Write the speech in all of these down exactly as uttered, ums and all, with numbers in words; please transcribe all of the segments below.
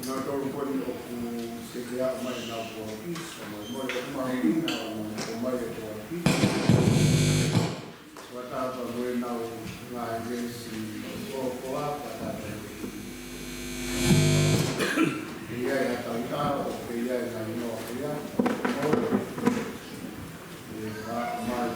Nautolu ko eni ʻoku teʻeki ai ʻomai ʻenau poaki, ka mo e moʻoni ʻoku mahuʻinga ʻo ʻomai e poaki. Ua tapa mo ʻenau ngaahi veesi ʻoku ʻokoʻa, ka tapa ʻi ai ha tautau, ʻoku ʻi ai ha inoa ia, ʻo e ka mai.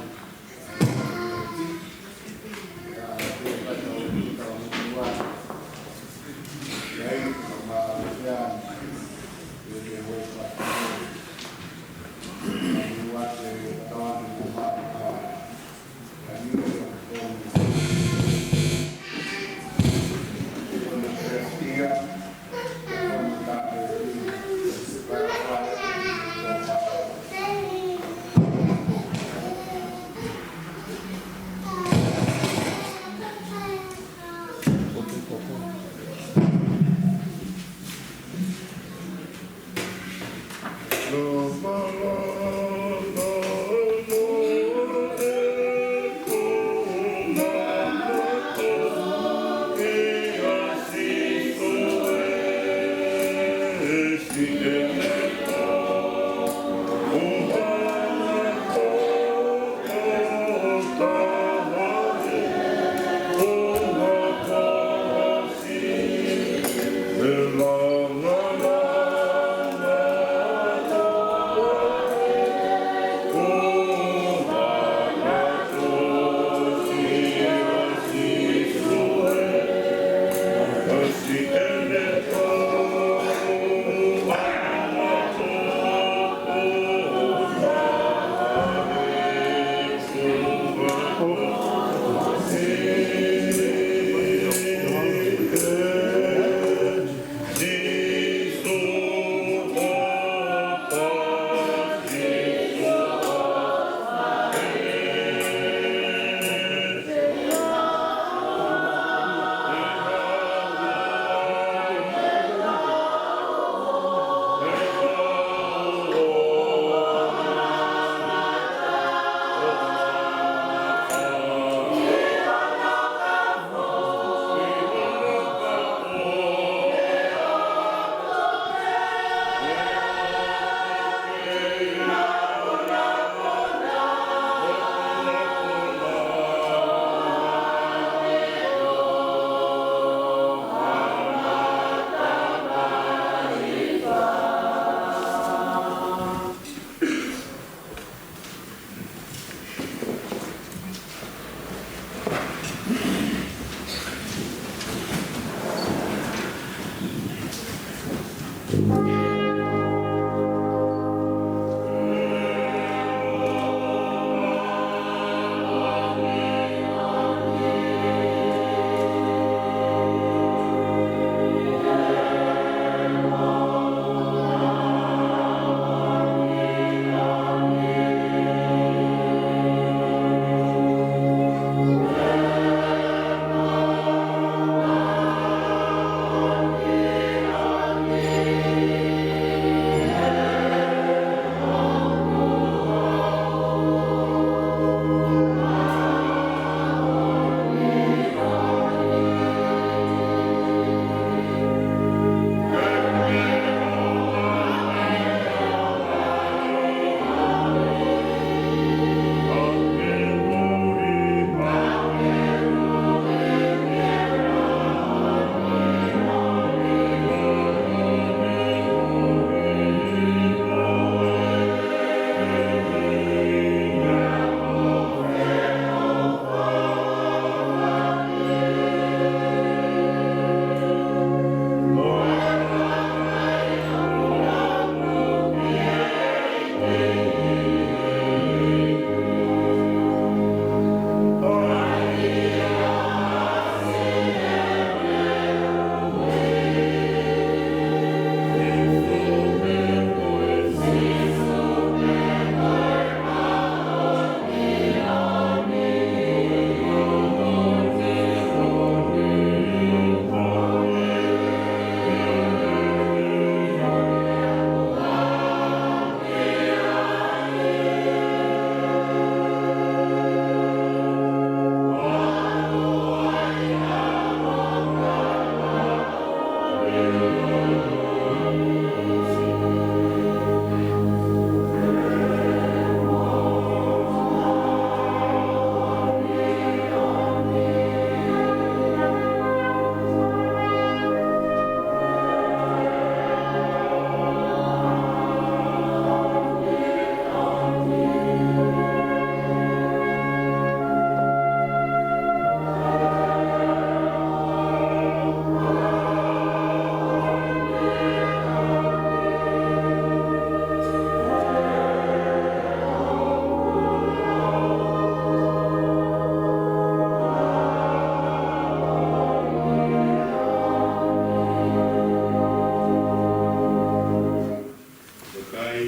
Ko e kai,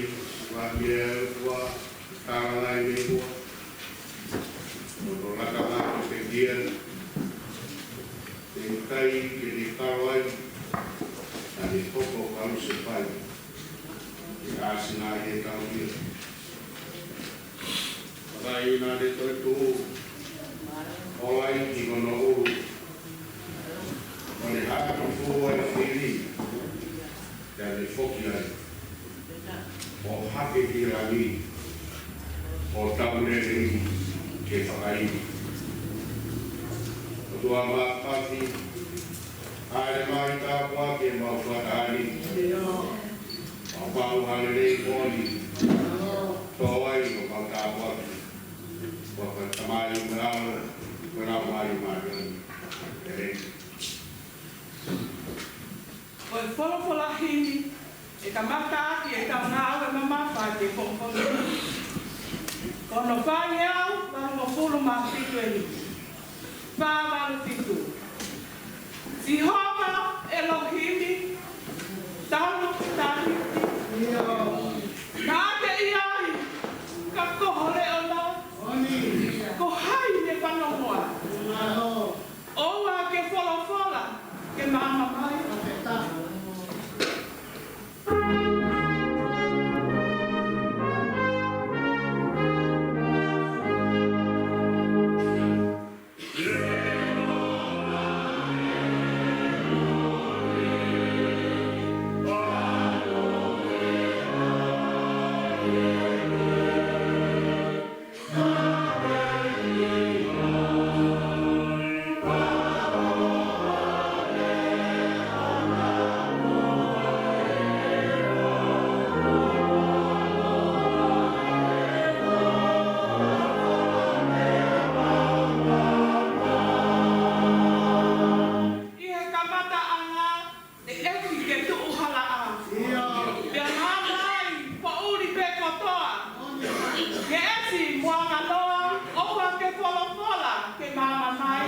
ua mea ua, talangai mea ua. Ko e lakanga ko e pekia, te u kai ke ne kalo ai, naʻa ne hoko ʻo kalusefai, ʻi he ʻāsina ʻi he tau ia. Vakai naʻa ne toetuʻu, ʻo ʻai ki hono ʻulu, ʻo ne haʻaki fua e fili, pea ne foki ai ʻi langi, ʻo tapu lelei ke fakaʻili. ʻOtua māfimafi, ʻa e mai tāpuaki ʻemau fakataha ni. Mau pau ha lelei ko eni, tō ai ʻo mau tāpuaki. Ko e Tamai mo e ʻAlo, ko e Laumālie Māʻoniʻoni. ʻĒmeni. Ko e folofola himi, ʻe kamata ʻaki ʻetau ngāue mamafa ʻi he pongipongi ni. Ko hono fai ʻe au, valungofulu mā fitu ʻeni. Fā valu fitu. Sihova ʻElohimi, talu taliti. Naʻa ke ʻi ai, ka ko ho leʻo na. Ko hai ne fanongo ai? ʻOua ke folofola, ke maama mai. ʻI he kamataʻanga, ʻe ʻefi ke tuʻu halaʻa. Pea maama ai, poʻuli pē kotoa. Ngeʻesi mo Anganoa, ʻoua ke folofola, ke maama mai.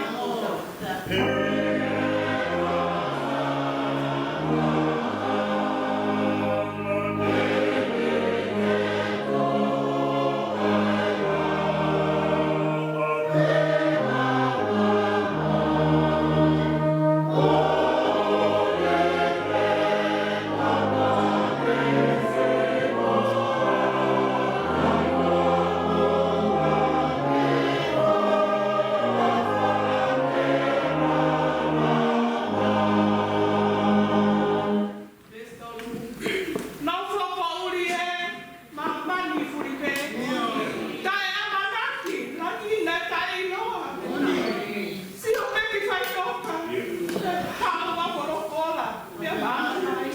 Nofo poʻuli ē, māmani fuli pē. Taʻeʻamanaki, langi naʻe taʻeʻiloa. Sio pē ki faʻitoka. Haʻu ʻo folofola, pea maama mai.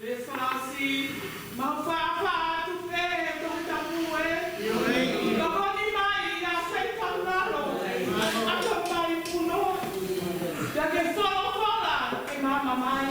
Veesi fā siʻi, mau fāfā atu pē he Tohi Tapu ē. Tokoni mai ʻa Seitani lalo, ʻalu mai puno. Pea ke folofola, ke maama mai.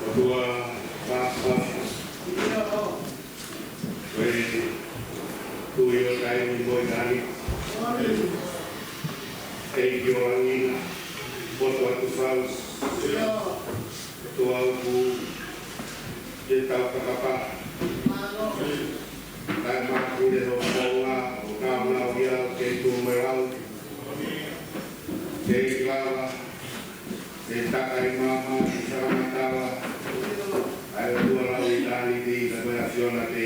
ʻOtua, Pāpā, ko e Tuʻi ʻo taimi mo e taimi. ʻEiki ʻo langi na, poto atu fau. ʻOtua ʻoku ke tau fakapā. Taʻemaʻa pule ho fofonga, ʻo taʻemaʻa ia ke tuʻu mo e lau. Ke ʻi lava, ke takai maama, ke fakamatala. ʻA e ʻOtua lau ʻi tāniti, ka ko e ʻAfiona te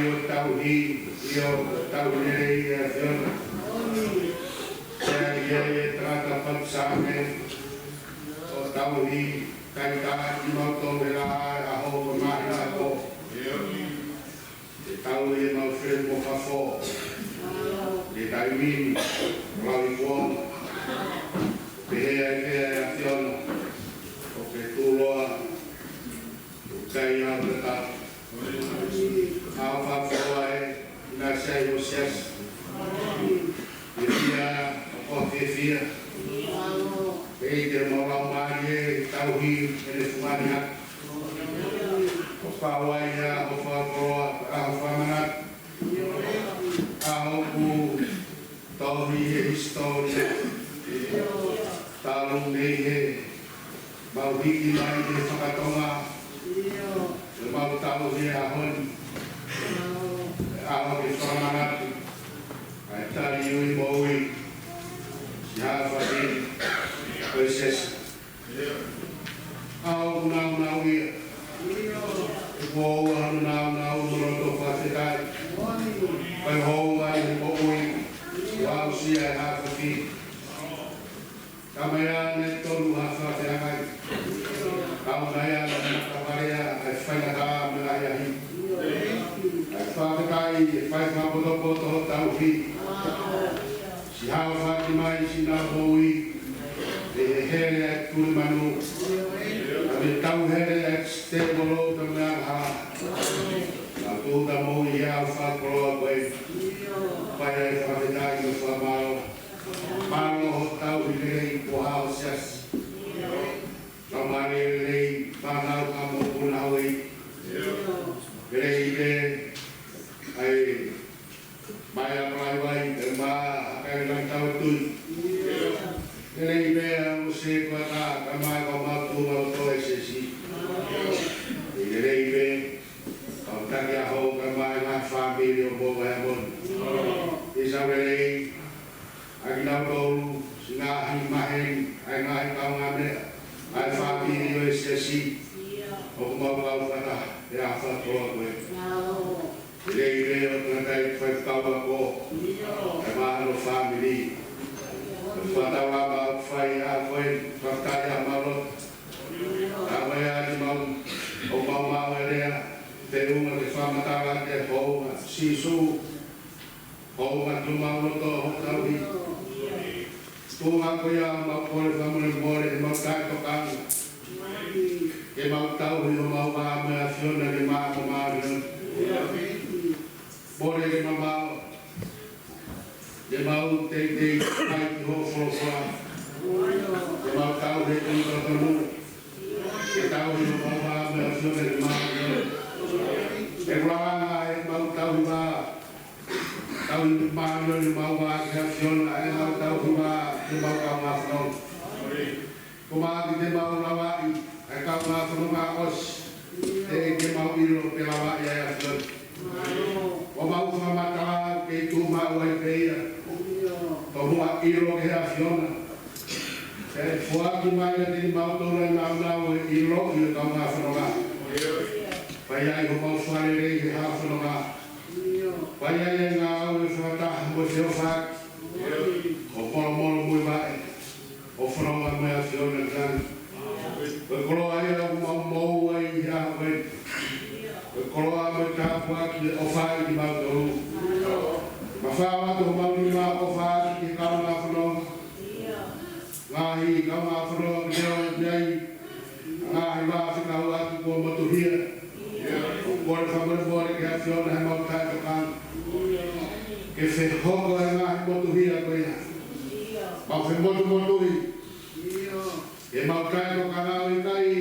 ʻo tauhi, ʻio, ʻo tauhi lelei ʻa e ʻAfiona. Pea ʻi ai e tangata patisame ʻo tauhi, kae ʻikai ke mau tō vela ʻa e ʻaho ko e māhina ko. Ke tauhi ʻemau fele mo fafo. Ke taimi ni, lau i kuonga. Pehē ai pē ʻa e ʻAfiona, ʻoku ke tuʻuloa, ʻoku ʻikai au te tau. ʻAu fafo ē, ʻinasi ai ho siasi. Fiefia, ʻoku fiefia. ʻEiki, mau lau mai e tauhi ʻene fungani atu. ʻOku ʻi ai ʻa hoʻo fakakoloa, ʻa hoʻo fakamanatu. ʻA hoku tohi he hisitōlia. Talu mei he mau hiki mai he fakatonga. ʻE mau tauhi he ʻaho ni. ʻE ʻaho ke fakamanatu ʻa e tali ui moʻui. Siʻi haʻa fafine ko e siasi. ʻOku nāunau ia. ʻOku ʻoua hono nāunau mo loto fakafetaʻi. Ko e hounga ʻi he moʻui. Kuo aʻusia ʻe he haʻa fafine. Ka mai ʻa e tolu haʻa fafine. Ka mai ʻa e matavarea ʻa e faingataʻa mo e ʻahiʻahi. ʻA e fakafetaʻi ʻe fai fakapotopoto hoʻo tauhi. Siʻi haʻu ʻo fai mai siʻi nau moʻui. ʻE he hele ʻa e tuli manu. ʻA e tau hele ʻa e sitēvolo ka mea ha. Ka tūta moʻui ʻa e fakakoloa ko e. Pea ʻe fakafetaʻi mo fakamālō. Mālō hoʻo tauhi lelei ko haʻo siasi. Ka mālō lelei fānau ka mokopuna ʻo e. Lelei pē ʻa e Mai ʻa Palaivai, ʻe mā, ʻa kai lan tau tui. Lelei pē ʻa Mose ko e ka, ka mai ko mau tū mau tō e sesi. Lelei pē, kau taki a hou ka mai ngaahi fāmili ʻo mou ʻa e moni. ʻIsa lelei, ʻa kinautolu, siʻi ngaahi maheni, ʻa e ngaahi kaungāmeʻa, ʻa e fāmili ʻo e sesi. ʻOku mau kau fakataha, ʻe ʻa fakatoa ko e. Lelei pē ʻo tangataʻi faifekau ako, ʻa e mahalo fāmili. Fakatau ʻa mau fai ʻa ko e, fakatau ʻa mau loto. Ka ko e ʻa ki mau, ʻo mau mau e lea, te unga ke fakamatala ke hounga, Sīsū, hounga ki mau loto hoʻo tauhi. Tuʻunga ko ia mau kole fakamolemole, ʻe mau taʻetokanga. Ke mau tauhi homau vā mo e ʻAfiona ke mau ko mau ʻAfiona. Mole ke mau mau. Ke mau teitei fai ki hoʻo folofola. Ke mau tauhi e tui totonu. Ke tauhi homau vā mo e ʻAfiona ke mau ʻAfiona. ʻE ʻulanga ʻe mau tauhi vā. Tauhi māʻoniʻoni mau vā ki he ʻAfiona, ʻe mau tauhi vā ki he mau kaungā fononga. Ko mau ki te mau lavaʻi, ʻa e kaungā fononga ʻosi, ʻe ke mau ʻilo pe lavaʻi ʻa e ʻAfiona. Ko mau fakamatala ke tuʻu mau ai pē ia, ko mau ʻilo ki he ʻAfiona. ʻE foaki mai ʻa te mau tō e nāunau ʻe ʻilo ʻi he kaungā fononga. Fai ai homau fakalelei he haʻa fononga. Fai ai e ngāue fakataha mo e feʻofaʻaki. ʻO molomolo mo e vaʻe. ʻO fononga mo e ʻAfiona ki langi. Ko e koloa ia ʻoku mau moʻua ai he ʻaho ko eni. Ko e koloa mo e tāpuaki ʻoku fai kimautolu. Mafao atu homau nima ʻo fai ki he kaungā fononga. Ngaahi kaungā fononga ke ʻomi ai. Ngaahi vā fekauʻaki kuo motuhia. ʻOku kole fakamolemole ki he ʻAfiona he mau taʻetokanga. Ke fehoko e ngaahi motuhia ko ia. Mau femotumotuhi. Ke mau taʻetokanga ʻo ʻikai.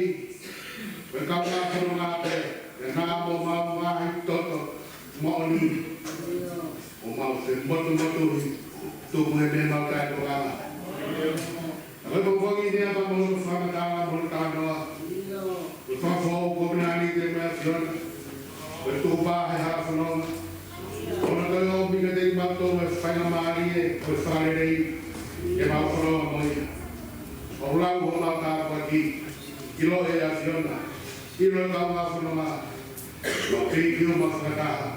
Ko e kaungā fononga pē. Ke nā mo mau ngaahi toto moʻoni. ʻO mau femotumotuhi. Tuku he meʻa mau taʻetokanga. Ka ko e pongipongi ni ʻa e mau fakamatala mo e talanoa. Ko e fakafou ko e meʻa ni ke meʻa ʻAfiona. Ko e tuʻu pē he haʻa fononga. ʻOua naʻa toe ʻomi kiate kimautolu e faingamālie, ko e fakalelei, ke mau fononga mo ia. ʻO lau homau tāpuaki, ʻilo e ʻAfiona, ʻilo e kaungā fononga, mau piki ʻo mau fakataha.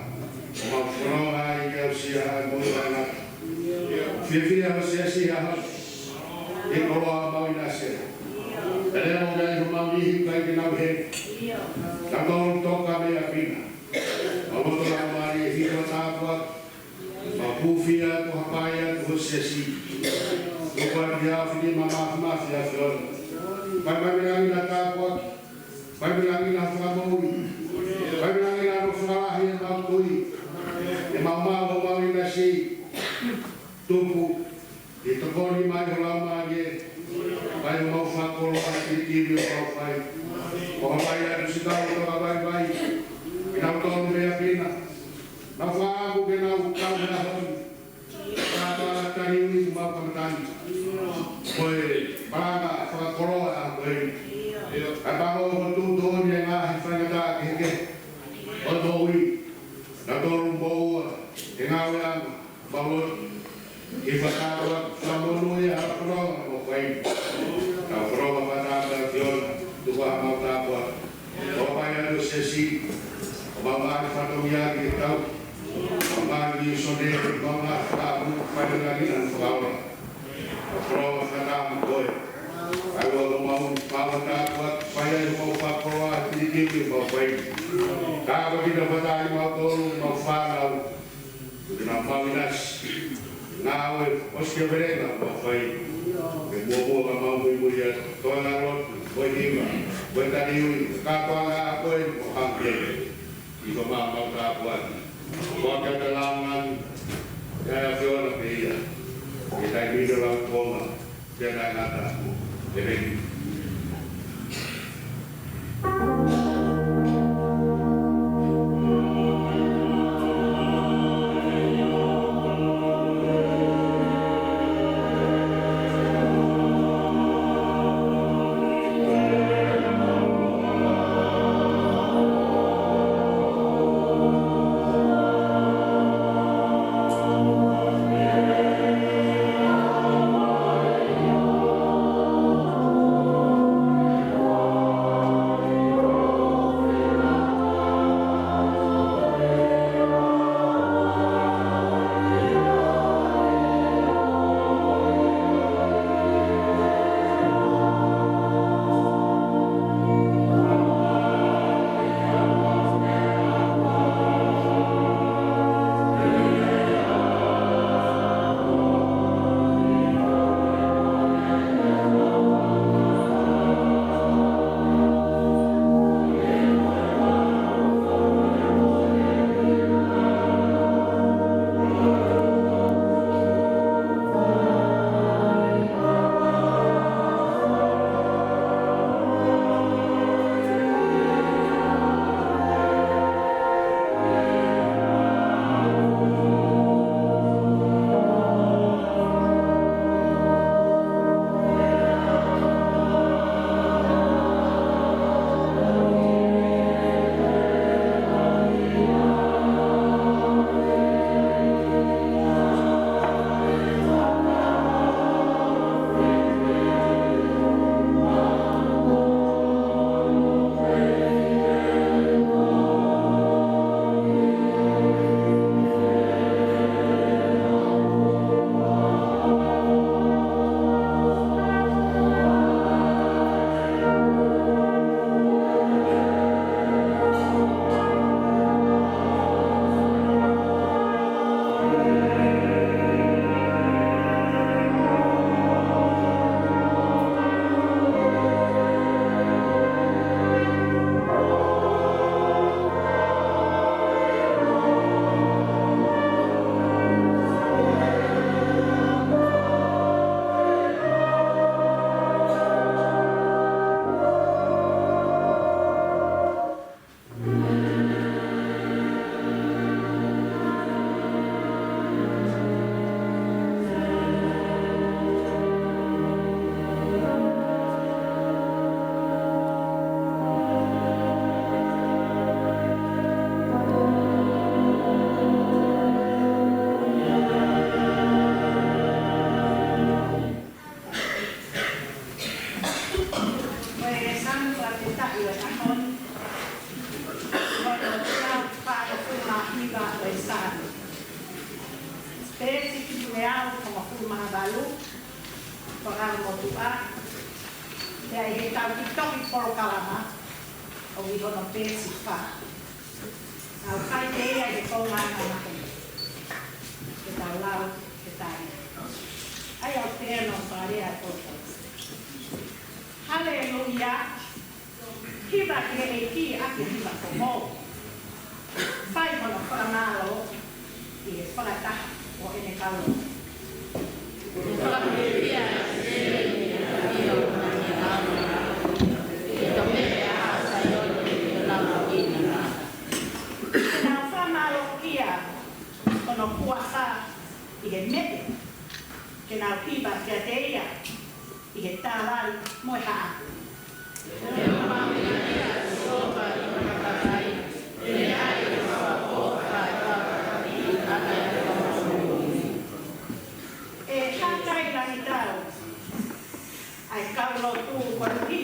Mau fononga ai ke aʻusia ʻa e moʻui taʻengata. Fiefia ho siasi ʻi he ʻaho ni. ʻI he koloa mau ʻinasi. Pea lea mo ngai ho mau nihi kai ke nau he. Naʻa tau toka mei ʻapi na. Mau loto lau mai e hiko tāpuaki. Mau hūfia atu ha paia atu ho siasi. Tuku atu ia fini mamafi mafi ʻa e ʻAfiona. Fai mai mei langi ha tāpuaki. Fai mei langi ha fakamoʻui. Fai mei langi ha nofo fakalahi ʻemau kui. ʻEmau maʻu homau ʻinasi. Tuku. ʻI he tokoni mai ho Laumālie. Fai homau fakakoloa ʻa e kilikili ʻoku mau fai. ʻO ka fai atu siʻi kau tokavaivai. ʻI heʻenau tonu mei ʻapi na. Nau fakaʻamu ke nau kau he ʻaho ni. Ka tala tali ui ʻemau kamatani. Ko e malanga fakakoloa ʻa ko eni. ʻA e pango ʻoku tuʻutuʻuni e ngaahi faingataʻa kehekehe ʻo e moʻui. Naʻa tau moʻua he ngāueʻanga, mau lotu. ʻI he fakatapu, fakamonūʻia ha fononga ʻoku fai. Tau fononga fakatapu ʻa e ʻAfiona, tuku ā mau tāpuaki. ʻO fai atu siasi, ʻo mau ngaahi fatongia ke tau. ʻO mau ngaahi misoneli, mau ngaahi fakaʻamu, fai ngaahi ngāue fakaola. ʻO fononga fakatapu koe. ʻAi ua mau mau tāpuaki, fai ai mau fakakoloa, kilikili mau fai. Ka ko kita fatai mau tolu, mau fānau. Ko kita mau ʻinasi. Ngāue, ʻosi ke velenga mau fai. Ke muamua ka mau muimui atu. Toenga lotu, ko e hiva, ko e taliui, ka ko anga ko e, ko hangke. ʻI ko mau mau tāpuaki. Ko ake ata langan, ia ia fiona pē ia. ʻI he taimi ni lau tōma, pea taʻengata. ʻEmeni. Ko e Saame fakatātā ʻo e ʻaho ni. Ko e Saame fakatātā ʻo e ʻaho ni. ʻo e Saame. Peesi kimuleau hongofulu mā valu, Fakamotuʻa, pea ʻi heʻetau kiʻi tohi polokalama, ʻoku ʻi hono peesi fā. Naʻá ku fai pē ia ʻi he konga ʻanenai. Ke tau lau, ke tau. ʻAi au pē ʻo fai ʻa e polokalama. Haleluia. Hiva ki he ʻEiki ʻaki e hiva komo. Fai hono fakamālō ʻi he fakataha ʻo ʻene kau lotu. Ke nau fakamālōʻia hono huafa ʻi he meʻa ke nau hiva kiate ia ʻi he tālali mo e haʻaku. ʻE hākai langitau ʻa e kau lotu koeʻuhi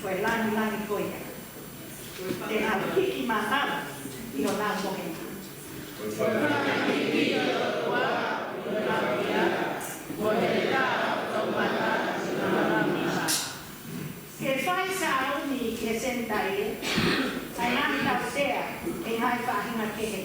ko e langilangi ko ia. Te nau hiki mātala ʻi honau mohenga. Ke fai sāuni ki he Senitaile, ʻa e ngaahi tautea ʻe ngaahi faʻahinga kehe.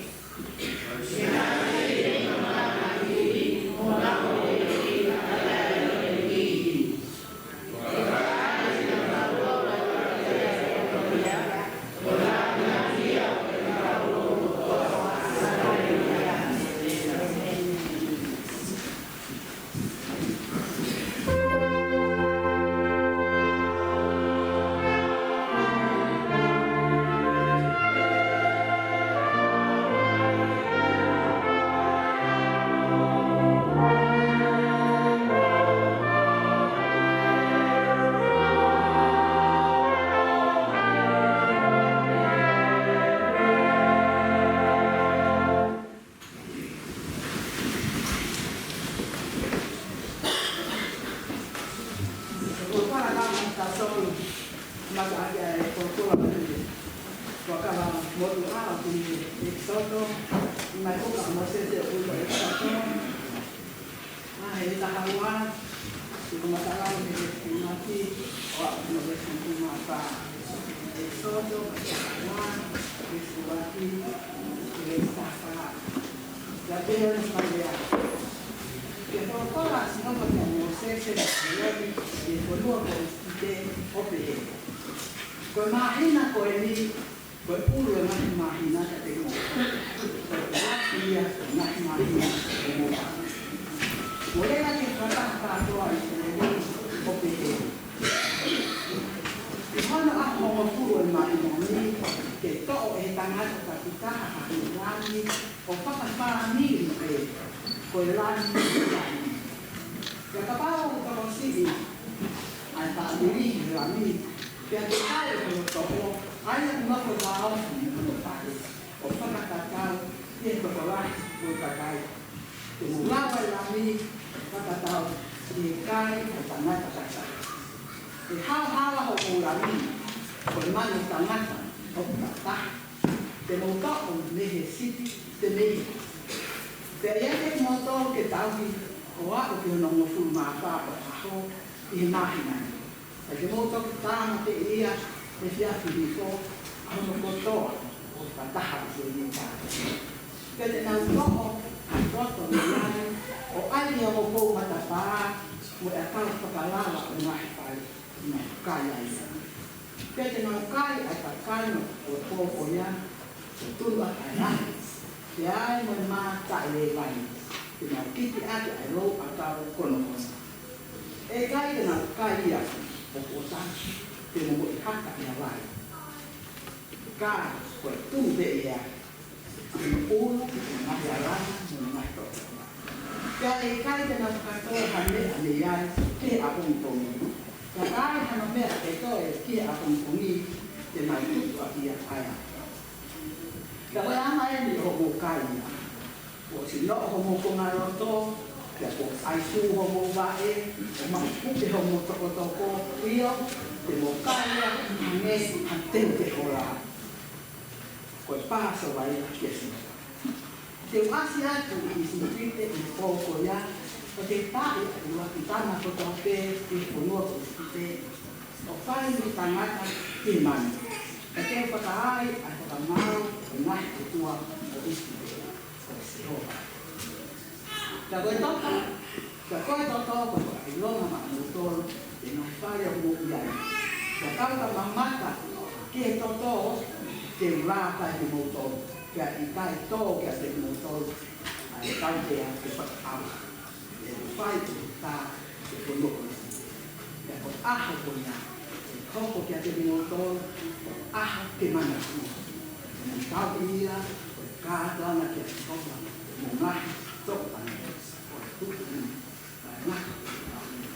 Ko e folofola ʻa e Fakamotuʻa, ʻa e folofola ʻa e Fakamotuʻa ʻoku ʻi he ʻEkisoto, ʻi he meʻa ko ē ʻa Mōsese ʻoku ʻi he ʻEkisoto. ʻA e taha ua, ʻi he kamata lau mei he veesi ʻuluaki, ʻo aʻu ki he veesi hongofulu mā fā. ʻEkisoto, taha ua, veesi ʻuluaki, ki he veesi taha fā. Pea pehē mai ʻa e lea. Pea folofola ʻa Sihova kia Mōsese mo ʻĒlone ʻi he fonua ko ʻIsipite ʻo pehē: Ko e māhina ko eni, ko e ʻulu ʻo e ngaahi māhina kiate kimoutolu, ko e ʻuluaki ia ʻo e ngaahi māhina kiate kimoutolu. Mou lea ki he fakataha kātoa ʻo ʻIsileli ʻo pehē: Ko hono ʻaho hongofulu ʻo e māhina ni, ke toʻo ʻe he tangata takitaha ha ʻū lami ʻo fakafāmili pē, ko e lami ʻo e lami. Pea kapau ʻoku tokosiʻi ʻa e fāmili he lami, pea te kai hono toʻo, ʻa ia ʻoku nofo vāofi mo hono fale, ʻo fakatatau ʻi he tokolahi ʻo e kakai. Te mou lau ʻa e lami fakatatau ʻi he kai ʻa e tangata takitaha. ʻE haohaoa hoʻomou lami, ko e manu tangata ʻoku takitaha, te mou toʻo mei he sipi te mei. Pea ʻiate kimoutolu ke tauhi ʻo aʻu ki hono hongofulu mā fā ʻo e ʻaho ʻi he māhina ni. Pea te mou toki tāmateʻi ia he efiafi hifo ʻa hono kotoa ʻo e fakataha ʻo e ʻIsileli. Pea te nau toʻo ʻa e toto mei ai, ʻo ʻai ʻi he ongo pou matapā, mo e ʻakau fakalala ʻo e ngaahi fale, ʻo nau kai ai. Pea te nau kai ʻa e kakano ʻo e pō ko ia, ʻo tunu ʻaki ʻa e lahi, pea ai mo e mā taʻelēvai, te nau kiti ʻaki ʻa e lou ʻakau konokono. ʻE ʻikai te nau kai ia ʻo kuo taki, pe momoʻi haka ʻi ha vai. Ka ko e tumu pē ia ʻa hono ʻulu, mo e ngaahi alanga, mo e ngaahi toto. Pea ʻe ʻikai te nau fakatō ha meʻa mei ai ki he ʻapongipongi. Pea ka ai hano meʻa ke toe ki he ʻapongipongi, te nau tutu ʻaki ia ʻa e ʻakau. Pea ko e anga eni ʻo hoʻomou kai ia. Kuo sino hoʻomou kongaloto, pea kuo ʻai sū hoʻomou vaʻe, ʻo maʻu puke hoʻomou tokotoko, ʻio, te mou kai ia hangē ha teu ke hola. Ko e Pāsova ia kia Sihova. Te u ʻasi atu ʻi ʻIsipite ʻi he pō ko ia, ʻo te u taaʻi ʻa e ʻuluaki tama kotoa pē ʻi he fonua ko ʻIsipite, ʻo fai mei he tangata ki he manu. Ka te u fakaai ʻa e fakamaau ʻo e ngaahi ʻotua ʻo ʻIsipite, ko Sihova. Ka ko e toto, ka ko e toto, ko e fakaʻilonga maʻamoutolu ʻi he ngaahi fale ʻoku mou ʻi ai. Ka kapau ka mamata ki he toto, te u laka ai kimoutolu, pea ʻikai tō kiate kimoutolu ʻa e tautea ke fakaʻau. ʻE fai ʻe he tā ʻi he fonua ko ʻIsipite. Pea ko e ʻaho ko ia ʻe hoko kiate kimoutolu ko e ʻaho ke manatua. Pea mo e tautea ko e kātoanga kia Sihova, mo e ngaahi tokanga ko e tuʻu ʻa e ngaahi tokanga.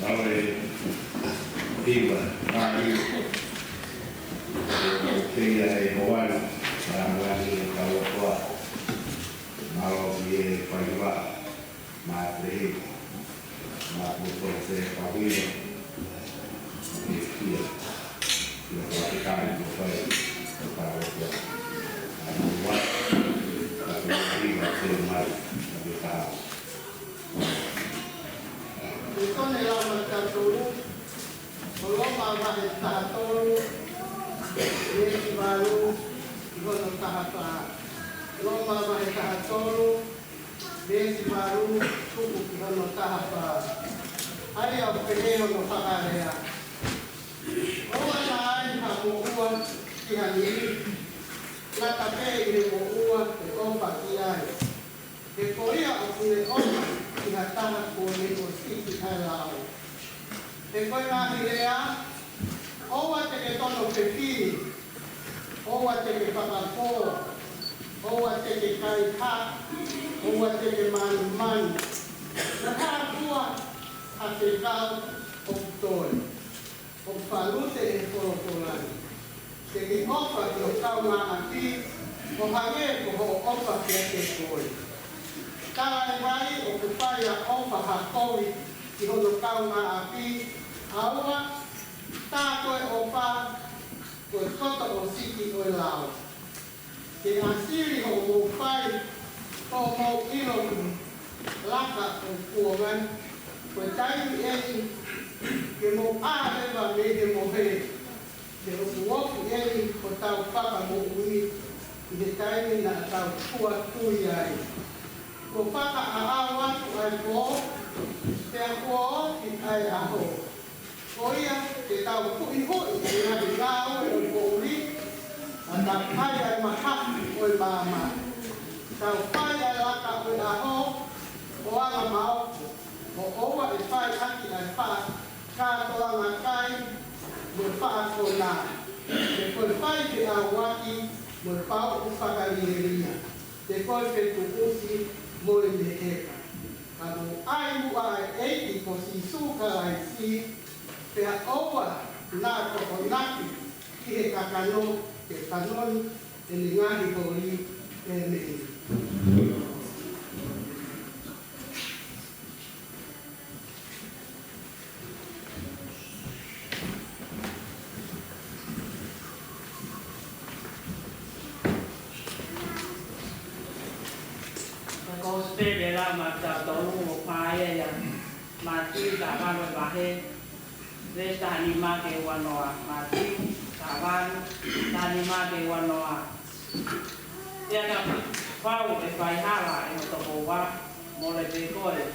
Mālō e hiva, mālō e hiva. Pea ʻoku ou kei ʻi he ʻaho ni, mālō e hiva, kau ʻOtua. Mālō ki he faiva, mālō e hiva. Mālō e hiva, mālō e hiva. Ke kia. Kia kau ke kai, ke kai, ke kai ʻOtua. Mālō e hiva, mālō e hiva, ke mai, ke kai. Lēsoni Laumālie taha tolu, ko Loma vahe taha tolu, veesi valu ki hono taha fā. Loma vahe taha tolu, veesi valu, tuku ki hono taha fā. ʻA ia ʻoku pehē hono fakalea: ʻOua naʻa ai ha moʻua ki ha niʻihi, ngata pē ʻi he moʻua ʻe ʻofa ki ai. He ko ia ʻoku ne ʻofa ki ha taha kuo ne ʻosiki ʻa e lao. He ko e ngaahi lea: ʻOua te ke tono fefine, ʻoua te ke fakapō, ʻoua te ke kaihaʻa, ʻoua te ke manumanu, mo e hā fua ha fekau ʻoku toe, ʻoku fālute ʻe he folofola ni. Te ke ʻofa ki ho kaungāʻapi ʻo hangē ko hoʻo ʻofa kiate koe. Talaʻehai ʻoku fai ʻa e ʻofa ha kovi ki hono kaungāʻapi, ʻaua, tā ko e ʻofa ko e koto ʻosiki ʻo e lao. Ke ʻāsili hoʻomou fai, hoʻomou ʻilo ki he laka ʻo e kuonga ni, ko e taimi eni ke mou ʻā leva mei he mohe. He ʻoku ofi eni hotau fakamoʻui ʻi he taimi naʻa tau tuʻu atu ai. Kuo fakaʻaʻau atu ʻa e pō, pea kuo ofi ʻa e ʻaho. Ko ia, ke tau huʻihuʻi ʻa e ngaahi ngāue ʻo e poʻuli, ʻo tau fai ʻa e mahafu ʻo e maama. Tau fai ʻa e laka ʻo e ʻaho ʻo anga maopo, ʻo ʻoua ʻe fai ʻaki ʻa e faʻa kātoanga kai mo e faʻa konā. He ko e fai feʻauaki mo e pauʻu fakalielia, he ko e fetuʻusi mo e meʻa. Ka mou ʻai muʻa ʻa e ʻEiki ko Sīsū Kalaisi, pea ʻoua naʻa tokonaki ki he kakano ke fanoni ʻene ngaahi holi. ʻĒmeni. Ko e kosipeli ʻa e Laumālie taha tolu ʻoku hā ia ʻia Mātiu taha valu vahe, veesi taha nima ki he uanoa. Mātiu taha valu, taha nima ki he uanoa. Pea kapau ʻe fai hala ʻe ho tokoua, mole pē koe ʻo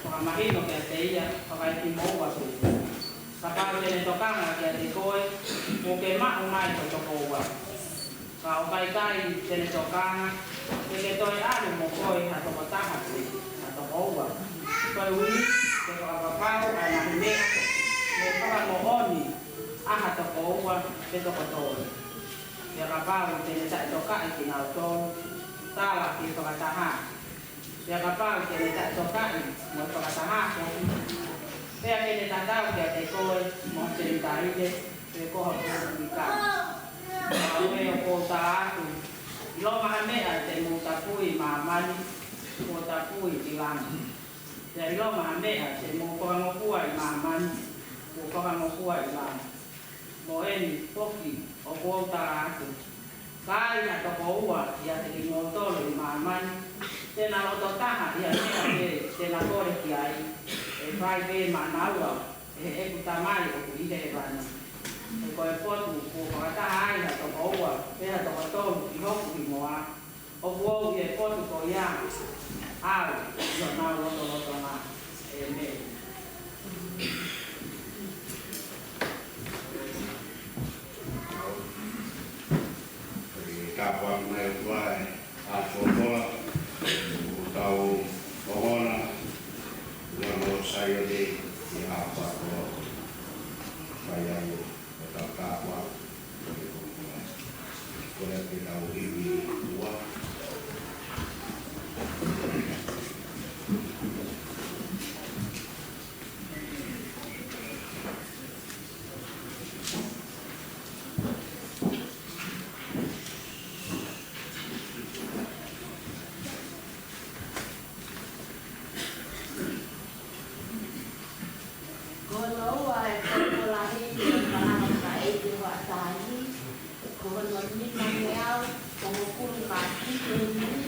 fakamahino kiate ia fakaekimoua pē. Kapau te ne tokanga kiate koe, kuo ke maʻu mai ho tokoua. Ka ʻo ʻikai te ne tokanga, te ke toe ʻalu mo koe ha tokotaha pē, ha tokoua. Koeʻuhi ke fakapapau ʻa e ngaahi meʻa, mo e fakamoʻoni ʻa ha tokoua pe toko toe. Pea kapau te ne taʻetokaʻi kinautolu, tala ki he fakataha. Pea kapau te ne taʻetokaʻi mo e fakataha foki, pea te ne tatau kiate koe mo e Senitaile, pe ko ha potu ika. Ka ʻoku ou tala atu, ʻilonga ha meʻa te mou tapui ʻi māmani, kuo tapui ʻi langi. Pea ʻilonga ha meʻa te mou fakangofua ʻi māmani, kuo fakangofua ʻi langi. Mo eni foki ʻoku ou tala atu, ka ai ha tokoua ʻiate kimoutolu ʻi māmani, te na loto taha ʻi ha meʻa pē te na kole ki ai, ʻe fai pē maʻanaua ʻe heʻeku Tamai ʻoku ʻi hēvani. He ko e potu kuo fakataha ai ha tokoua pe ha toko tolu ʻi hoku hingoa, ʻoku ou ʻi he potu ko ia, au ʻi honau lotolotonga. ʻĒmeni. Ke tāpuaki mai ʻOtua ʻa e folofola, ʻoku tau ongona, ʻi hono Saione, ʻi he ʻaho Sāpate, fai ai ʻo tau tāpuaki. Ko ia ke tau ivi ua. Ko hono ua ʻo e folofola ʻi he Fakahā ʻa e Taʻahine Hoʻatā, ko hono nima ngeau hongofulu mā fitu ʻe himi,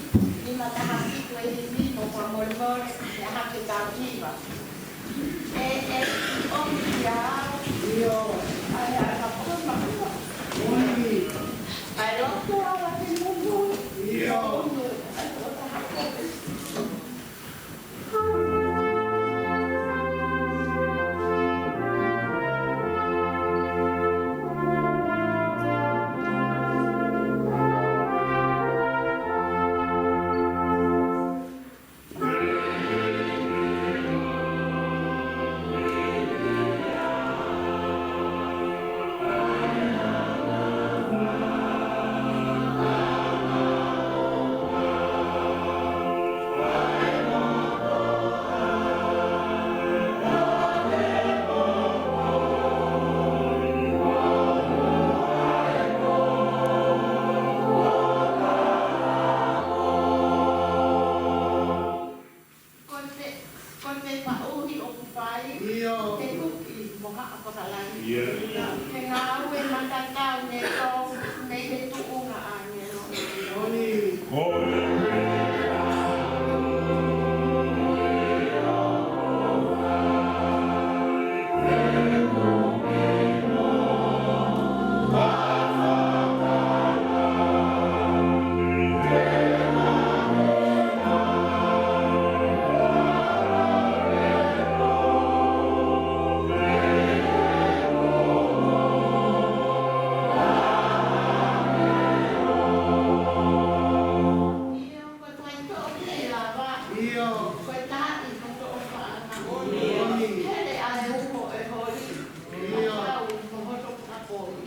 nima taha fitu ʻe himi, mo fakamolemole, ʻe ʻaha ke tau hiva. ʻE, ʻe, ʻomi kia au. ʻIo. ʻAi, ʻai, ka pono makua. ʻOmi. ʻAi, lotu ala ki mumu. ʻIo. ʻAi, lotu ala ki mumu. Ko e, ko e feʻauhi ʻoku fai, ʻio, he huki mo haʻa fakalangi. ʻIo. He ngāue matatau ne tō mei he tuʻunga ʻāngelo. ʻOni. ʻIo. Ko e taʻi ko e toʻofaʻanga. ʻIo. Hele ʻa e uho ʻe holi. ʻIo. Kau mo hoto kapoi.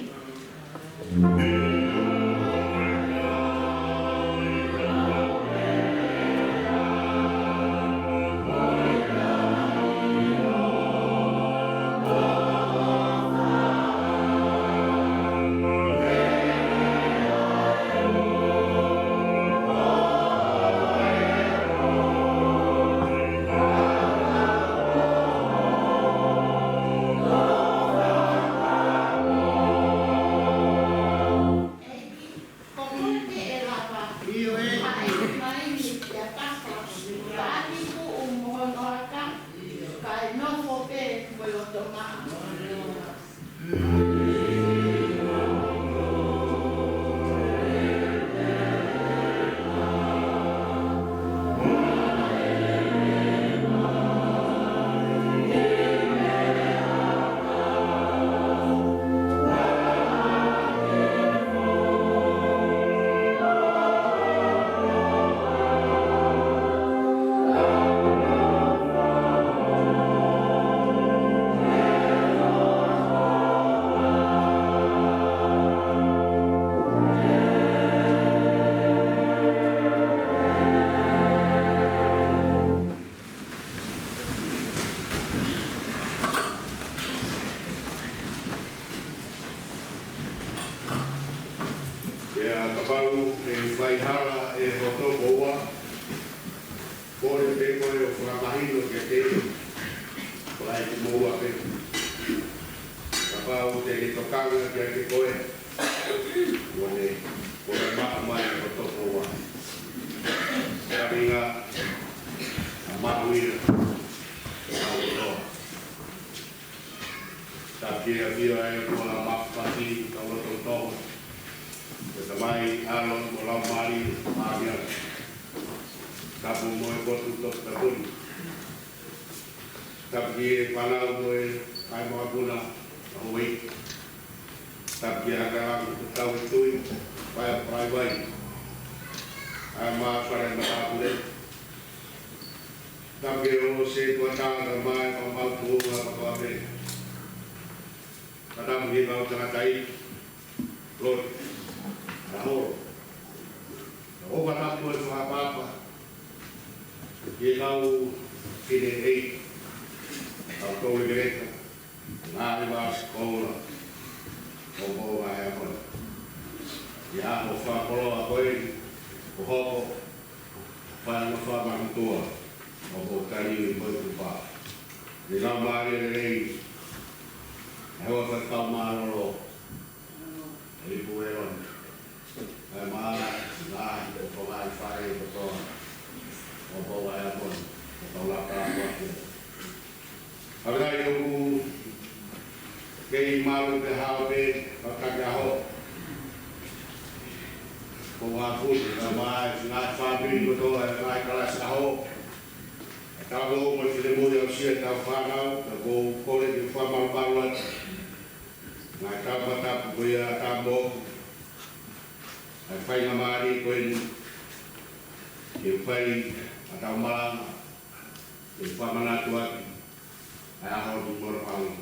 Pea kapau ʻe faihala ʻe hoto koua, mole pē koe ʻo fakamahino kiate ia, fai kimoua pē. Kapau te ne tokanga kiate koe, ʻoua naʻa, ʻoua naʻa maʻu mai ʻe hoto koua. Kāinga, ʻa maʻu ia, ʻa maʻu kotoa. Tapu ki he ʻafio ʻa e ʻOtua Māfimafi ʻi hotau lotolotonga. Ko e Tamai, ʻAlo mo e Laumālie Māʻoniʻoni. Tapu mo e potu toputapu ni. Tapu ki he fānau mo e kau makapuna ʻa Hawaiʻi. Tapu ki he hakalangu ko tau e tui, fai ʻa Palaivai. ʻA e mā fale matāpule. Tapu ki he ʻōlose kuo tā ka mai ka mau tuʻunga ka kau pē. Ka tapu ki he kau tangataʻeiki, Lord, ʻa holo. Ka ʻoku tapu e fakaʻapaʻapa ki he kau fineʻeiki, kau kau lekeleka, ngaahi vāsi koula, ʻo mou ngaahi ʻaho ni. ʻI he ʻaho fakakoloa ko eni, ʻo hoko, fai ʻa e fakamātuʻa, ʻo mou tali ʻi he moʻui tuʻutuʻuni. Ni nau mālie lelei, ʻa e hoa fakakaukau mālōlō, ʻa e ipu ʻEloni. ʻA e maʻa, ngaahi, ʻo ko ngaahi fale, ʻo ko, ʻo ko ngaahi ʻaho ni, ʻo ko ngaahi kāpua. Ka ʻoku ʻikai ʻoku kei malu pē hao pē, ka kake ʻaho. Ko ngā fusi, ka mai, ngā fāmili kotoa, ngā kalasi ʻaho. Ka ko mo te le mo ia sia tau fānau, ka ko kole ke fakamalumalu atu. Ngā tau matapu ko ia tā moku. ʻA e faingamālie ko eni. Ke fai ʻa tau malanga. Ke fakamanatu atu ʻa e ʻaho ni mo e ʻaho ni.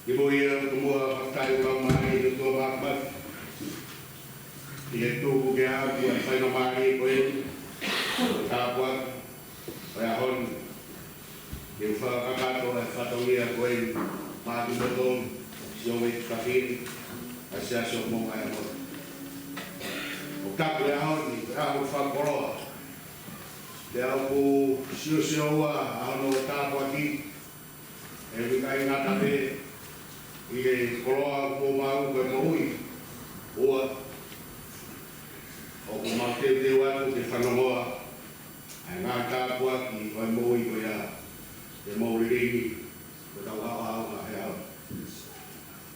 Kimuʻa, tomuʻa, fakafetaʻi ʻoku mau mai ʻi he ʻOtua Māfimafi. ʻI he tuku ke aʻu ki he faingamālie ko eni, ʻo tāpuaki ʻa e ʻaho ni. Ke u fakakakato ʻa e fatongia ko eni, maʻa kimoutolu, siʻi kau fefine, ʻa e siasi ʻo Moʻunga Heamoni. ʻOku tapu e ʻaho ni, ko e ʻaho fakakoloa. Pea ʻoku siosio ua ʻa hono tāpuaki, ʻe ʻikai ngata pē ʻi he koloa ʻoku mau maʻu ko e moʻui. Ua, ʻoku mau teuteu atu ke fanongoa ʻa e ngaahi tāpuaki ʻo e moʻui ko ia, ʻe mau lelei ni, ko tau haohaoa he ʻaho.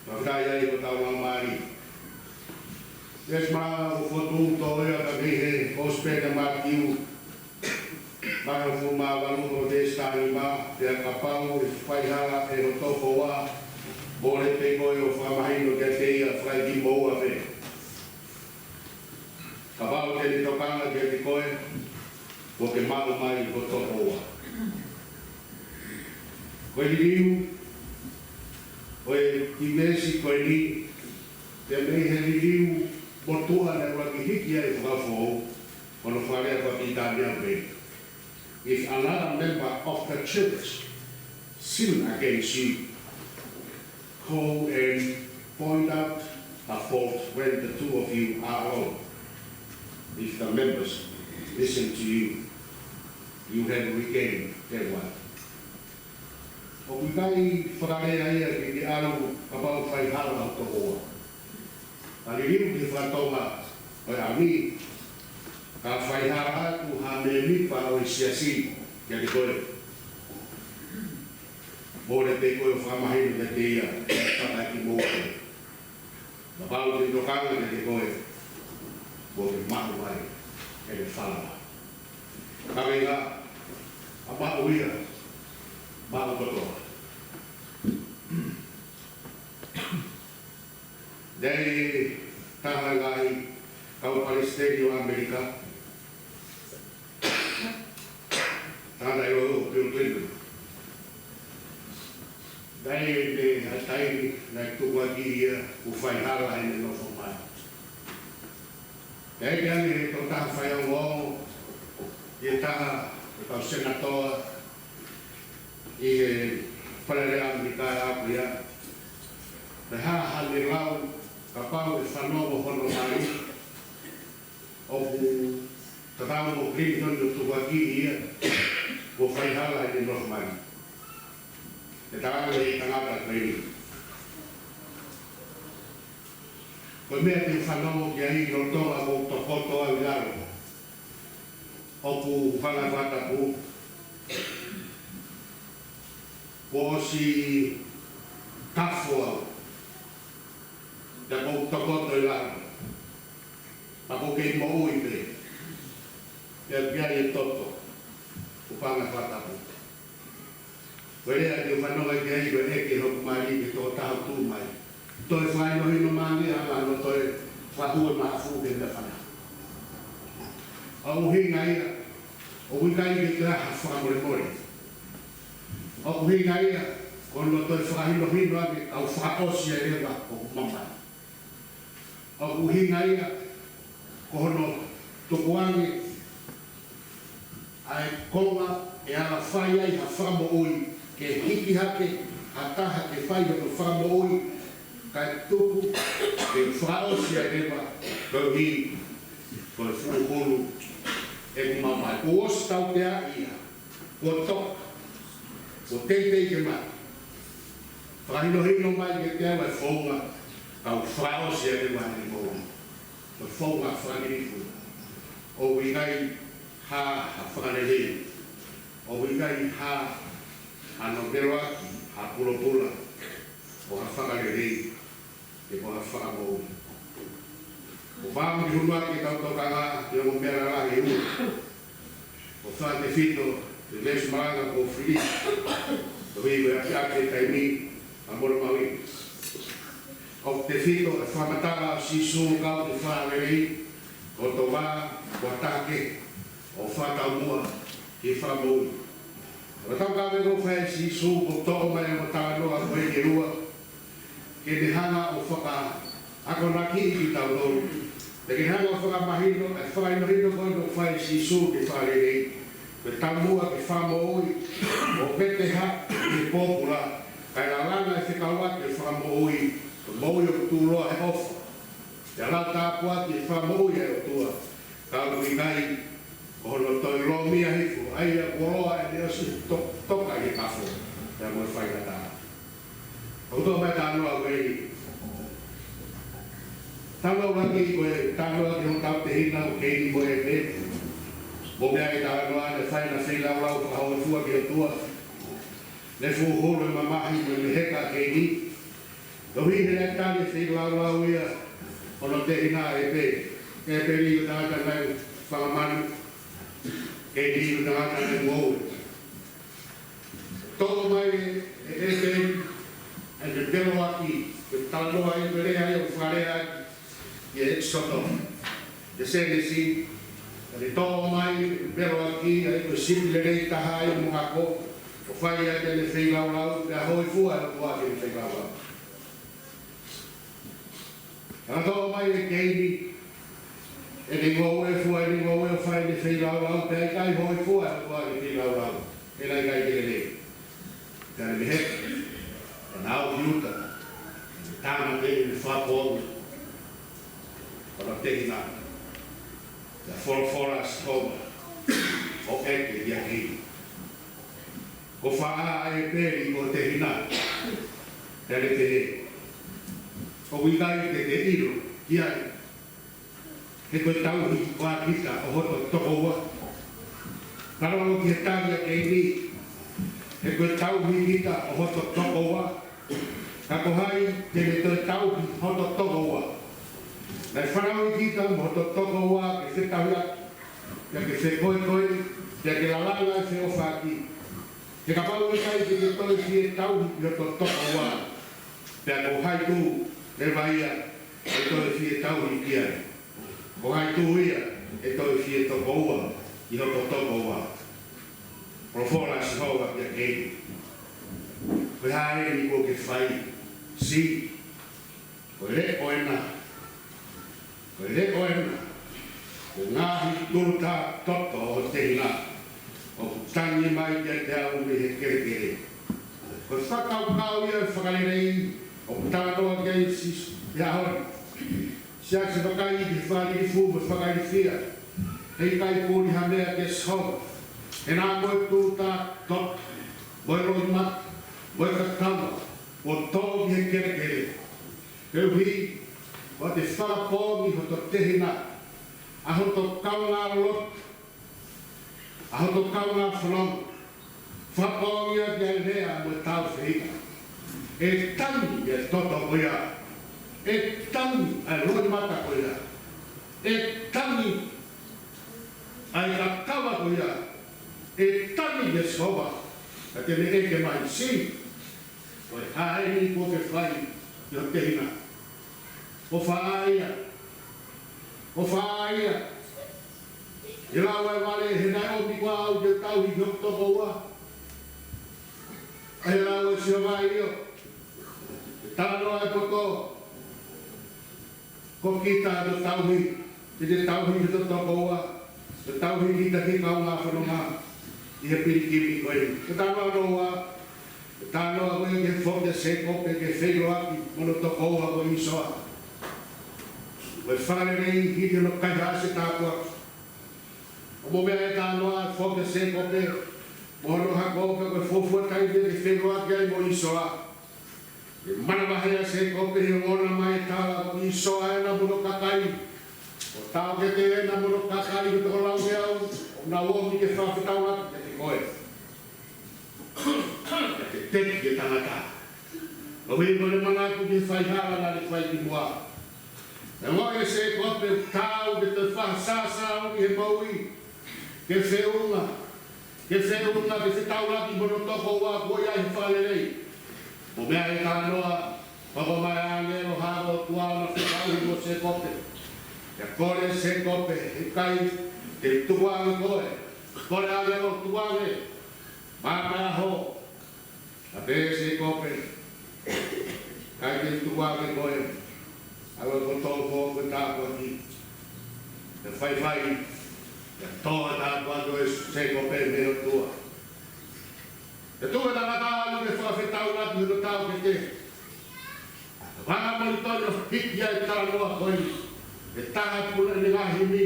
Fakafetaʻi ai ko tau laumālie. Yes, ma o fotu to ia ka mei he Kosipeli ʻa Mātiu. Vahe hongofulu mā valu ko e veesi taha nima, pea kapau ʻe faihala ʻe hoto koua, mole pē koe ʻo fakamahino kiate ia, fai kimoua pē. Kapau te ne tokanga kiate koe, kuo ke maʻu mai hoto koua. Ko e liliu ʻo e kiʻi veesi ko eni, pea mei he liliu motuʻa naʻe ʻuluaki hiki ai ʻa e Fuakava Foʻou, ko hono fakalea ʻa Pita ni ʻa pē. If another member of the church sin against you, go and point out the fault when the two of you are alone. If the members listen to you, you have regained their one. ʻOku ʻikai fakalea ia ke ke ʻalu kapau faihala hoto koua. Ka liliu ki he fakatonga ʻo e ʻaho ni, ka faihala atu ha mēmipa ʻo e siasi kiate koe, mole pē koe ʻo fakamahino kiate ia, fai kimoua pē. Kapau te ne tokanga kiate koe, kuo ke maʻu ai ʻene falala. Kāinga, ʻa maʻu ia, maʻu kotoa. Naʻe ʻi ai e taha e ngaahi kau palesiteni ʻo ʻAmelika, tangata ʻi loto ʻo Bill Clinton. Naʻe ʻi ai e taimi naʻe tukuakiʻi ia kuo faihala heʻene nofo mai. Naʻe ʻi ai e tokotaha faiongoongo, ʻi he taha e kau senatoa ʻi he Fale Alea ʻAmelika ʻaʻaku ia. Naʻe hā haʻane lau Kapau ʻe fanongo hono mali, ʻoku tatau mo Clinton ʻo tukuakiʻi ia, kuo faihala ʻene nofo mali. Ke tala ange ʻe he tangata ko eni. Ko e meʻa te u fanongo ki ai lolotonga ʻeku tokoto au ʻi lalo, ʻoku hanga fakatapu, kuo ʻosi kafo au. Pea ʻoku ou tokoto ʻi lalo. Pea ʻoku ou kei moʻui pē. Pea ʻoku ʻi ai e toto. Kuo u hanga fakatapu. Ko e lea te u fanongo ki ai ko e ʻeke hoku mali ki he tokotaha ʻoku tuʻu mai. Toe fakahinohino mai ange ʻa hono toe fakahū e mahafu ki he meʻa fana. ʻUhinga ia, ʻoku ʻikai ke toe ha fakamolemole. ʻUhinga ia, ko hono toe fakahinohino ange, ʻoku fakaʻosi ai leva hoku mamahi. ʻUhinga ia, ko hono tukuange ʻa e konga ʻe ala fai ai ha fakamoʻui, ke hiki hake ha taha ke fai hono fakamoʻui, kae tuku ke fakaʻosi ai leva, koeʻuhi ko e fuʻu hulu ʻeku mamahi. Kuo ʻosi tautea ia, kuo toka, kuo teitei ke mate. Fakahinohino mai kiate au e founga, kae fakaʻosi ai leva ʻene moʻui. Ko e founga fakalilifu. ʻOku ʻikai ha, ha fakalelei. ʻOku ʻikai ha, hano veloaki, ha pulopula, ʻo ha fakalelei, pe ko ha fakamoʻui. ʻOku ou fakaʻamu ke hū mai ʻetau tokanga ki he ongo meʻa lalahi ʻe ua. ʻOku fakatefito, ʻi he veesi malanga kuo fili, koeʻuhi ko e ʻapiʻapi e taimi, ʻa Molemau. ʻOku tefito e fakamatala ʻa Sīsū kau ki he fakalelei, ko e tō vā, ko e taha kehe, ʻo fakataumuʻa ki he fakamoʻui. Ko e tau kave ko fai Sīsū, kuo toʻo mai ʻa e talanoa ko eni ʻe ua, ke ne hanga ʻo fakaakonakiʻi kitautolu. Pea ke hanga ʻo fakamahino, ʻa e fakahinohino ko eni ʻoku fai Sīsū ki he fakalelei. Ko e taumuʻa ki he fakamoʻui, ʻo vete hake ʻi he pōpula, kae lalanga e fekauʻaki e fakamoʻui, ko e moʻui ʻoku tuʻuloa he ʻofa. Pea lau tāpuaki e fakamoʻui ʻa e ʻOtua, ka ʻoku ʻikai ko hono toe lōmia hifo, ʻa ia kuo loa ʻene ʻosi to-, toka ʻi he kafo, pea mo e faingataʻa. ʻOku toʻo mai e talanoa ko eni. Talanoa ʻuluaki ko e talanoa ki hotau tehina ko Keini mo ʻĒpeli. Ko e meʻa ʻi he talanoa naʻe fai ʻena feilaulau fakahōifua ki he ʻOtua. Ne fuʻu hulu e mamahi mo e meheka ʻa Keini. Koeʻuhi he naʻe tali e feilaulau ia ʻa hono tehina ʻa ʻĒpeli. ʻĒpeli ko e tangata naʻe fanga manu. Keini ko e tangata naʻe ngoue. Toʻo mai ʻe, ʻe ʻĒpeli ʻa ʻene veloaki, ko e talanoa ia, ko e lea ia ʻoku fakalea ai ʻi he ʻEkisoto, ʻi he Sēnesi, ʻa ʻene toʻo mai e veloaki, ʻa ia ko e sipi lelei taha ia mo e ako, ʻo fai ai ʻene feilaulau, pea hōifua e ʻOtua ki heʻene feilaulau. Ka toʻo mai ʻe Keini ʻene ngoue, fua ʻene ngoue ʻo fai ʻene feilaulau, pea ʻikai hōifua e ʻOtua ki he feilaulau, he naʻe ʻikai ke lelei. Pea ne meheka, pea ne ʻalu ki ʻuta, tāmateʻi ʻene fakapoongi hono tehina. Pea folofola ʻa Sihova ʻo ʻeke kia Keini: Ko fē ʻa ʻĒpeli ko ho tehina? Pea ne pehē: ʻOku ʻikai te te ʻilo ki ai, he ko e tauhi koā kita ʻo hoto tokoua? Ka lolo ki he tali ʻa Keini, he ko e tauhi kita ʻo hoto tokoua. Ka ko hai te ne toe tauhi hoto tokoua? Naʻe fanauʻi kita mo hoto tokoua ke fetauhiʻaki, pea ke fekoekoeʻi, pea ke lalanga e feʻofaʻaki. He kapau ʻe ʻikai te ke toe fie tauhi ki hoto tokoua, pea ko hai tū leva ia ʻe toe fie tauhi ki ai? Ko hai tū ia ʻe toe fie tokoua ki hoto tokoua? Folofola ʻa Sihova kia Keini: Ko e hā eni kuo ke fai? Sī, ko e leʻo ʻena, ko e leʻo ʻena, ko e ngaahi tuluta toto ʻo ho tehina, ʻoku tangi mai kiate au mei he kelekele. Ko e fakakaukau ia ʻo e fakalelei ʻoku talanoa ki ai Sīsū he ʻaho ni. Siasi, vakai ki he fakailifia mo e fakailifia. Heʻikai puli ha meʻa kia Sihova. He naʻa mo e tūtā, toto, mo e loʻimata, mo e kakava, ʻo tō ki he kelekele. Koeʻuhi, ʻoku te fakapoongi hoto tehina, ʻa hoto kaungā lotu, ʻa hoto kaungā fononga. Fakapoongi ʻaki ʻa e lea mo e tāufehiʻa. ʻE tangi ʻa e toto ko ia. ʻE tangi ʻa e loʻimata ko ia. ʻE tangi ʻa e kakava ko ia. ʻE tangi ʻa Sihova. Ka te ne ʻeke mai, Siasi, ko e hā eni kuo ke fai ki ho tehina? ʻOfa ia. ʻOfa ia. ʻE lau ʻa e vale, he naʻe ʻomi koā au ke tauhi ki hoku tokoua? ʻE lau ʻe Sihova, ʻIo. Talanoa e poto, ko kita ʻoku tauhi, te te tauhi ki hoto tokoua, te tauhi kita ki he kaungā fononga ʻi he pilikimi ko eni. Ko e talanoa ua, ko e talanoa ko ē ki he foki ʻa Sēkope ke feʻiloaki mo hono tokoua ko ʻĪsoa. Ko e fakalelei ki hono kaihaʻasi e tāpuaki. ʻO mo meʻa e talanoa, foki ʻa Sēkope mo hono hako, pea ko e fuofua taimi ke feʻiloaki ai mo ʻĪsoa. ʻE manavahē ʻa Sēkope he ʻoku ʻomi mai e tala ko ʻĪsoa ena mo hono kakai, ko e taʻokete ena mo hono kakai, ko e tokolaungeau, ʻoku nau ō mai ke fakafetaulaki kiate koe. Ke te teki e tangata. Ko e meʻa ko ē naʻe manako ki he faihala naʻe fai kimuʻa. Naʻe ʻomi ʻe Sēkope ʻo taau ke toe fakasāsāuni he moʻui, ke feʻunga, ke feʻunga, ke fetaulaki mo hono tokoua ko ia ʻi he fakalelei. Mo meʻa e talanoa, hoko mai ʻa e ʻāngelo ʻa e ʻOtua ʻo na fetaulaki mo Sēkope. Pea kole ʻe Sēkope, heʻikai te u tukuange koe. Kole ʻa e ʻāngelo, tukuange. Mamaʻo. Pea pehē ʻe Sēkope, ʻIkai te u tukuange koe. ʻAlu ʻo toʻo ʻa e tāpuaki. Pea faifai, pea toʻo ʻa e tāpuaki ʻo Sēkope mei he ʻOtua. Pea tuʻu e tangata ʻo ʻalu ke fakafetaulaki ki hono taʻokete. Fakamoʻoni tonu ʻo hiki ʻa e talanoa ko eni. ʻE taha puna ʻi he ngaahi himi.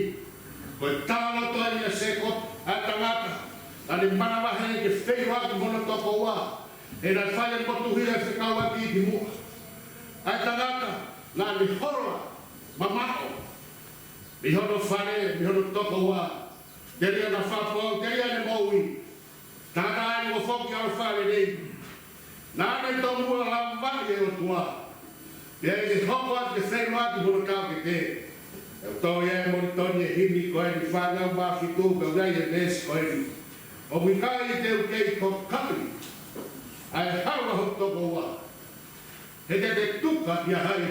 Ko e talanoa ko eni ʻa Sēkope, ʻa e tangata naʻa ne manavahē ke feʻiloaki mo hono tokoua. He naʻe fai e motuhi ʻa e fekauʻaki kimuʻa. ʻA e tangata naʻa ne hola mamaʻo mei hono fale, mei hono tokoua. Telia naʻa fakapoongi, telia ʻene moʻui. Tangata eni kuo foki ʻo ʻalu ʻo fakalelei. Naʻa ne tomuʻa lavaʻi e ʻOtua. Pea ʻi he hoko atu ke feʻiloaki mo hono taʻokete. ʻE toe ʻi ai e moʻoni tonu e himi ko eni, fānau mā fitu, pea ʻoku ʻi ai e veesi ko eni. ʻOku ʻikai te u kei tokaʻi ʻa e hau ʻa hoku tokoua. He te te tuka kia hai?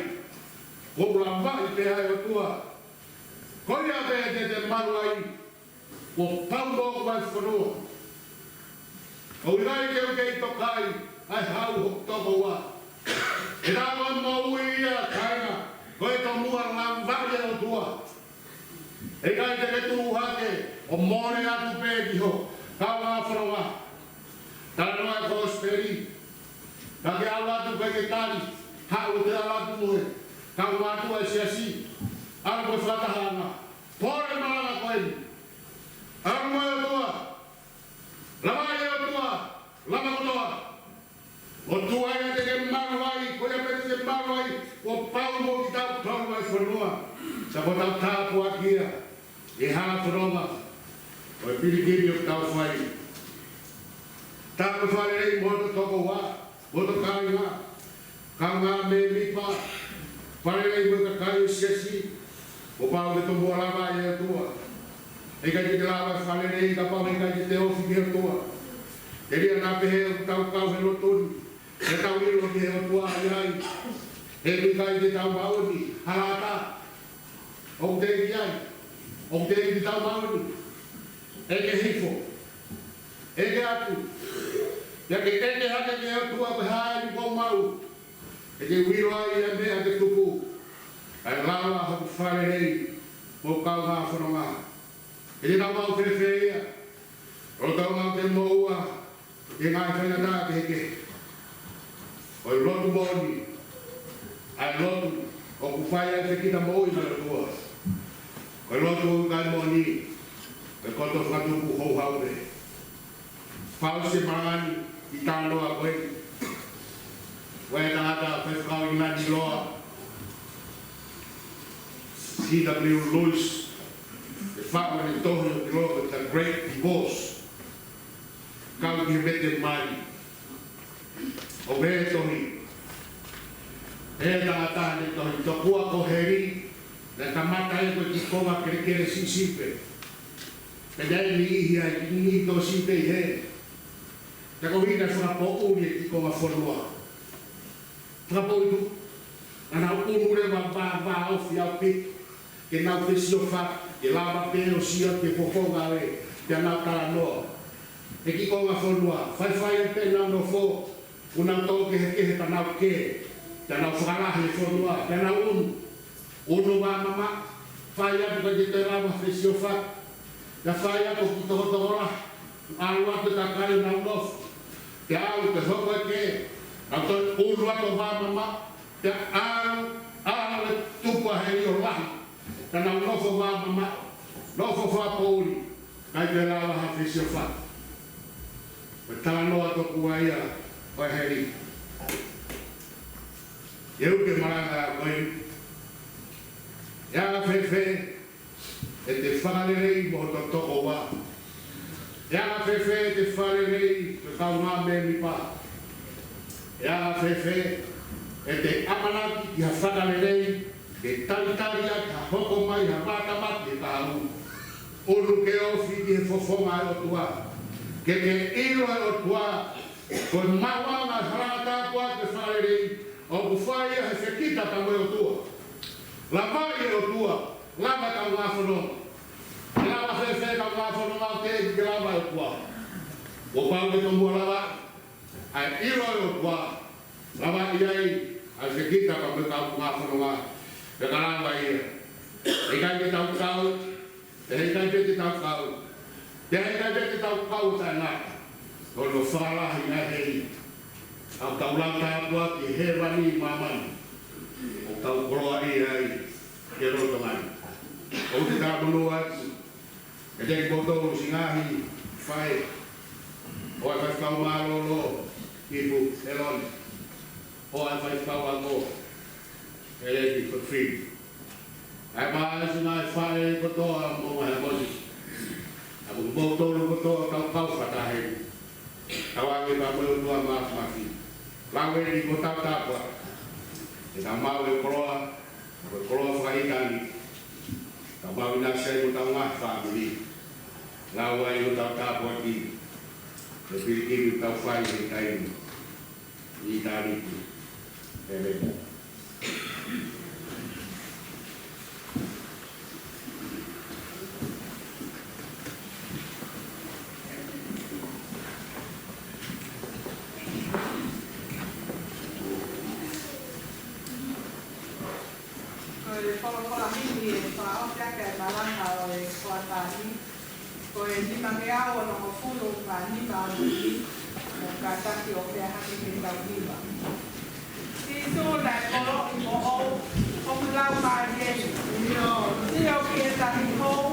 Kuo u lavaʻi pē ʻe he ʻOtua. Ko ia pē te te malu ai. Kuo pau moʻoku ʻa e fonua. ʻOku ʻikai te u kei tokaʻi ʻa e hau ʻo hoku tokoua. He naʻa mo e moʻui ia, kāinga, ko e tomuʻa lavaʻi e ʻOtua. Heʻikai te ke tuʻu hake ʻo mole atu pē ki ho kaungā fononga. Talanoa e kosipeli. Ka ke ʻalu atu pē ke tali, haʻu ʻo te ʻalu atu mo e kaungā mātuʻa e siasi. ʻAlu mo e fakatahaʻanga. Pole malanga ko eni. ʻAlu mo e ʻOtua. Lavaʻi e ʻOtua. Lava kotoa. ʻOtua ia te ke malu ai, ko ia pē te ke malu ai, kuo pau moʻoku kitautolu ʻa e fonua. Sa ko tau tāpuaki ia, ʻi he hā fononga, ko e pilikimi ʻoku tau fai. Tau fakalelei mo hoto tokoua, mo hoto kāinga, kaungā mēmipa, fakalelei mo e kakai ʻo e siasi, kuo pau ke tomuʻa lavaʻi e ʻOtua. Heʻikai te ke lava fakalelei kapau heʻikai te te ofi ki he ʻOtua. Telia naʻa pehē ʻoku tau kau he lotu ni, te tau ʻilo ki he ʻOtua ʻi ai. He ʻoku ʻikai te tau maʻu ni, hala ʻatā. ʻOku teʻeki ai. ʻOku teʻeki te tau maʻu ni. ʻEke hifo. ʻEke atu. Pea ke ʻeke hake ki he ʻOtua pe ko e hā eni kuo u maʻu. He te u ʻilo ai ʻa e meʻa ke tuku. ʻA e lava hoku fakalelei mo e kaungā fononga. He te tau maʻu fēfē ia? Lolotonga ʻete moʻua ʻi he ngaahi faingataʻa kehekehe. Ko e lotu moʻoni, ʻa e lotu ʻOku fai ai e fekita moʻui mo e ʻOtua. Ko e lotu ʻoku ʻikai moʻoni, ko e koto fakatupu houhau pē. Fakaʻosi e malanga ni ʻi he talanoa ko eni. Ko e tangata faifekau ʻIngilani loa, C W Lewis, ʻi he faʻu ʻene tohi ʻoku ʻiloa ko e The Great Divorce. Kau ki he vete mali. ʻOku pehē e tohi. Pehē ʻe he tangata ʻene tohi, tokua ko heli, naʻe kamata ia ko e kiʻi konga kelekele siʻisiʻi pē. Pea naʻe ʻi ai e niʻihi ai, niʻihi tokosiʻi pē ʻi hē. Pea ko e ʻuhinga naʻe fakapoʻuli e kiʻi konga fonua. Fakapoʻuli tuʻu. Naʻa nau ʻunu leva vā, vā ofi ʻaupito. Ke nau fesioʻaki, ke lava pē ʻo sio ki he fofonga ē, pea nau talanoa. He kiʻi konga fonua, faifai ai pē ʻenau nofo, ʻoku nau tō kehekehe pea nau kē, pea nau fakalahi e fonua, pea nau ʻunu, ʻunu vā mamaʻo, fai atu ka ke te lava fesioʻaki, pea fai atu ki tokotoko lahi, ʻalu atu e kakai ʻo nau nofo, pea ʻalu ke hoko e kē, nau toe ʻunu atu vā mamaʻo, pea ʻalu, ʻalu e tupu ʻa heli ʻo lahi. Ka nau nofo vā mamaʻo, nofo fakapoʻuli, ʻikai ke lava ha fesioʻaki. Ko e talanoa tokua ia ʻo e heli. ʻI he uke malanga ko ē, ʻe anga fēfē ʻete fakalelei mo hoto tokoua? ʻE anga fēfē ʻete fakalelei mo e kaungā mēmipa? ʻE anga fēfē ʻete ʻamanaki ki ha fakalelei ke talitali ʻaki ha hoko mai ha vātamaki he kahaʻu? ʻUnu ke ofi ki he fofonga ʻo e ʻOtua. Ke ke ʻilo ʻe he ʻOtua, ko e maʻuʻanga ʻo e hala tāpuaki ʻo e fakalelei, ʻoku fai ia he fekita pea mo e ʻOtua. Lavaʻi e ʻOtua, lava e kaungā fononga. Lava fēfē e kaungā fononga ʻo teʻeki ke lava e ʻOtua? Kuo pau ke tomuʻa lava ʻa e ʻilo ʻo e ʻOtua, lavaʻi ai ʻa e fekita pea mo e kaungā fononga, pea ka lava ia, ʻe ʻikai ke tau kau, ʻe ʻikai pē ke tau kau, ʻe ʻikai pē ke tau kau taʻengata, ʻo fakalahi ʻa e heli. ʻOku tau lau tāpuaki hēvani ʻi māmani, ʻoku tau koloaʻia ai ki he lolotonga ni. ʻOku te talamonū atu kiate kimoutolu siʻi ngaahi faʻē, ʻa e faifekau mālōlō, Ipu ʻElone, ʻa e faifekau ako, ʻEleni Kotofili. ʻA e mālōlō siʻi ngaahi faʻē kotoa mo e ngaahi mosi. ʻA kimoutolu kotoa kau kau fakataha heni. Tauange pea mo e ʻOtua Māfimafi. Lau eni ko hotau tāpuaki. Ke tau maʻu e koloa, ko e koloa fakaʻitāniti. Tau maʻu ʻinasi ai mo hotau ngaahi fāmili. Lau ai hotau tāpuaki. Ko e pilikimi ʻoku tau fai he taimi ni. ʻItāniti. ʻĒmeni. Ko e folofola himi ʻe fakaʻosi ʻaki ʻa e malanga ʻo e kuata ni, ko e nimangeau onongofulu mā nima ʻo e ʻaho ni, ʻo kātaki ʻo pehē hake ke tau hiva. Sīsū naʻe koloaʻi moʻou, ʻoku lau mai eni: Sio ki he Tahi Hou,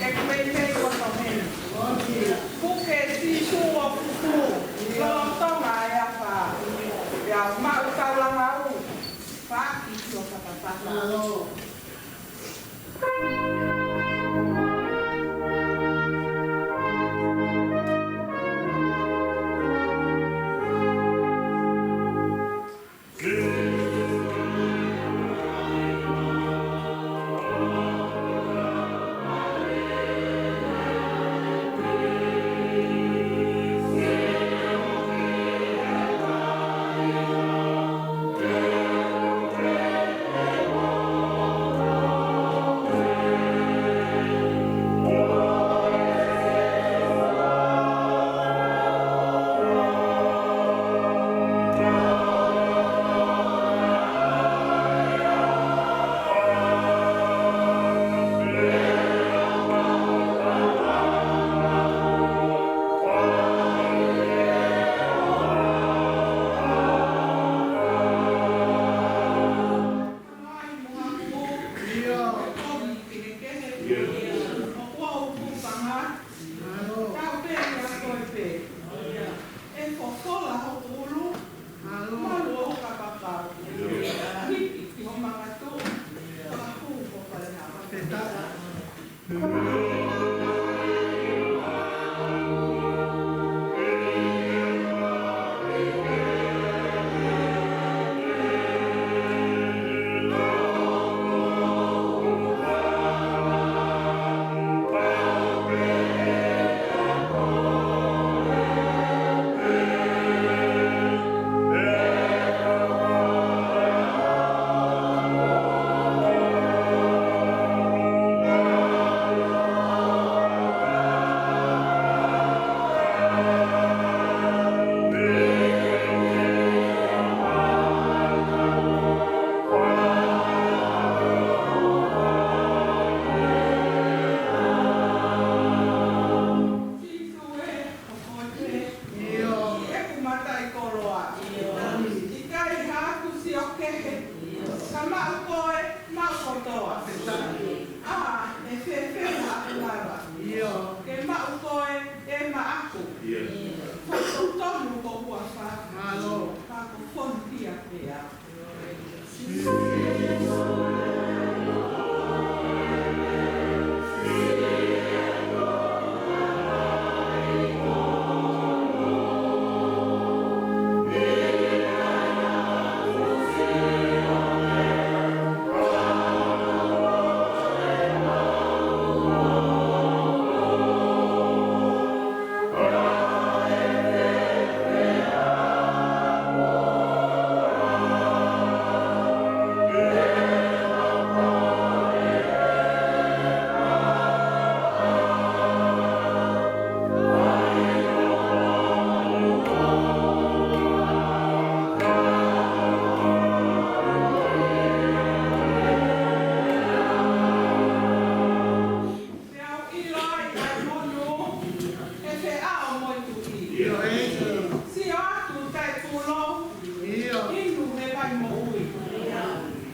ʻoku meimei ʻoto heni. Puke Sīsū ʻo fufū, lolotonga e afā, pea u maʻu taulanga ʻo fāki ki ho fakataha.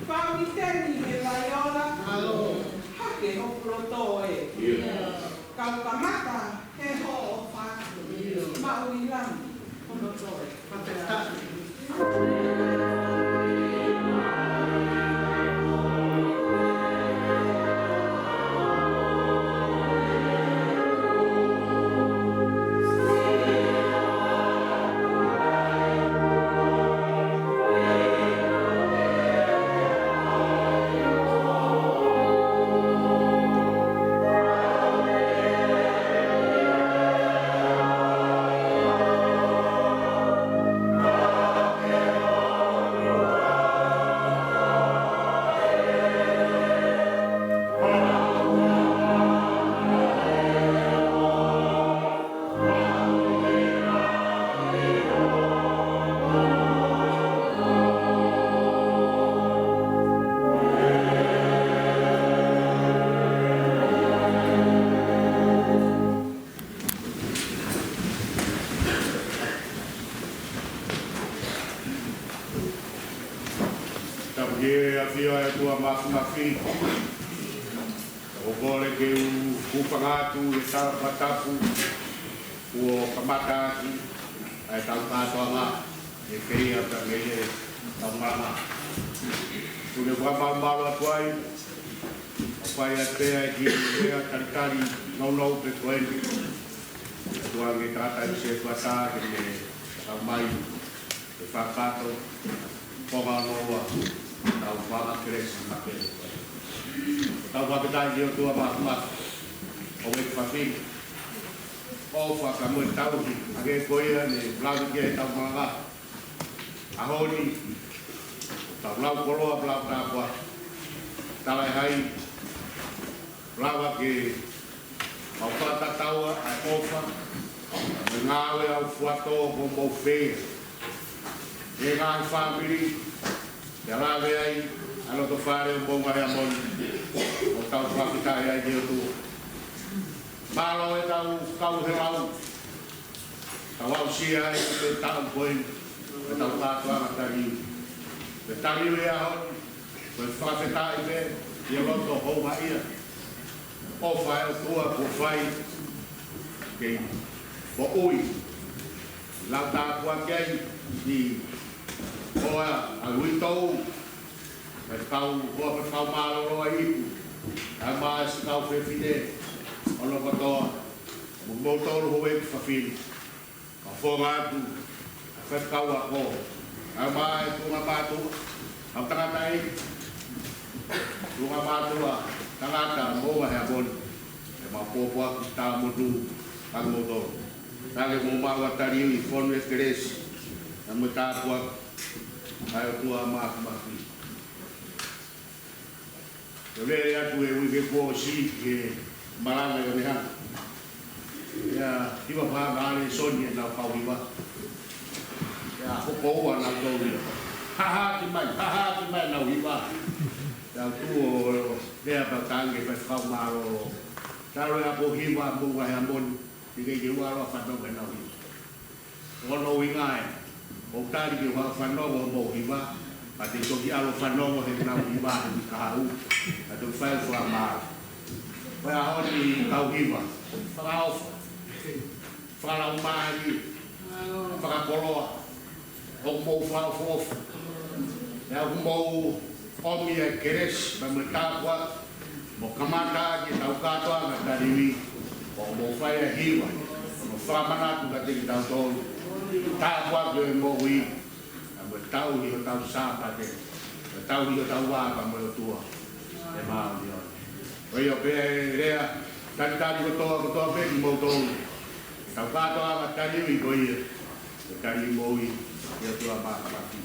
Kapiteni Helaiola, hake hoku loto ē. Kau kamata he hoʻo ʻofa, maʻu ʻi langi hoʻo loto ē. Tapu ki he ʻafio ʻa e ʻOtua Mafimafi. ʻOku ou kole ke u hūfanga atu he tala fakatapu kuo kamata ʻaki ʻa e tau kātoanga ʻe kei ata mei he tau malanga. Kole fakamalumalu atu ai, ʻo fai atu pē ʻa e kiʻi lea talitali nounou pē ko eni. ʻOtua ke tata i se fata ke ne tau mai. Ke fakatapu, konga noa, tau fanga kelesi ma ke. Tau fakatapu ki he ʻOtua Mafimafi, ʻo e fafine. ʻOfa ka mo e tauhi, ʻa e ko ia ne lave ki ai tau malanga. ʻAho ni, tau lau koloa, lau tāpuaki. Tala ʻe hai, lava ke mau fakatatau ʻa e ʻofa, mo e ngāue ʻa e ʻOtua kuo mou fai. ʻE ngaahi fāmili, ʻe lave ai ʻa e loto fale ʻo Moʻunga Heamoni, ʻo tau fakafetaʻi ai ki he ʻOtua. Mālō e tau kau he lau, tau aʻusia ai ʻa e taʻu ko eni, ʻa e tau kātoanga taliui. Ko e taliui ʻaho ni, ko e fakafetaʻi pē, ʻi he loto houngaʻia. ʻOfa ʻa e ʻOtua kuo fai, kei moʻui. Lau tāpuaki ai, ʻi ʻoa ʻa uitou, ʻa e kau ʻoa pē kau mālōlō ʻa e ipu, ʻa e mā ʻa e siʻi kau fefine, ʻo lokotoa, mo moutolu houʻeiki fafine. Ka fofonga atu, ʻa e faifekau ako, ʻa e mā ʻa e tuʻunga mātuʻa, ʻa e tangata ē, tuʻunga mātuʻa, tangata Moʻunga Heamoni, ʻe mau pōpoaki tāmotu, ka moutolu. Ka ke mou maʻu ʻa e taliui fonu ʻa e kelesi, ʻa e mo e tāpuaki, ʻa e ʻOtua Mafimafi. Ke lele atu he uike kuo ʻosi ki he malanga ʻi ʻOneha. ʻIa, hiva fā male soni ʻenau kau hiva. ʻIa, hoko ua nau tau hiva. Haha ki mai, haha ki mai nau hiva. ʻIa, tuʻu ʻo, ʻo, lea pē tangi fai kau mālōlō. Talo ʻa e ako hiva Moʻunga Heamoni. Ni kei ke ua loa fanongo ʻenau hiva. Ono uinga ē, ʻoku tali ke u fanongo hoʻomou hiva, ka te u toki ʻalu ʻo fanongo heʻenau hiva he uike kahaʻu, ka te u fai fakamālō. Ko e ʻaho ni kau hiva, fakaʻofa, fakalaumālie, fakakoloa, ʻoku mou fakaʻofoʻofa. ʻIa ʻoku mou ʻomi ʻa e kelesi, pea mo e tāpuaki, mo kamata ʻaki ʻetau kātoanga taliui, ʻoku mou fai ʻa e hiva, mo fakamanatu kiate kitautolu. Tāpuaki ʻo e moʻui, pea mo e tauhi hotau Sāpate, mo e tauhi hotau vā pea mo e ʻOtua ʻe māʻoniʻoni. Ko ia pē ʻa e lea talitali kotoa, kotoa pē kimoutolu. Tau kātoanga taliui ko ia, ko e taliui moʻui, ʻa e ʻOtua Mafimafi.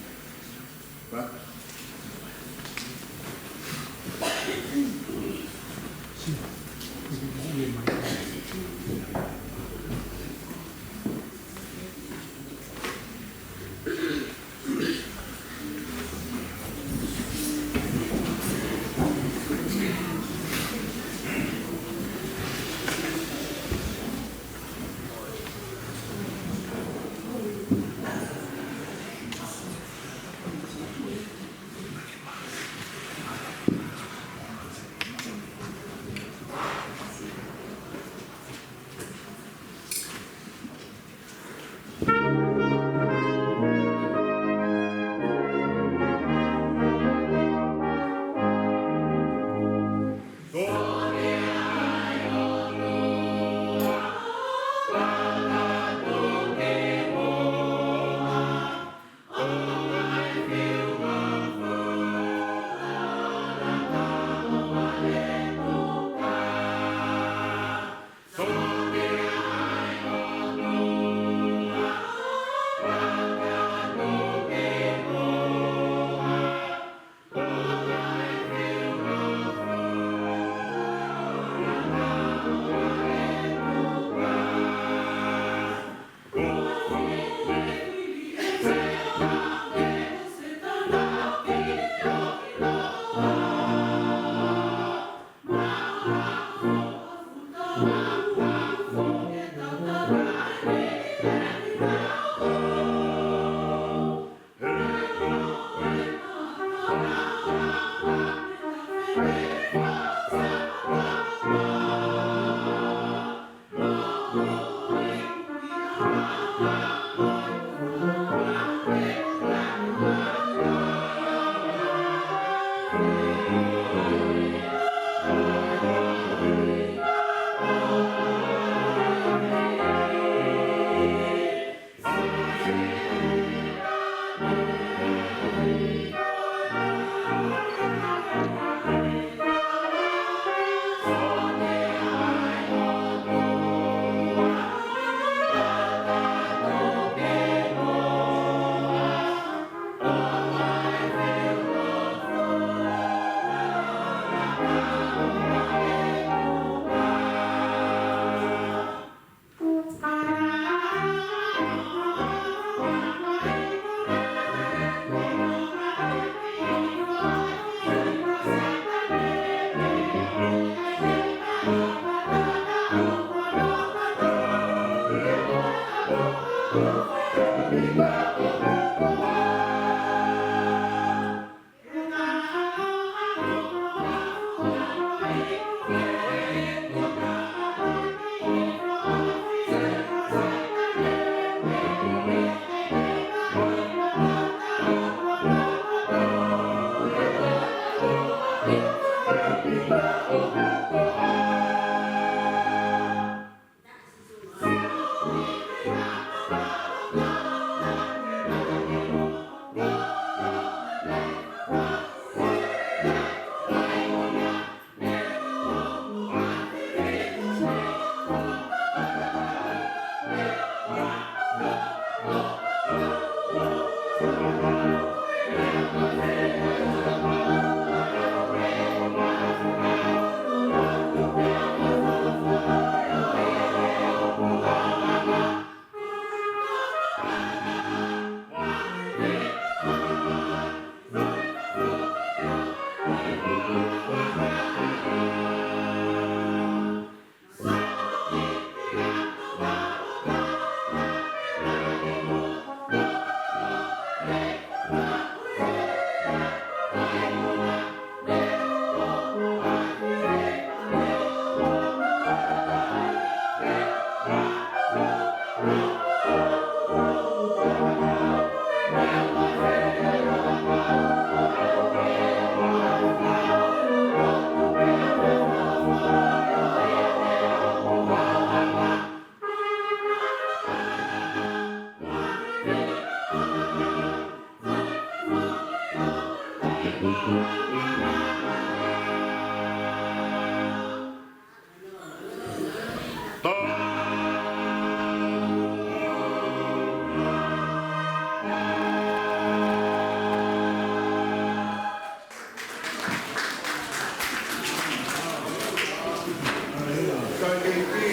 Kaikeiki,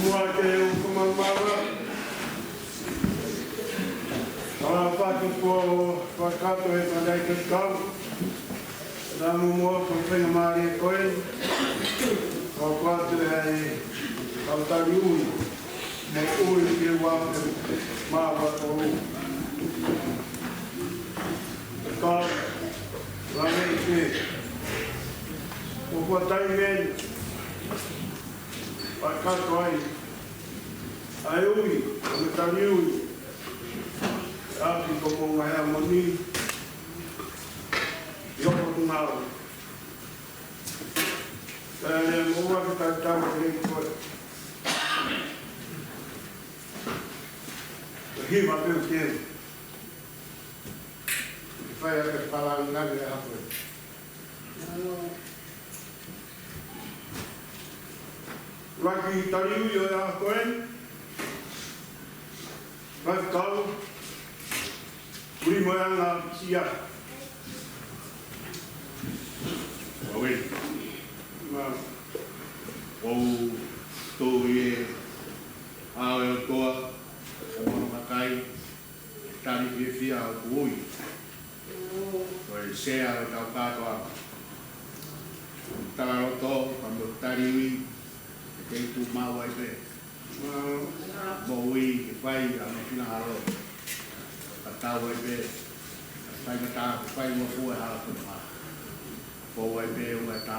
ua ke u kumamala. Ala faki po fakato e tadai ke kau. Namu mo ko fenga mari ko e. Ko kuatu e ai kau tali ui. Mo ui ke ua ke ma ua ko u. Ka la me ke. Ko kua tai men. Fakato ai. Ai ui, ko me tali ui. Afi ko mo ngahea moni. Yo ko tungau. Pea mo ua ke tau tau ke hei koe. Ko hiva pē o ke. Ke fai a ke palangani a koe. Laki taliui o e a koe. Laki kau. Ui mo e anga sia. Awe. Ma. Ou tō i e ao e otoa. Ka mono makai. Tali fiefia ʻoku ui. Ko e sea ʻo e tau kātoa. Tala loto, ka mo taliui, ke tei tu mau ai pē. Mo ui, ke fai, a mo kina halo. Ka tau ai pē. Fai ka tā, fai mo fua hala ko ma. Ko wai pe ua tā.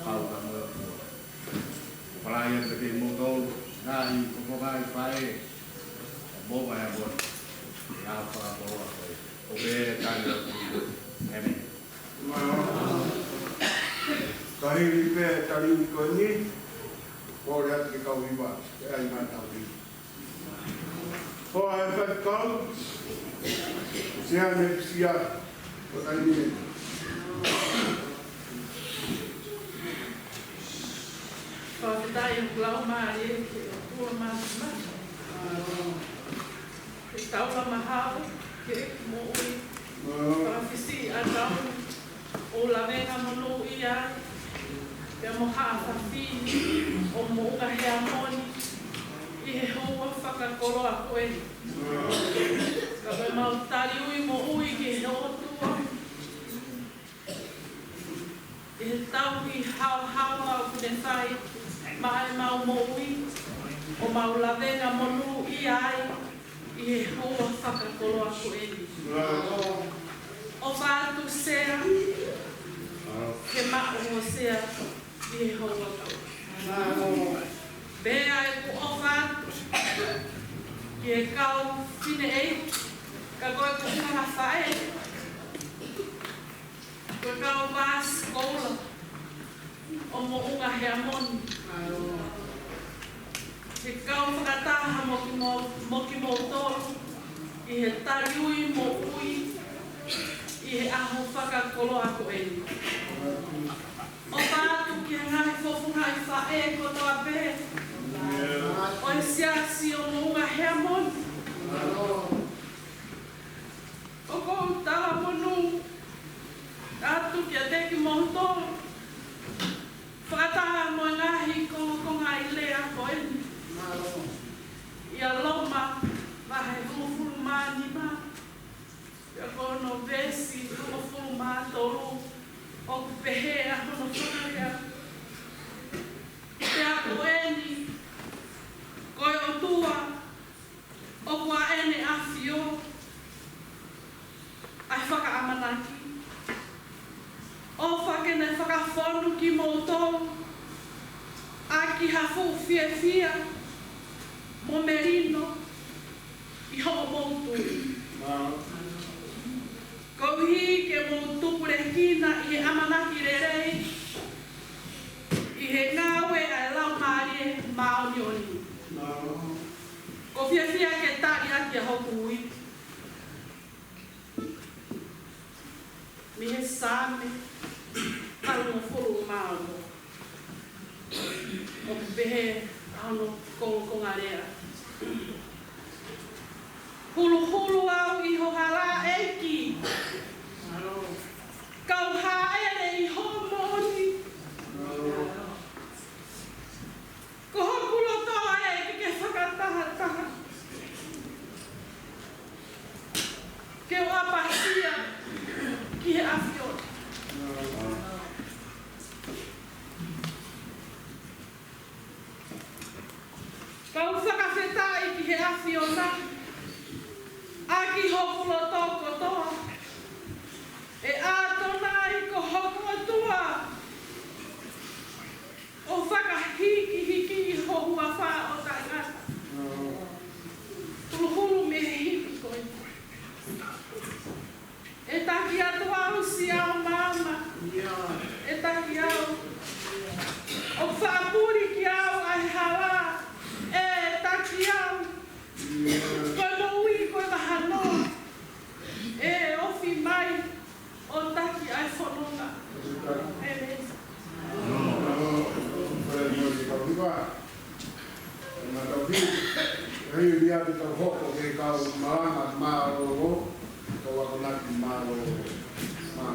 Kau ka mo fua. Palai atu ke mo tau, nai, ko ko ngai fai. Mo ngai mo. Ia fa ko wa ko. Ko pe tā ni. Amen. Ka hili pe tali ko ni. Ko le atu ke kau iwa. Ke ai mai tau ni. Ko e faifekau, Sea Nefisia, ko tai ni. Fakafetaʻi ʻoku lau mālie ki he ʻOtua Māfimafi. Ke tau la mahalo, ke moʻui. Fakafisi a tau. ʻO lavenga monūʻia ai, pea mo haʻa fafine ʻo Moʻunga Heamoni ʻi he houa fakakoloa ko eni. Ka ko ʻemau taliui moʻui ki he ʻOtua, ʻi he tauhi haohaoa ʻoku ne fai maʻa ʻemau moʻui, ʻo mau lavenga monūʻia ai, ʻi he houa fakakoloa ko eni. ʻOfa atu Sea, ke maʻu ho Sea ʻi he houa ko eni. Pea ʻoku ou ʻofa atu ki he kau fineʻeiki, ka ko e kau fanga faʻē, ko e kau pāsikola ʻo Moʻunga Heamoni. Ke kau fakataha mo kimo-, mo kimoutolu ʻi he taliui moʻui ʻi he ʻaho fakakoloa ko eni. ʻOfa atu ki he ngaahi fofongaʻi faʻē kotoa pē ʻo e siasi ʻo Moʻunga Heamoni. ʻOku ou talamonū atu kiate kimoutolu, fakataha mo e ngaahi kongokonga ʻi lea ko eni. ʻIa Loma, vahe hongofulu mā nima, ʻia ko hono veesi hongofulu mā tolu, ʻoku pehē ʻa hono fakalea. Pea ko eni, ko e ʻOtua, ʻoku ʻa ʻEne ʻAfio ʻa e fakaʻamanaki. ʻOfa ke ne fakafonu kimoutolu ʻaki ha fuʻu fiefia mo melino ʻi hoʻomou tui. Koeʻuhi ke mou tupulekina ʻi he ʻamanaki lelei ʻi he ngāue ʻa e Laumālie Māʻoniʻoni. Ko e fiefia ke tali ʻaki ʻa hoku ui. Mei he Saame, vahe hongofulu mā ono. ʻOku pehē ʻa hono kongokonga lea. Huluhulu au ʻi ho hala ʻEiki. Kau hāʻele ʻi ho moʻoni. Ko hoku loto ē ke ke fakatahataha. Ke u ʻapasia ki he ʻAfiona. Kau fakafetaʻi ki he ʻAfiona ʻaki hoku loto kotoa. ʻE ʻAtonai ko hoku ʻOtua, ʻo fakahikihiki ho huafa ʻo taʻengata. Huluhulu mei he hipi ko ē. ʻE taki atu au siʻau maama. ʻE taki au. ʻOku faʻa puli kiate au ʻa e hala. ʻE taki au. Ko e moʻui ko e mahanoa. ʻE ofi mai ʻo taki ʻa e fononga. ʻĒmeni. Mātauhi, hei lia te tau hoko ke kau malanga mālōlō, kau akonaki mālōlō. Mā.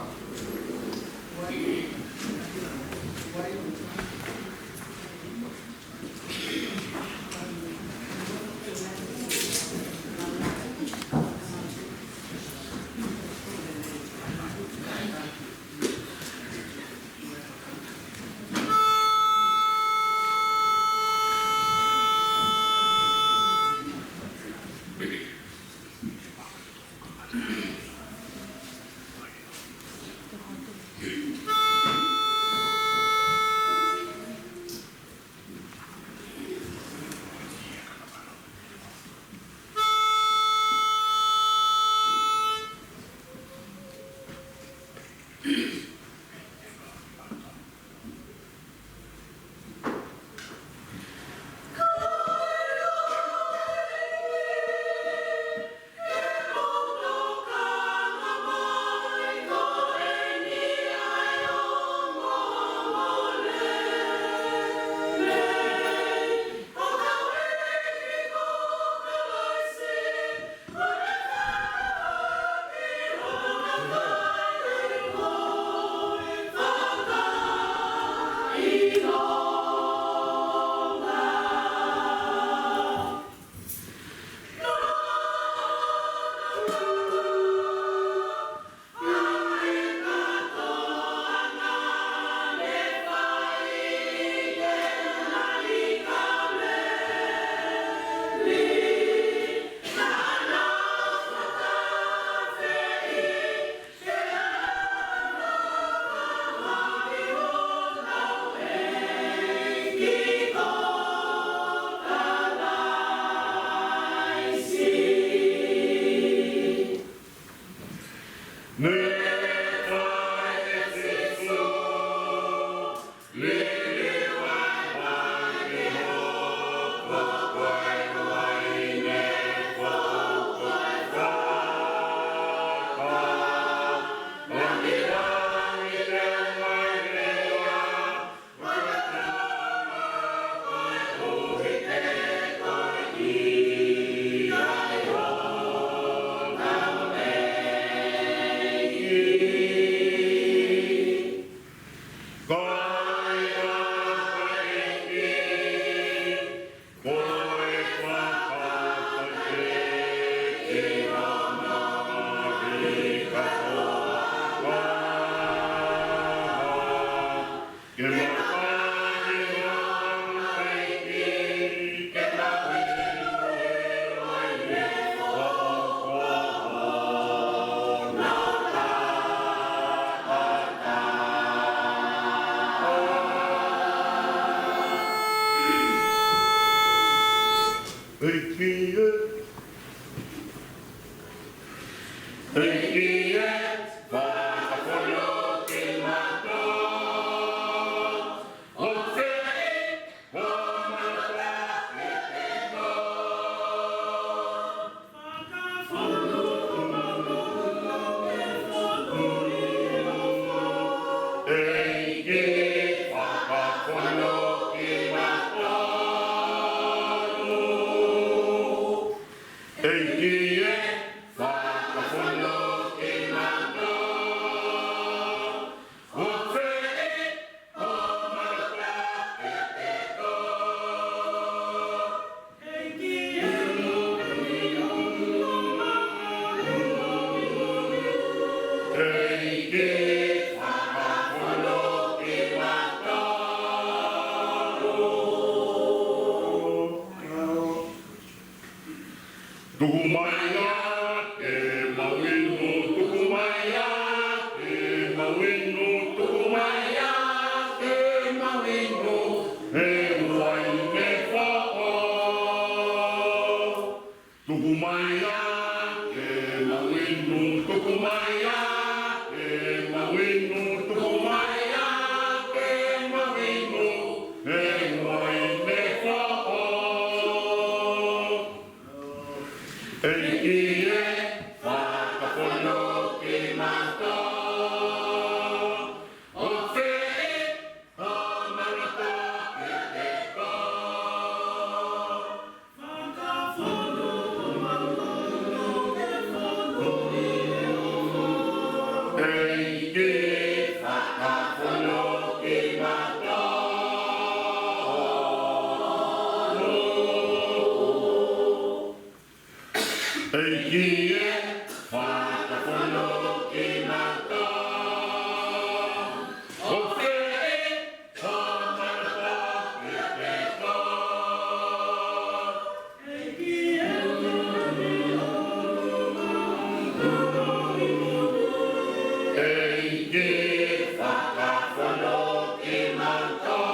ʻEiki ē, ʻEiki ē, fakafoki kimautolu ʻo fēʻi homau taʻeʻofa. ʻEiki, fakafoki kimautolu. ʻEiki ē, fakafoki kimautolu ʻo fēʻi homau taʻeʻofa. ʻEiki, fakafoki kimautolu. Tuku mai ā ke mau inu, tuku mai ā ke mau inu, tuku mai ā ke mau inu ʻa e uaine foʻou. Tuku mai ā ke mau inu, tuku mai ā ke mau inu, tuku mai ā ke mau inu ʻa e uaine foʻou. ʻEiki ē, fakafoki kimautolu ʻo fēʻi homau taʻeʻofa. ʻEiki, fakafoki kimautolu. ʻEiki ē, fakafoki kimautolu ʻo fēʻi homau taʻeʻofa. ʻEiki, fakafoki kimautolu.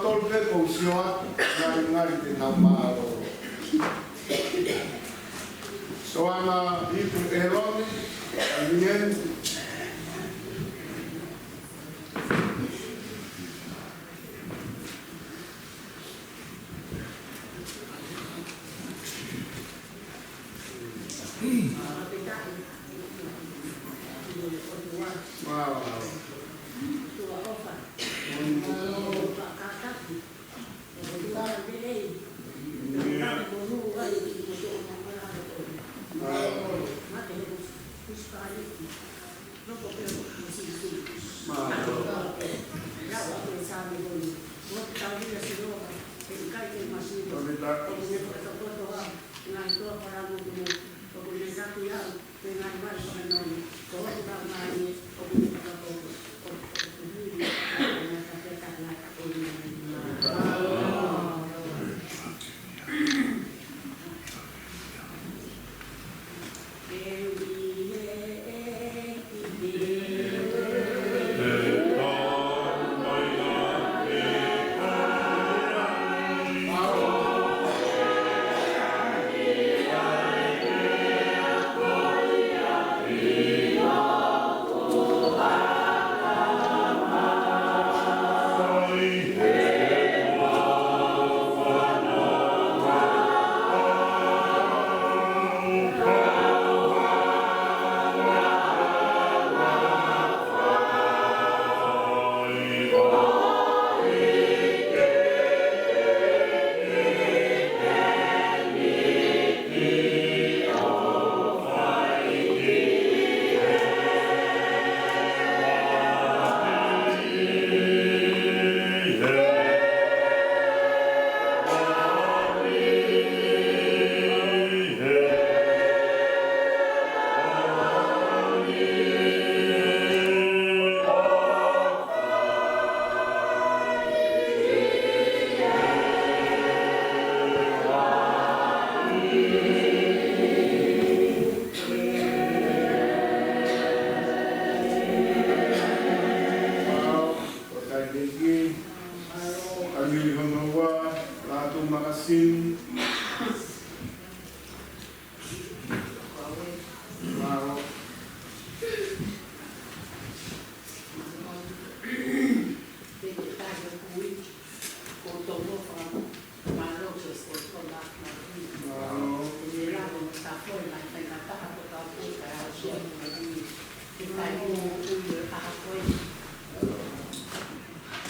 Tolu pē ʻoku ou sio atu, ngalingali te nau mālōlō. Soana Hitu ʻEloni, Anieni. Wow.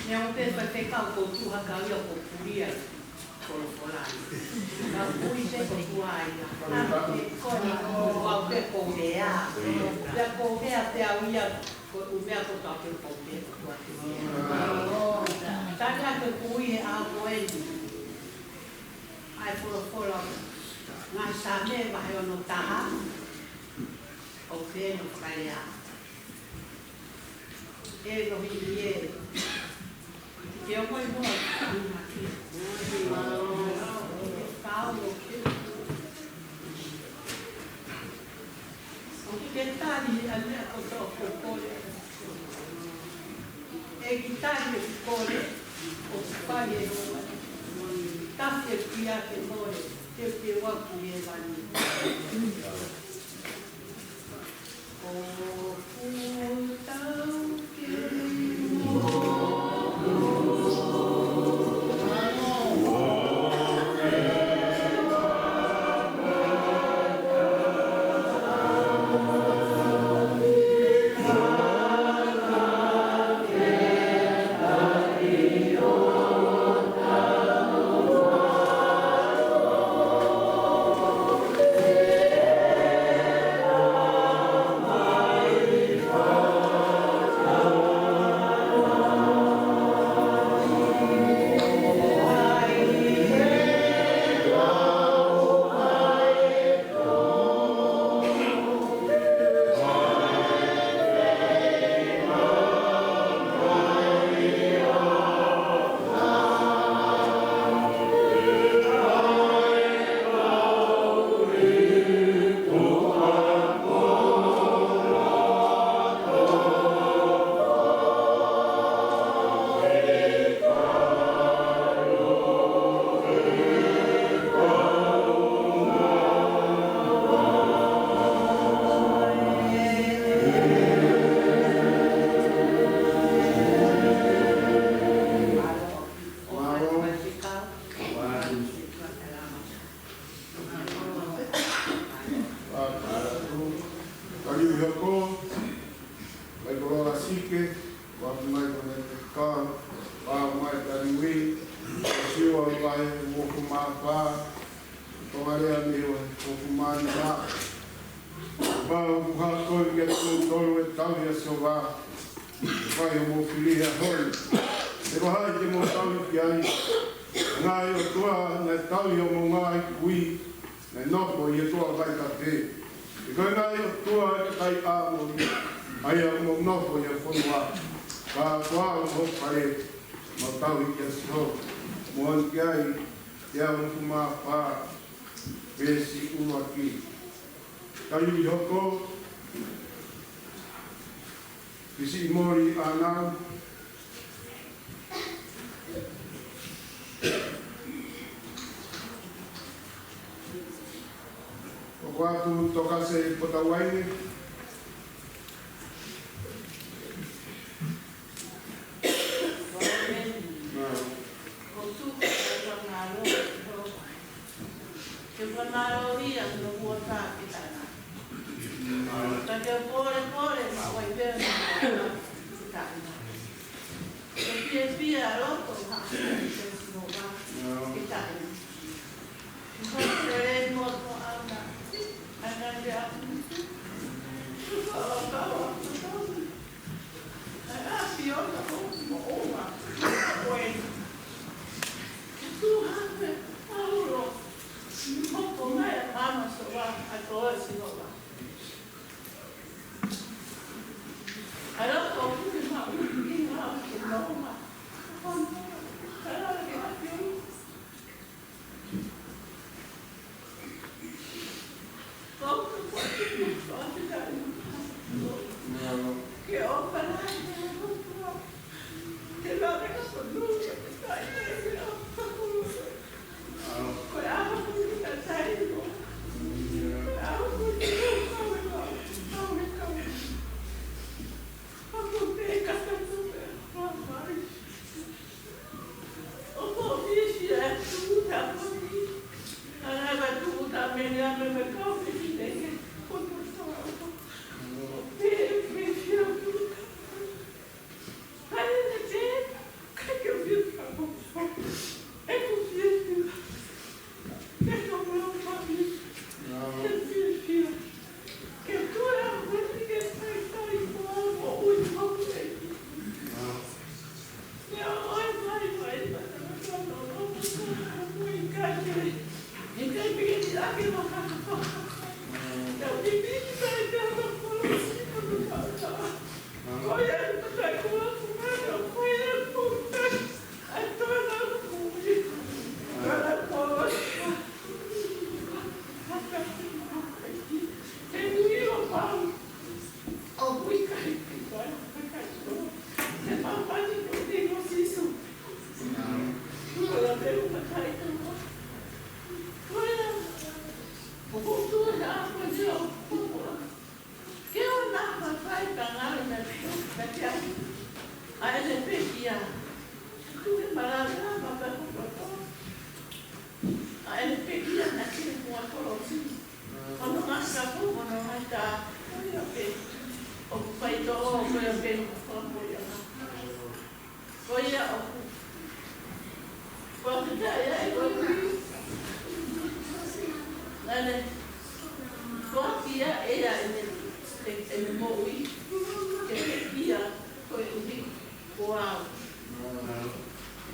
Neongo pē faifekau ʻoku ou tuʻu hake au ia ʻo kulia folofola. Ka ʻoku ou ʻi pē ko tuai ia. Ka ko e ko au pē ʻoku ou lea. Pea ʻoku ou lea pē au ia ko e ʻū meʻa kotoa pē ʻoku ou lea ko tuai pē. Tali atu ʻoku ou ʻi he ʻaho ko eni. ʻA e folofola. Ngaahi Saame vahe ono taha. ʻOku pehē hono fakalea. ʻElohipi ē. Ke ʻomai muʻa ki he ʻaho ni. Ke tali ʻa e meʻa kotoa ʻoku ou kole. ʻEiki, tali ʻeku kole, ʻoku fai ʻe hoʻo ʻAlo. Tafe pia ke mole, teuteu au ki hēvani. Hoko, mai ko Lola Sike, ʻoatu mai ko Nete Kau, pea mai Taniui, Siua Luai, Moku Mapa, Tongalea Miwa, Moku Manila. Pea ʻoku hako ia kimoutolu ʻe he tauhi ʻa Sihova, ʻoku fai hoʻomou fili he ʻaho ni. He ko hai te mou tauhi ki ai, ngaahi ʻotua naʻe tauhi homou ngaahi kui, naʻe nofo ʻi he toa Vaitafe. He ko e ngaahi ʻotua ʻa e kakai ʻAmoli, ʻa ia ʻoku mou nofo ʻi he fonua. Ka ko au mo hoku fale, mau tauhi kia Sihova. Mou ʻomi ki ai, ʻa e uofulu mā fā, veesi ʻuluaki. Taniui hoko, Fisi Mori ʻAnau, ʻoatu Tokase Potauaine. Ke fakamālō ia no huafa ki taʻena. Ka ke pole pole ma wai pea no huafa ki taʻena. Ke fiefia loto ha ke sinoa ki taʻena. Ko te mo to ana. Ana ia. Ko ka wa. ʻAi ʻa Fiona ko mo ʻoua. Ko e. Tuʻu hake, Paulo. Hoko mai ʻa Mama Sova, ʻa Toa Sihova. ʻAi ʻo ko kumi ma ui ki ha ke noma. Ko noma. ʻAi ʻa Fiona. Ke ʻoua naʻa fai ka ngalo na tu ka te au. ʻA ʻene pekia. Tu ke malala ma ka kukoto. ʻA ʻene pekia na ki he mua kolosi. Ko hono ngaahi kapu, ko hono ngaahi tā. Ko ia pē. ʻOku fai tō, ko ia pē, ko ia pē. Ko ia ʻoku. Ko ʻeku tā ia e ko ia. Naʻa ne. Ko ia ʻe ia ʻene, ʻene moʻui. Ke pekia koeʻuhi ko au.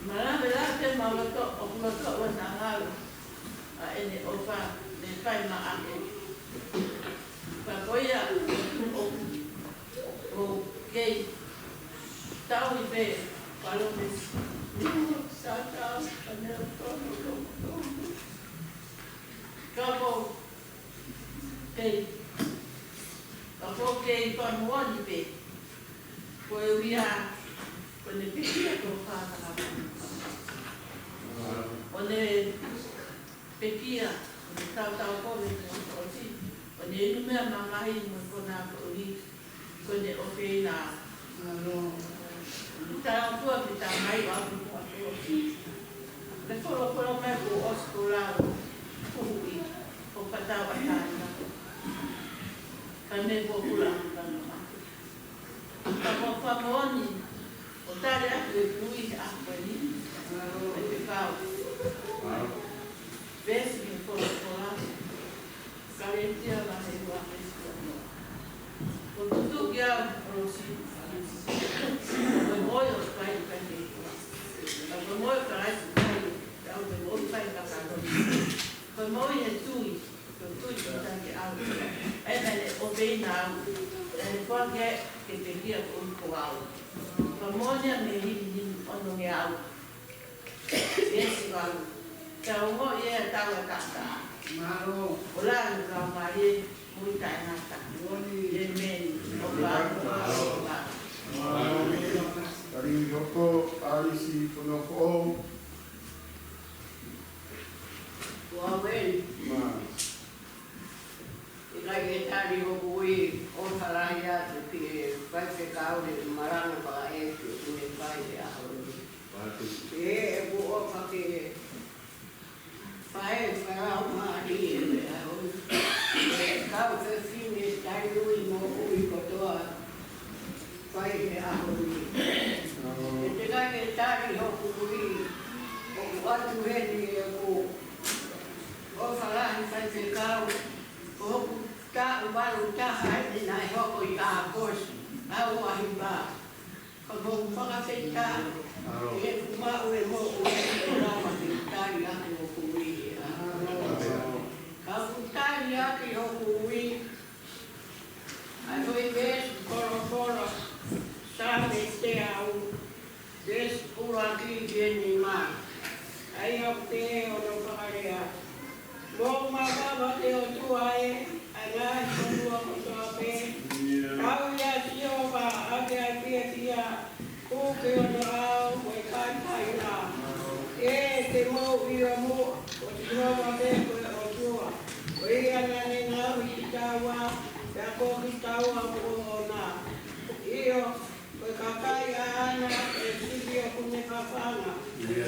Malave lave ma loto, ʻoku loto ʻo na ngalo. ʻA ʻene ʻofa, ne fai maʻake. Ka ko ia, ʻoku ʻoku kei tauhi pē palōmesi. Niu sa tau ka ne tono tono. Ka ko kei, ka ko kei pa moani pē. Ko e uia, ko ne pekia ko fānau. ʻO ne pekia, ʻo ne tautau ko e ne ʻosi, ʻo ne inu meʻa mamahi mo kona ko ʻi, ko ne ʻofeina. Tau kua ki tā mai wa ku kua ko ʻi. Le kolo kolo mai ko ʻosi ko lau, ko hui, ko patau a tāina. Ka me ko kula ka no ma. Ka ko fakamoʻoni ʻo tali atu e tui ʻa ko eni. Faifekau. Veesi mei he folofola. Kalētia vahe ua veesi ua noa. Ko e tutuki au ʻo Kolosi. Ko e moʻui ʻoku fai ʻi he ʻOtua. Ka ko e moʻui ʻa Kalaisi ʻoku fai, ʻa ia ko e moʻui ʻoku fai ʻi he kakano. Ko e moʻui he tui. Ko e tui ki he taki au. ʻE mele o pei na au. ʻE fua ke ke pekia ko ko au. Ka moʻoni ʻa e himi himi ono nge au. Veesi valu. Ka ongo ia tau a tata. Mālō. ʻO lanu ka mare mo i tae ngata. Moʻoni. ʻEmeni. ʻO ka. Kali hoko, Alisi Fonofoʻou. Ua weni. Mā. ʻIkai ke tali hoku ui ʻo talahi atu ki he faifekau he malanga fakaʻeiki ʻoku ne fai he ʻaho ni. Patu. ʻE, ʻeku ʻofa ke fai fakalaumālie he ʻaho ni. ʻE kau fefine tali ui mo ui kotoa fai he ʻaho ni. ʻE teʻeki ke tali hoku ui, ʻoku ʻoatu heni ʻeku ʻofa lahi faifekau, ko hoku taʻu valu taha ʻeni naʻe hoko ʻi ʻAokosi, ʻa ua hiva. Ka ko hoku fakafetaʻi, ʻeku maʻu e moʻui ʻo lava ke tali ʻaki hoku ui. Ka ʻoku tali ʻaki hoku ui, ʻa e veesi folofola, Saame teau, veesi ʻuluaki ki he nima. ʻA ia ʻoku pehē hono fakalea: Mou mavava ki he ʻOtua ē, ʻa e ngaahi ʻotua kotoa pē. Tauhi ʻa Sihova ʻaki ʻa e fiefia, hū ki hono ʻao mo e kaikaila. ʻE, ke mou ʻilo muʻa, ko Sihova pē ko e ʻOtua. Ko ia naʻa ne ngaohi kitaua, pea ko kitaua ko hono. ʻIo, ko e kakai ʻaʻana ʻe sivi ʻoku ne fafanga.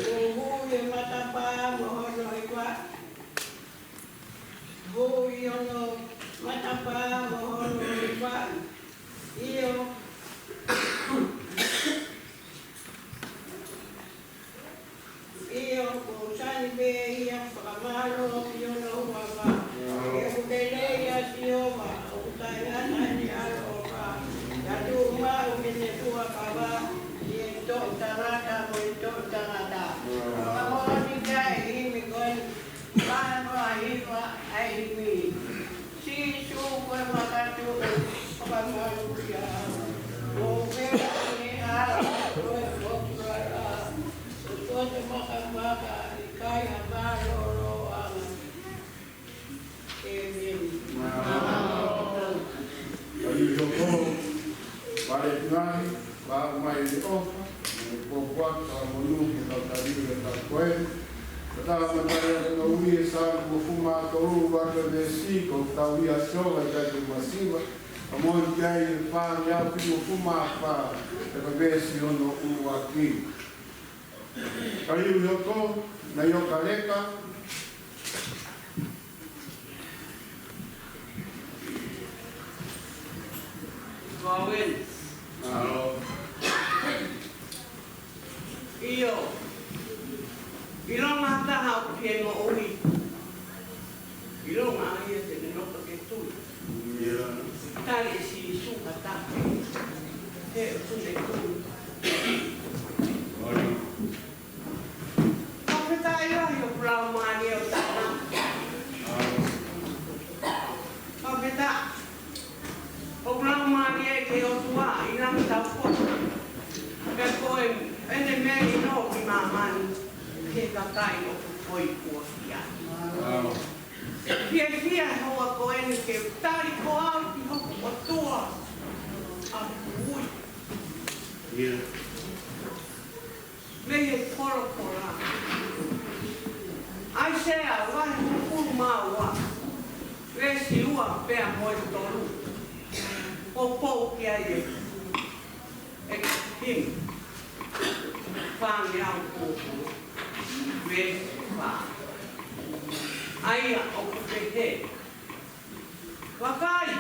Kuo hū ʻi he matapā mo hono hivaʻi. Hū ʻi hono matapā mo hono hivaʻi. ʻIo. ʻIo, ko Sihova pē ia, fakamālō ki hono huafa. He ʻoku lelei ʻa Sihova, ʻoku taʻengata ʻene ʻaloʻofa. Naʻa tuʻu maʻu mei heʻene fuakava, ʻi he toʻutangata mo e toʻutangata. Fakamoʻoni ki ai e himi ko eni, vahe ua hiva ʻa e himi. Sīsū ko e makatuʻu, fakamaluʻi au. Ko e vela ki he hala, ko e ʻotu ala. Ko e makamaka, ʻikai ha mālōlōʻanga. ʻEmeni. Mālō. Kali hoko, vale ngaahi. Pea ʻomai e ʻofa, mo e kōkua, pea monū ki he tau tali ʻi he taʻu ko eni. Ka tala matai atu hono ui e Saame uofulu mā tolu, ua ki he veesi, ko e tauhi ʻa Sihova ʻikai te ne masiva. Pea mo e ki ai e fā ngeau fitungofulu mā fā, ʻi he veesi hono ʻuluaki. Kali hoko, Naioka Leka. Ua weni. Mālō. ʻIo. ʻIlonga ha taha ʻoku ke moʻui, ʻilonga ia te ne nofo ke tui. ʻIo. Tali ʻe Sīsū ha taha. He ʻoku ne tui. Fakafetaʻi lahi ʻoku laumālie ʻo taha. Fakafetaʻi ʻoku laumālie ki he ʻOtua ʻi he ngaahi tau ko eni. Pea ko e, ʻene meʻa ʻi he nofo ki māmani, ki he kakai ʻoku ʻikai ke ʻi ai. Fiefia he houa ko eni ke tali ko au ki hoku ʻOtua ʻa hoku ui. ʻIo. Mei he folofola. ʻAisea vahe hongofulu mā ua, veesi ua pea mo e tolu. Poupou ki ai e, e himi. Fā ngeau hongofulu. Veesi fā. ʻA ia ʻoku pehē: Vakai,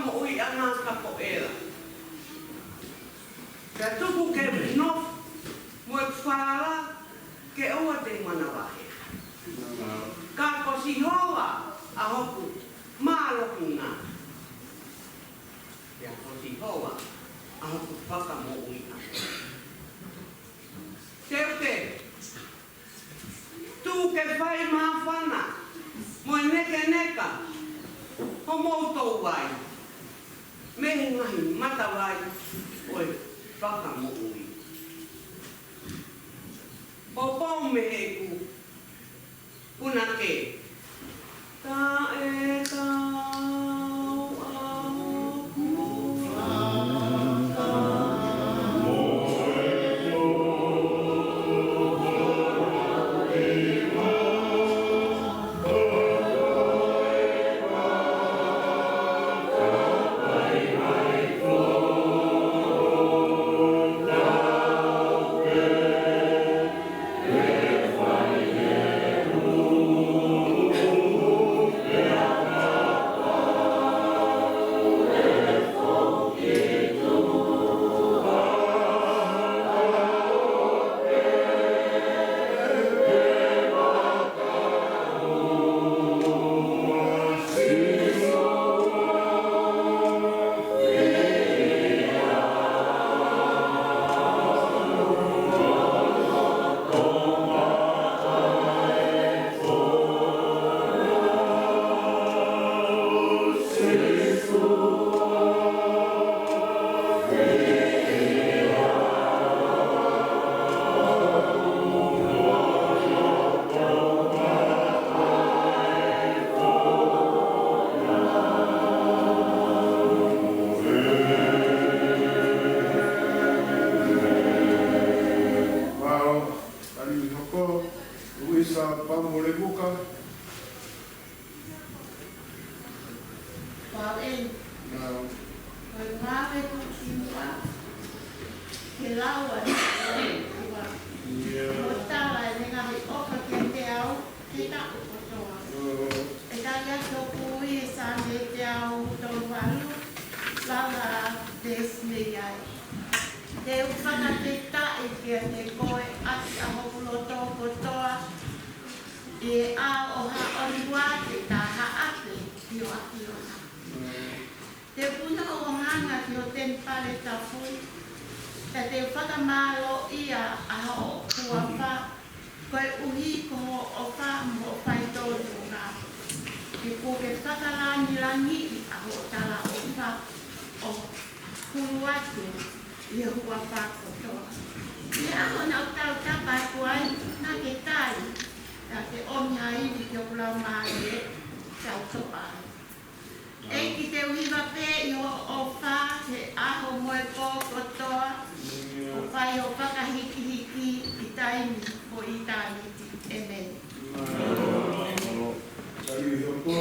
moʻui ʻa Nākapoʻela. Pea tuku ke nofo mo e fala ke ʻoua te manavahē. Ka ko Sihova ʻa hoku mālohinga. Pea ko Sihova ʻa hoku fakamoʻui. Te u ke tuku ke fai māfana mo e nekeneka homou touai mei he ngaahi matavai ʻo e fakamoʻui. Poupou mei heʻeku punake. Taʻe tau ʻauku. Mālō, tali hoko, Luisa Pamulevuka. Pau eni. Mālō. Ko e ngāue tuʻukimuʻa ke lau ʻa e ʻOtua. ʻIo. Mo tala ʻene ngaahi ʻofa kiate au he taʻu kotoa. ʻIo. ʻE tali atu hoku ui he Saame teau tolu valu, lava veesi mei ai. Te u fakafetaʻi kiate koe ʻaki ʻa hoku loto kotoa, ʻi he ʻao ʻo ha ʻOtua ke ta haʻape ki ho ʻAfiona. Te u punou ʻo hanga ki ho temipale tafu, pea te u fakamālōʻia ʻa hoʻo huafa, koeʻuhi ko hoʻo ʻofa mo hoʻo faitōnunga. He kuo ke fakalāngilangiʻi ʻa hoʻo talaʻofa ʻo hulu atu ʻi he huafa kotoa. ʻI he ʻaho naʻa tau tapu atu ai, naʻa ke tali, naʻa ke ʻomi ha ivi ki hoku laumālie, tau toʻa ai. ʻEiki, te u hiva pē ʻi hoʻo ʻofa he ʻaho mo e pō kotoa, ʻo fai hoʻo fakahīkihiki ʻi taimi mo ʻitāniti. ʻĒmeni. Mālō. Tali hoko.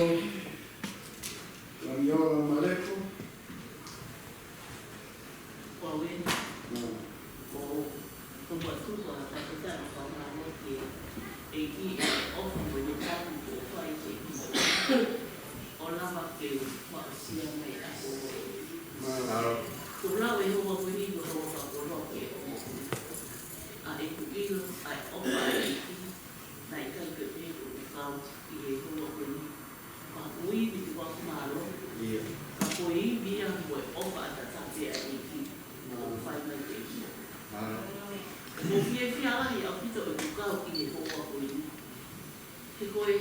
Lamiola Maleko. Ko au eni. Mālō. Ko, ko ʻeku tuku ʻa e fakafetaʻi mo e fakamālō ki he ʻEiki ʻi he ʻofa mo e ngaahi tapu kuo fai ki he ʻEiki mo au ʻo lava ke u aʻusia mai ʻa e ʻaho ni. Mālō. Kuo lau ʻe he houa ko eni ko e houa fakakoloa ki he ʻofa. ʻA ʻeku ʻilo ʻa e ʻofa ʻa e ʻEiki, naʻe ʻikai ke pehē ko ʻeku kau ʻi he houa ko eni. Ka ko e ivi ʻoku ou fakamālō. ʻIo. Ka ko e ivi ia mo e ʻofa ʻataʻatā pē ʻa e ʻEiki. Mālō. ʻOku fai mai ki he ʻEiki. Mālō. ʻOku fiefia lahi ʻaupito ʻeku kau ʻi he houa ko eni. He ko e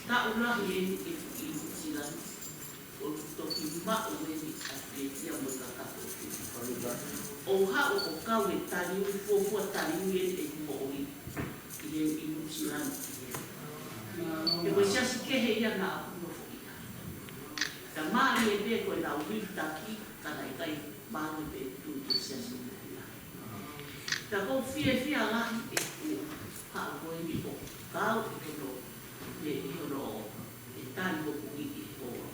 taʻu lahi eni ʻeku ʻi Nuʻusila ni, ʻoku toki maʻu eni ʻa e fiefia mo e kakato. ʻOku ou haʻu ʻo kau he taliui, fuofua taliui eni ʻeku moʻui ʻi he ʻi Nuʻusila ni. He ko e siasi kehe ia naʻa ku nofoʻia. Ka mālie pē ko ʻenau vili taki, ka naʻe ʻikai mālie pē tuʻu ki he siasi ʻoku ou ʻi ai. Ka ʻoku ou fiefia lahi ʻeku haʻu ko eni ʻo kau ʻi hono, ʻi hono, ʻi he tali hoku ivi ʻi he houa.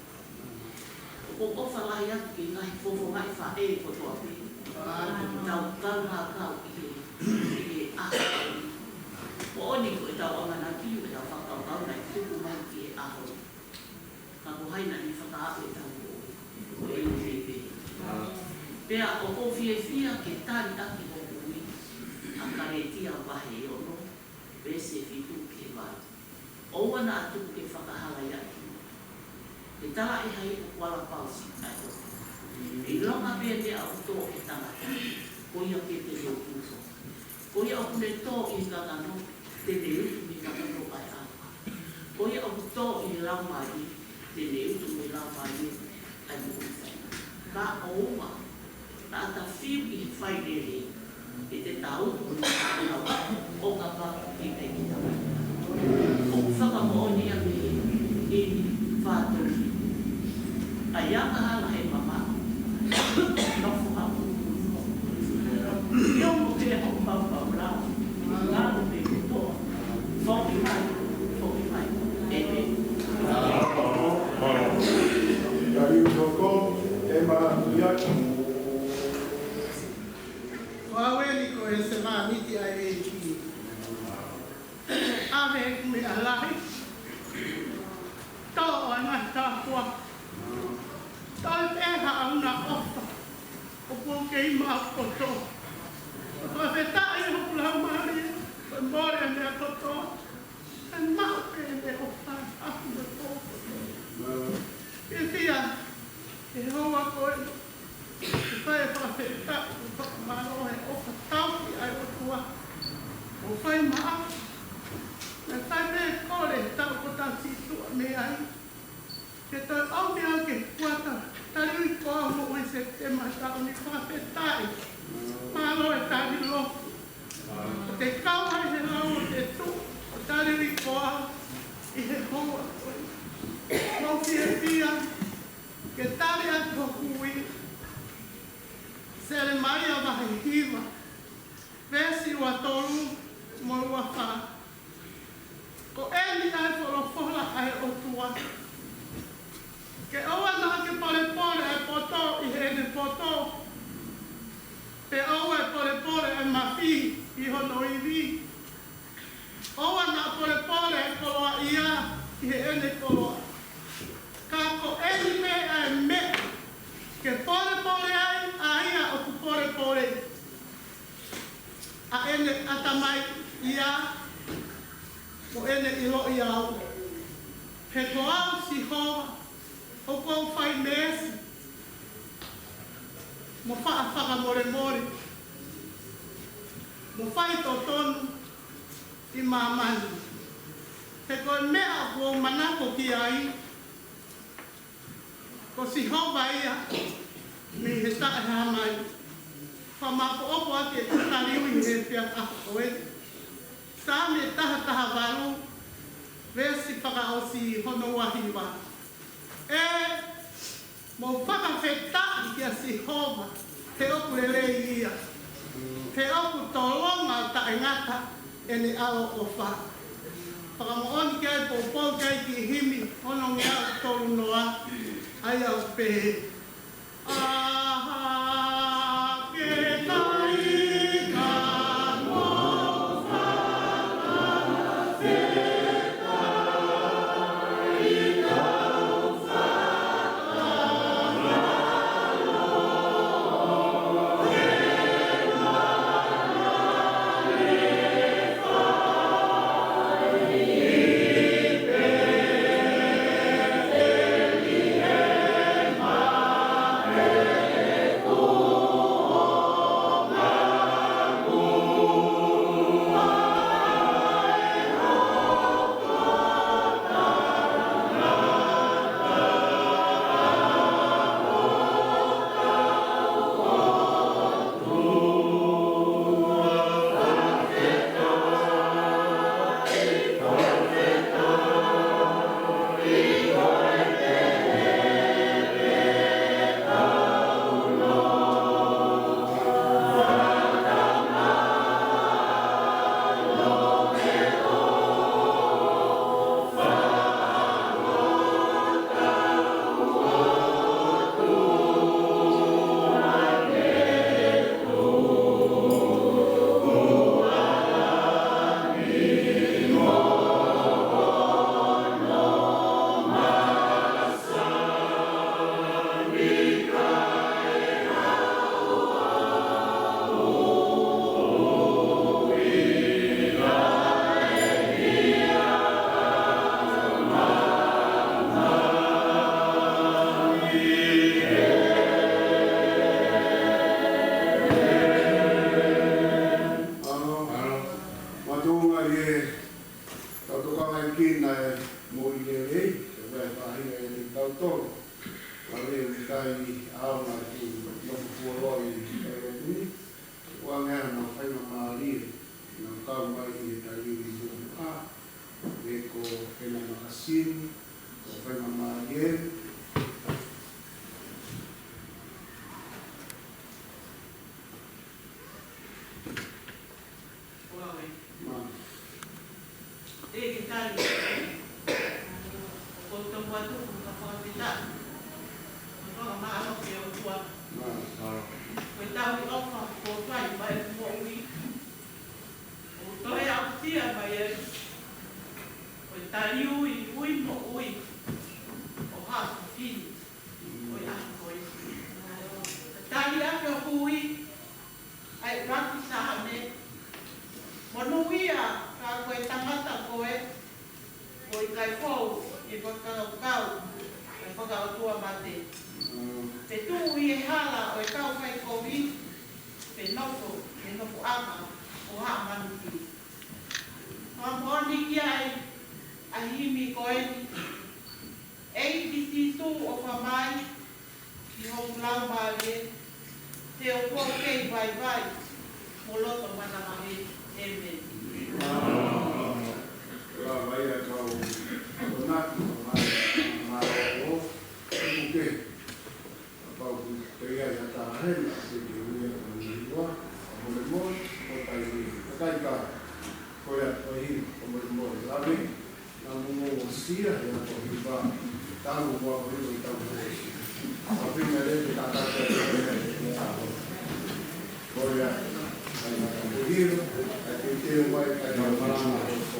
ʻOku ou ʻofa lahi atu ki he ngaahi fofongaʻi faʻē kotoa pē. Tau kaungā kau ʻi he, ʻi he ʻaho. Moʻoni ko ʻetau ʻamanaki, ʻetau fakakaukau naʻe tuku mai ki he ʻaho. Ka ko hai naʻa ne fakaaʻu ʻetau moʻui? Ko e ʻEiki Pea ʻoku ou fiefia ke tali ʻaki hoku ui, ʻa Kalētia vahe ono, veesi fitu ki he valu. ʻOua naʻa tuku ke fakahalaiaʻi koe. He talaʻehai ʻoku ala pausi ʻa e ʻOtua. ʻIlonga pē meʻa ʻoku tō ʻe he tangata, ko ia pē te ne utu. Ko ia ʻoku ne tō ʻi he kakano, te ne utu mei he kakano ʻa e ʻauha. Ko ia ʻoku tō ʻi he laumālie, te ne utu mei he laumālie ʻa e moʻui taʻengata. Ka ʻoua naʻa ta fiu ʻi he fai lelei, he te ta utu mei he kakano ʻo kapau ʻe ʻikai ke ta fai. ʻOku fakamoʻoni ia mei he fātoki. ʻAi angahala he mamaʻo. Nofo hapu. Io mo ke ho pau pau lau. Ngalo pe kotoa. Foki mai, foki mai. ʻEmeni. Kariu toko, e ma ia. Ko au eni ko e sevāniti ʻa e ʻEiki. ʻAve ʻeku meʻa lahi. Tō ʻa e ngaahi tāpuaki. Tō ʻe pē ha ʻauna ʻofa. ʻOku ou kei maʻu kotoa. Ko e fakafetaʻi hoku laumālie. Ko e mole ʻa e meʻa kotoa. Ko e maʻu pē ʻene ʻofa ʻaʻaku mo e pō kotoa. Fiefia he houa ko eni. ʻOku fai e fakafetaʻi, ʻoku fakamālō he ʻofa tauhi ʻa e ʻOtua ʻoku fai maʻaku. Naʻe fai pē kole he taʻu kuo ta situʻa mei ai. Ke toe ʻomi au ki he kuata taliui ko au moʻui Sepitema he taʻu ni, fakafetaʻi. Mālō e tali lotu. ʻOku te kau ai he lau ʻo te tuʻu ʻo taliui ko au ʻi he houa ko eni. Mou fiefia ke tali atu hoku ui. Selemaia vahe hiva, veesi ua tolu mo e ua fā. Ko eni ʻa e folofola ʻa e ʻOtua. Ke ʻoua naʻa ke polepole ʻa e poto ʻi heʻene poto. Pea ʻoua ʻe polepole ʻa e mafi ʻi hono ivi. ʻOua naʻa polepole ʻa e koloaʻia ʻi heʻene koloa. Ka ko eni pē ʻa e meʻa ke polepole ai ʻa ia ʻoku polepole, ʻa ʻene ʻatamaiʻia mo ʻene ʻiloʻi au. He ko au Sihova, ʻoku ou fai meesi, mo faʻa fakamolemole, mo fai totonu ʻi māmani. He ko e meʻa ʻoku ou manako ki ai, ko Sihova ia mei he taʻehāmai. Fakamāʻopoʻopo ʻaki e taliui he efiafi ko eni. Saame taha taha valu, veesi fakaʻosi hono ua hiva. ʻE, mou fakafetaʻi kia Sihova, he ʻoku lelei ia. He ʻoku tolonga taʻengata ʻene ʻaloʻofa. Fakamoʻoni ki ai, poupou ki ai ki he himi, ono ngeau tolu noa, ʻa ia ʻoku pehē. ʻAha ke kai ka mo Faʻahinga ʻiate kitautolu, ʻa e ʻikai ʻaonga ke nofo fuoloa ʻi he lotu ni, ʻoku ʻi ai haʻanau faingamālie, ʻenau kau mai ʻi he taliui muʻa, ʻa, ʻe ko Pena Makasini, ko e faingamālie. Mālō. Ē, ke tali. ʻOku ou tomuʻa tuku, ka fakafetaʻi. Ko e fakamālō ki he ʻOtua. Mālō. Ko e tauhi ʻofa kuo fai maʻa e moʻui. ʻOku toe aʻusia mai ai. Ko e taliui, ui moʻui. ʻO ha fafine. Ko e ʻaho ko ē. Tali ake ʻo hui. ʻAi, Rafi Sahane, monūʻia, ka ko e tangata ko ē, ʻoku ʻikai fou ʻi he fakakaukau ʻo e fakaʻotuamate. Pe tuʻu ʻi he hala ʻo e kau faikovi, pe nofo ʻi he nofoʻanga ʻo haʻa manuki. Fakamoʻoni ki ai ʻa e himi ko eni, ʻEiki Sīsū, ʻofa mai ki hoku laumālie, he ʻoku ou kei vaivai mo loto manavahē. ʻĒmeni. Lava ia kau akonaki, mai, mai, o, uke. Kapau ʻoku ʻi ai ha taha heni, ʻoku ke ui ia ko e hiva, ʻa Molemole, ʻo taimi, ʻikai ka, ko ia ko e hiva, ʻa Molemole, lave. Naʻa mou ʻosi ia, ia ko e hiva, tau mo ko e hiva, tau mo ʻosi. ʻA pina le te kakata, ko ia, ai na ka ko hiva, ai te te mai, ai na malanga, ko, ko.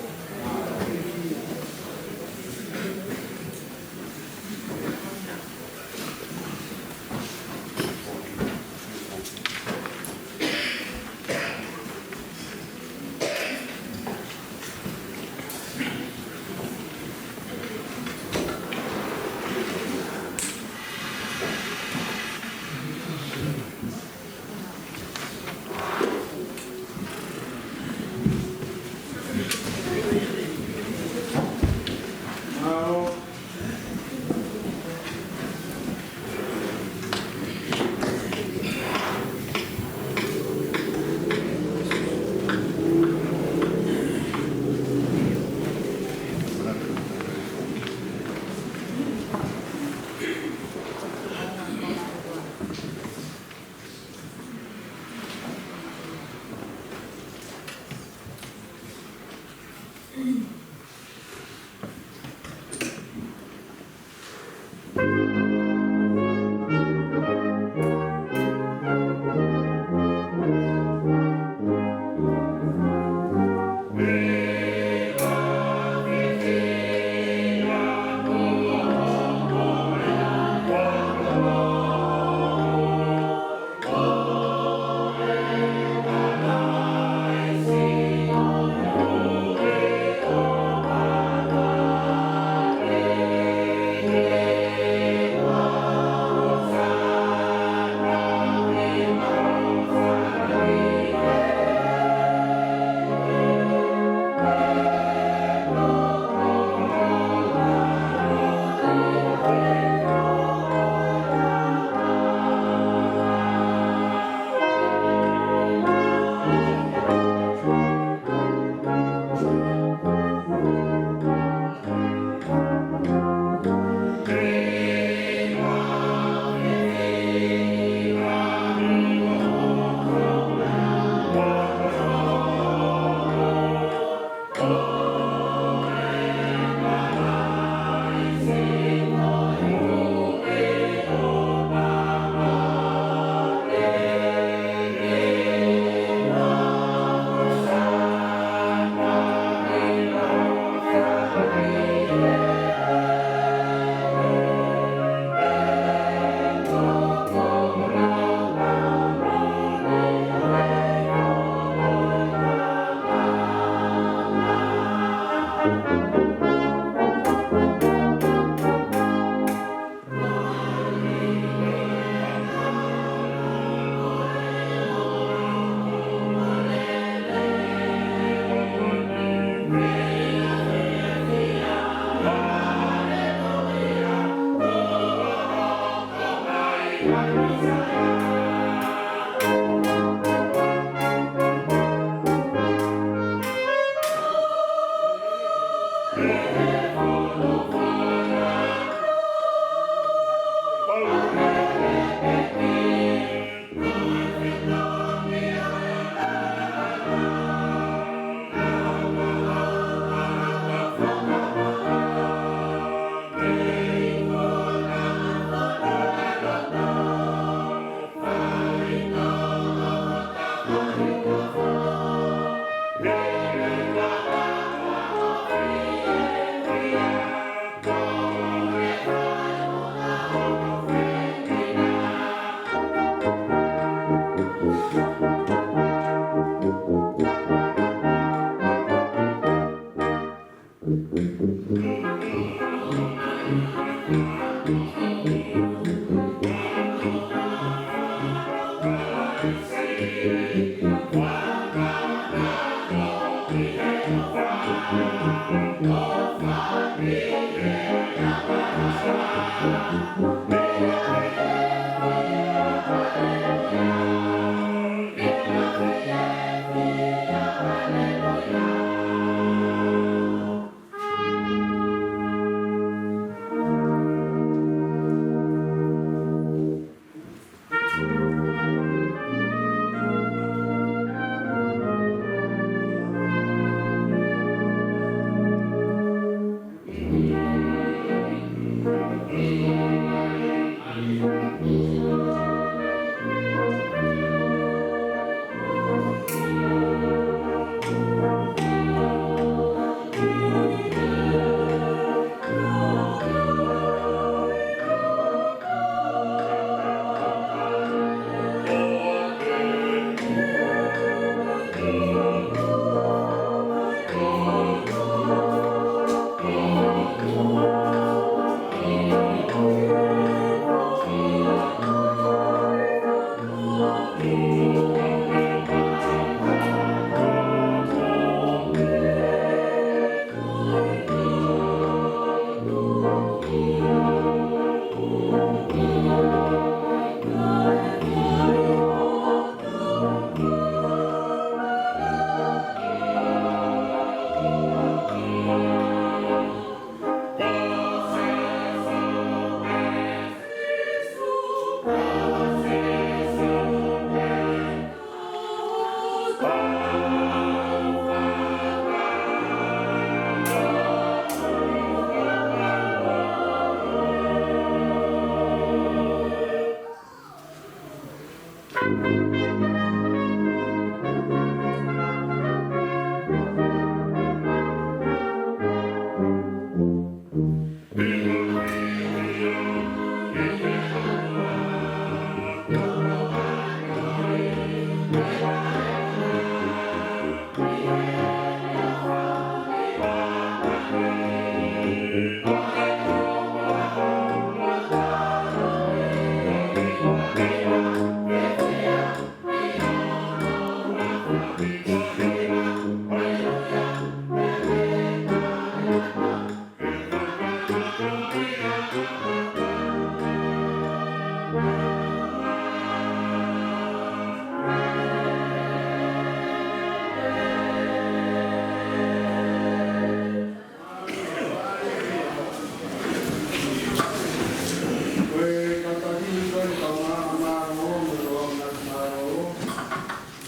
Ko e kātaki ko e kaungā mālō, mo e kaungā mālō.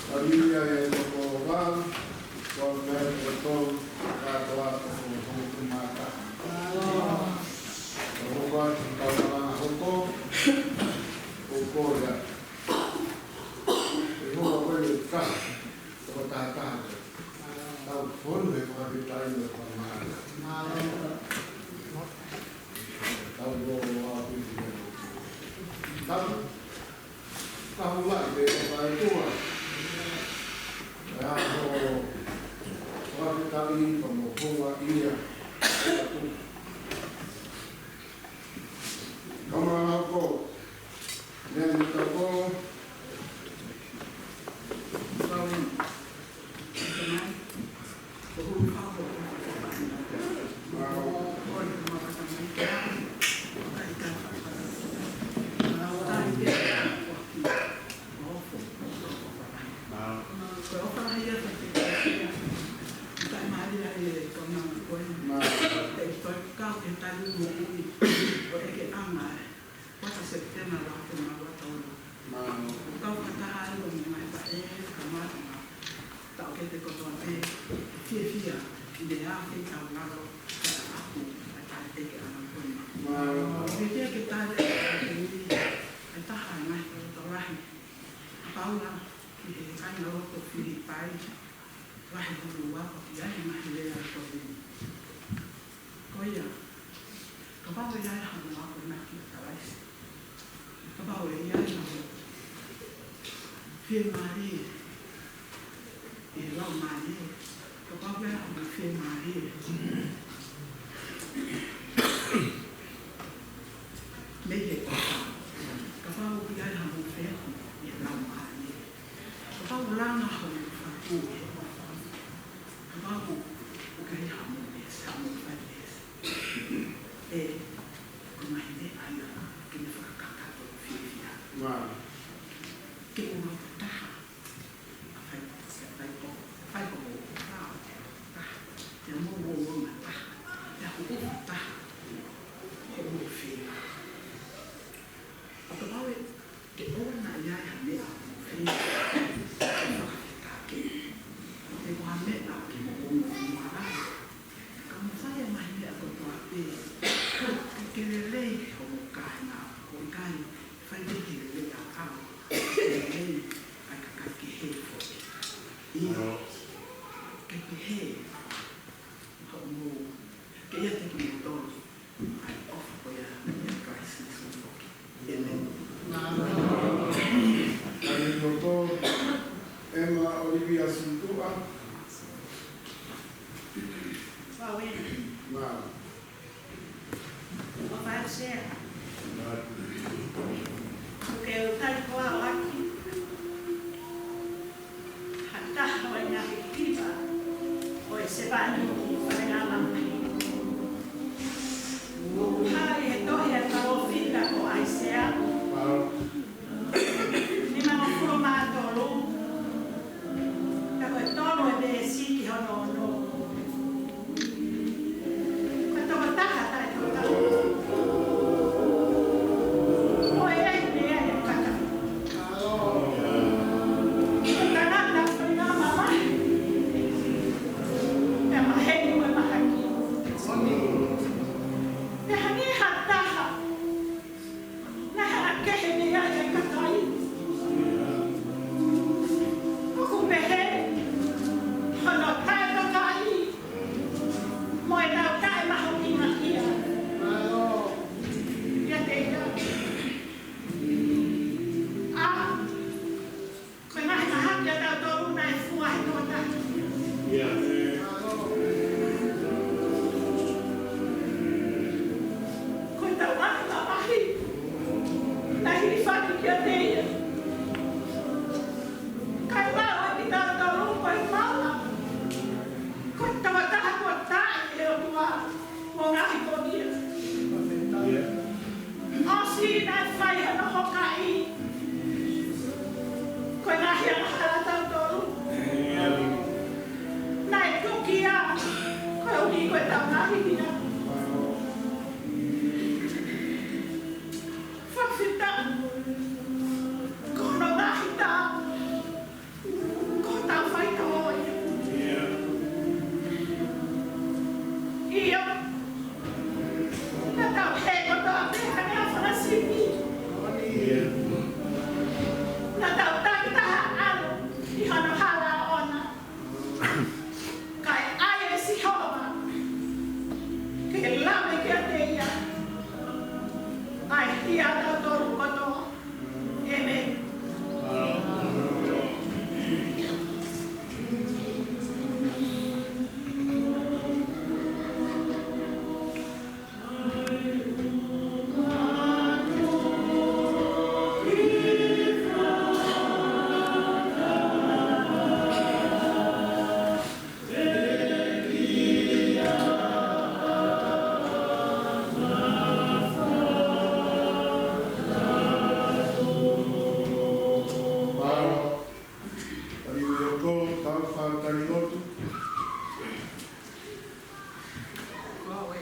Ka mia e toko vau, ko e meʻa toko tolu, kātoa toko tolu mata. Ko e kaungā hoko, ko e korea. E hoa ko e ka, ko e tahataha. Tau fonu he fakafetaʻi mo e fakamālō. Tau lōloa pē. Tau, tau lahi pē ʻa e ʻOtua. ʻA hoʻo fakafetaʻi pea mo hoʻo ia. Kaungā hoko. Meʻa ni tau ko. Tau. Paula ki he kāingalotu Filipai, vahe hono ua, ʻoku ʻi ai e ngaahi lea ko eni. Ko ia, kapau ʻe ʻi ai haʻamou akonaki ʻa Kalaisi, kapau ʻe ʻi ai haʻamou fiemālie ʻi he Laumālie, kapau ʻe ʻi ai haʻamou fiemālie mei he ʻofa, kapau ʻe ʻi ai haʻamou feohi ʻi he Laumālie, kapau ʻoku langa hoʻomou fatu ʻi he ʻofa, kapau ʻoku ʻi ai haʻamou veesi, haʻamou fai veesi, ʻe, ko e ngaahi meʻa ia ke ne fakakakato fiefia. Ke mou ʻalu taha ʻa fai, ʻa fai ko, ʻa fai ko mou ʻalu taha, pea mou ō ʻo ongo taha, pea ʻofa taha, ko mou fie. ʻO kapau ʻe, ke ʻoua naʻa ʻi ai ha meʻa ʻoku mou fie, ke fakafetaʻi. He ko ha meʻa ke mou ongo ai. Ka mou fai e ngaahi meʻa kotoa pē ke lelei ki homou kāinga, ʻoku ʻikai fai pē ke lelei ʻaʻau, ke lelei ai kakai kehe foki. ʻIo, ke pehē hoʻomou, ke ʻiate kimoutolu ʻa e ʻofa ko ia ʻia Kalaisi Sīsū foki. ʻĒmeni. Kāinga kotoa, ʻEma ʻOlivia Situʻa. Vau ē. Mālō. ʻO fai sea. Mālō. ʻOku ou tali koā ʻaki ha taha ʻo e ngaahi hiva ʻo e sevāniti ʻi Fale Alea. ʻOku hā ʻi he tohi ʻa e palōfita ko ʻAisea. Mālō. Nimangofulu mā tolu. Ka ko e tolu e veesi ki hono ono. Ko e tokotaha taʻetokotaha. Ko e ʻai meʻa ia kaka. Ko e tangata ko e ngaahi mamahi. Pea maheni mo e mahaki. Pea hangē ha taha naʻe hanga kehe mei ai e kakai. ʻOku pehē hono taʻetokaʻi mo ʻenau taʻemahuʻingaʻia ʻiate ia. ʻA, ko e ngaahi mahaki ʻatautolu naʻe fua he tokotaha. ʻIo. Ko ʻetau ngaahi mamahi naʻe hilifaki kiate ia. Kae maʻu ʻe kitautolu ko e maʻu ko e tokotaha kuo taʻe ʻe he ʻOtua mo e ngaahi konia. ʻIo. ʻOsi naʻe fai hono hokaʻi ko e ngaahi angahala ʻatautolu. ʻIo. Naʻe tuki ia koeʻuhi ko ʻetau ngaahi hia. Fakafetaʻi ko hono ngaahi tā. Ko hotau faitoʻo ia. ʻIo. Naʻa tau hē kotoa pē hangē ha fanga sipi. Naʻa tau takitaha ʻalu ʻi hono hala ʻoʻona. Kae ʻai ʻe Sihova ke lave kiate ia ʻa e hia ʻatautolu kotoa. ʻĒmeni. Mālō. Tali ʻo tau fai tali lotu. Ko au ē.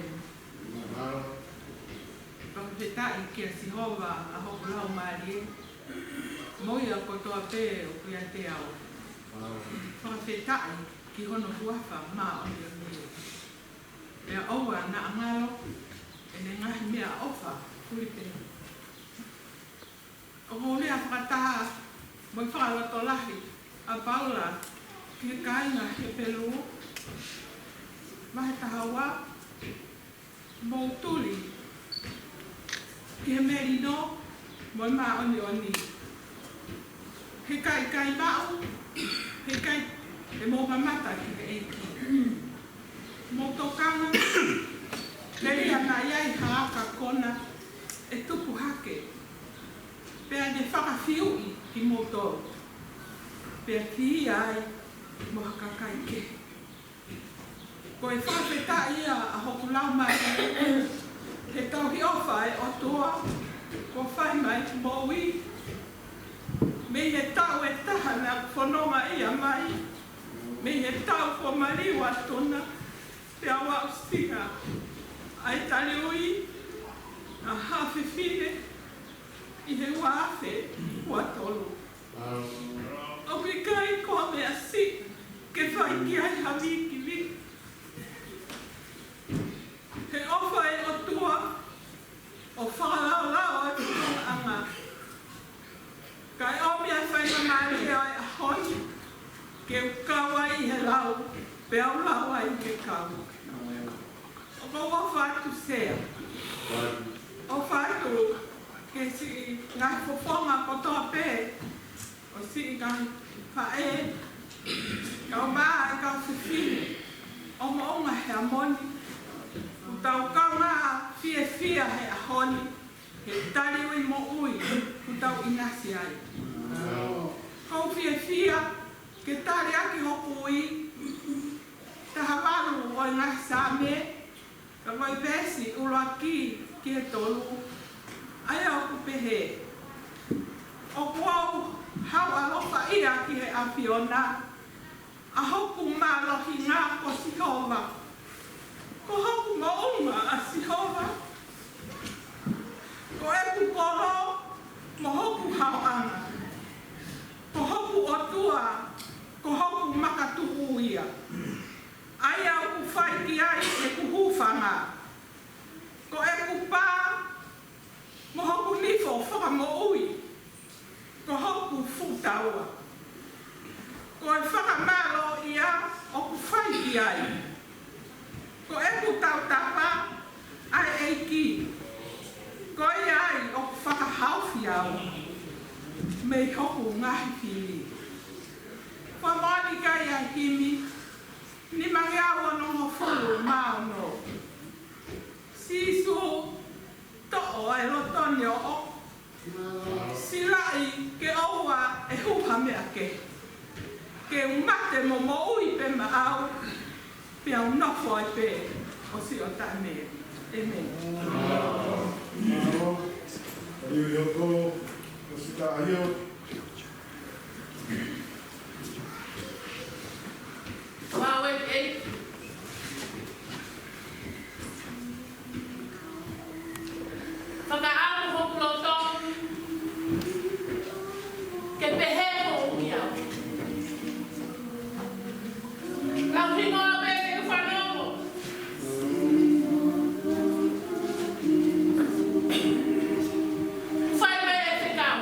Mālō. Fakafetaʻi kia Sihova ʻa hoku laumālie, mo ia kotoa pē ʻoku ʻiate au. Mālō. Fakafetaʻi ki hono huafa māʻoniʻoni. Pea ʻoua naʻa ngalo ʻene ngaahi meʻaʻofa fulipē. ʻOku ou lea fakataha Mo e fakalotolahi ʻa Paula ki he kāinga Hepelū, vahe taha ua, mou tuli ki he melino mo e māʻoniʻoni. He ʻikai ke maʻu, he ʻikai te mou mamata ki he ʻEiki. Mou tokanga, telia naʻa ʻi ai ha aka kona ʻe tupu hake, pea ne fakafiuʻi kimoutolu, pea ki ai mo ha kakai kehe. Ko e fakafetaʻi ia ʻa hoku laumālie he tauhi ʻofa ʻa e ʻOtua kuo fai mai ki he moʻui. Mei he taʻu ʻe taha naʻa ku fononga ia mai, mei he taʻu kuo maliu atu na, pea u aʻusia ʻa e taliui ʻa ha fefine ʻi he ua afe ua tolu. ʻOku ʻikai ko ha meʻa siʻi ke fai ki ai ha vīkiviki. He ʻofa ʻa e ʻOtua ʻoku fakalaolao ʻa e fofongaʻanga. Kae ʻomi ʻa e faingamālie ʻo e ʻaho ni ke u kau ai ʻi he lau, pea u lau ai ʻi he kau. ʻOku ou ʻofa atu Sea. ʻOfa atu ki he siʻi ngaahi fofonga kotoa pē ʻo e siʻi ngaahi faʻē, kau mā, kau fefine ʻo Moʻunga Heamoni, ʻoku tau kaungā fiefia he ʻaho ni he taliui moʻui ʻoku tau ʻinasi ai. ʻOku ou fiefia ke tali ʻaki hoku ui, taha valu ʻo e ngaahi Saame, ka ko e veesi ʻuluaki ki he tolu, ʻa ia ʻoku pehē: ʻOku ou hauʻalofaʻia ki he ʻAfiona, ʻa hoku mālohinga ko Sihova. Ko hoku moʻunga ʻa Sihova, ko ʻeku kolo mo hoku haoʻanga. Ko hoku ʻOtua, ko hoku makatuʻu ia, ʻa ia ʻoku fai ki ai ʻeku hūfanga. Ko ʻeku pā mo hoku nifo fakamoʻui, ko hoku fuʻu taua. Ko e fakamālō ia ʻoku fai ki ai. Ko ʻeku tautapa ʻa e ʻEiki, ko ia ai ʻoku fakahaofi au mei hoku ngaahi fili. Fakamoʻoni ki ai ʻa e himi nimangeau onongofulu mā ono. Sīsū, toʻo ʻa e loto ni ʻoʻoku. Silaʻi ke ʻoua ʻe hū ha meʻa kehe. Ke u mate mo moʻui pē maʻau, pea u nofo ai pē ʻo sio taʻemeli. ʻĒmeni. Mālō. Taliui hoko, ʻo sita ahio. Ua ue eight. Fakaʻamu hoku loto ke pehē mo ui au. Lau hingoa pē ke fanongo. Fai mai e fekau.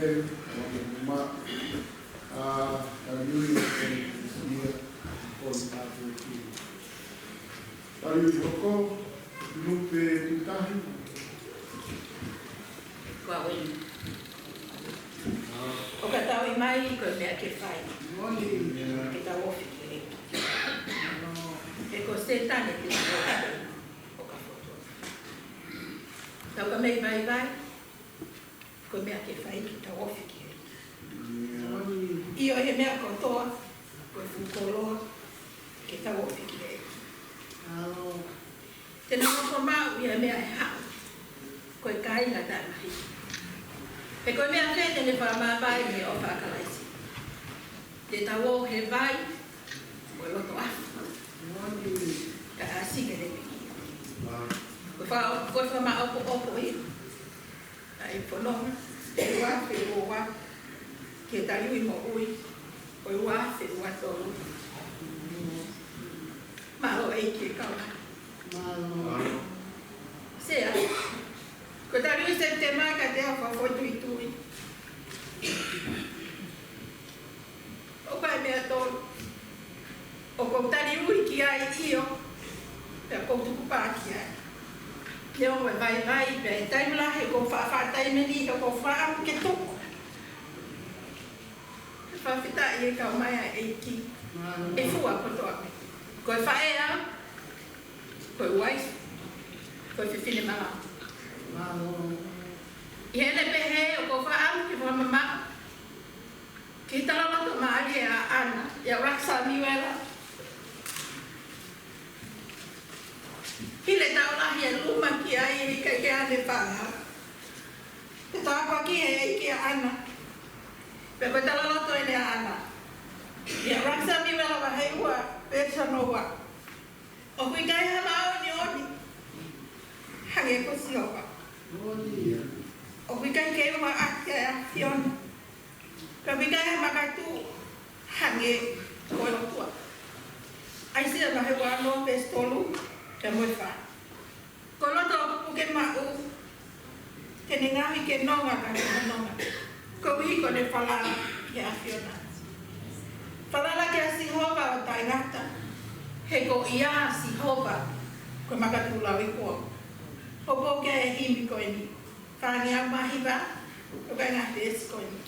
Ua mo ma, a, taliui o ko ia, ko ia. Taliui hoko, Lupe Tutahi. Kua win. ʻOku tau ʻi mai ko e meʻa ke fai. Ke tau ofi ki he ʻEiki. He ko Sētane te tau ofi. ʻO ka fotu. Tau ka mei vaivai. Ko e meʻa ke fai ke tau ofi ki he ʻEiki. ʻIo he meʻa kotoa, ko e fuʻu koloa, ke tau ofi ki he ʻEiki. Te na nofo maʻu ʻi he meʻa ʻe haʻu, ko e kāinga taʻemahi. He ko e meʻa pē te ne fakamāvae mei he ʻofa ʻa Kalaisi. Te tau ō he vai, ko e loto afu. Ka ʻasi ke ne piki. Ko e fa-, ko e fakamaʻopoʻopo ia. ʻA e fononga, ua afe ua, ke taliui moʻui, ko e ua afe ua tolu. Mālō ʻEiki e kau. Mālō. Sea, ko e taliui Sepitema ka te au fakafoʻituitui. ʻOku ʻi ai e meʻa tolu ʻoku ou taliui ki ai, ʻio, pea ʻoku ou tukupā ki ai. Neongo e vaivai, pea ʻi he taimi lahi ʻoku ou faʻa faʻa taimi ni, ʻoku ou faʻa ke tuku. Fakafetaʻi e kau mai ʻa e ʻEiki. ʻI he fua kotoa. Ko e faʻē au, ko e uaifi, ko e fefine malanga. ʻI heʻene pehē ʻoku ou faʻa ke fakamamaʻo ki he talaloto mālie ʻa ʻAna, ʻia ʻUluaki Samiuela. Hili e taʻu lahi e luma ki ai, ʻikai ke ʻi ai haʻane fānau. Pea tāpuakiʻi ʻe he ʻEiki ʻa ʻAna. Pea ko e talaloto eni ʻa ʻAna. ʻIa ʻUluaki Samiuela vahe ua, veesi hono ua. ʻOku ʻikai ha māʻoniʻoni hangē ko Sihova. ʻOku ʻikai ke ua ʻaki ʻa e ʻAfiona. Pea ʻoku ʻikai ha makatuʻu hangē ko e ʻOtua. ʻAisea vahe ua ono veesi tolu pea mo e fā. Ko e loto ʻoku puke maʻu, te ne ngaohi ke nonga ka ke nonga. Koeʻuhi ko ʻene falala ki he ʻAfiona. Falala kia Sihova ʻo taʻengata, he ko ia ʻa Sihova ko e makatuʻu lauikuonga. Poupou ki ai e himi ko eni. Fāngeau mā hiva, ʻoku ʻi ai e ngaahi veesi ko eni.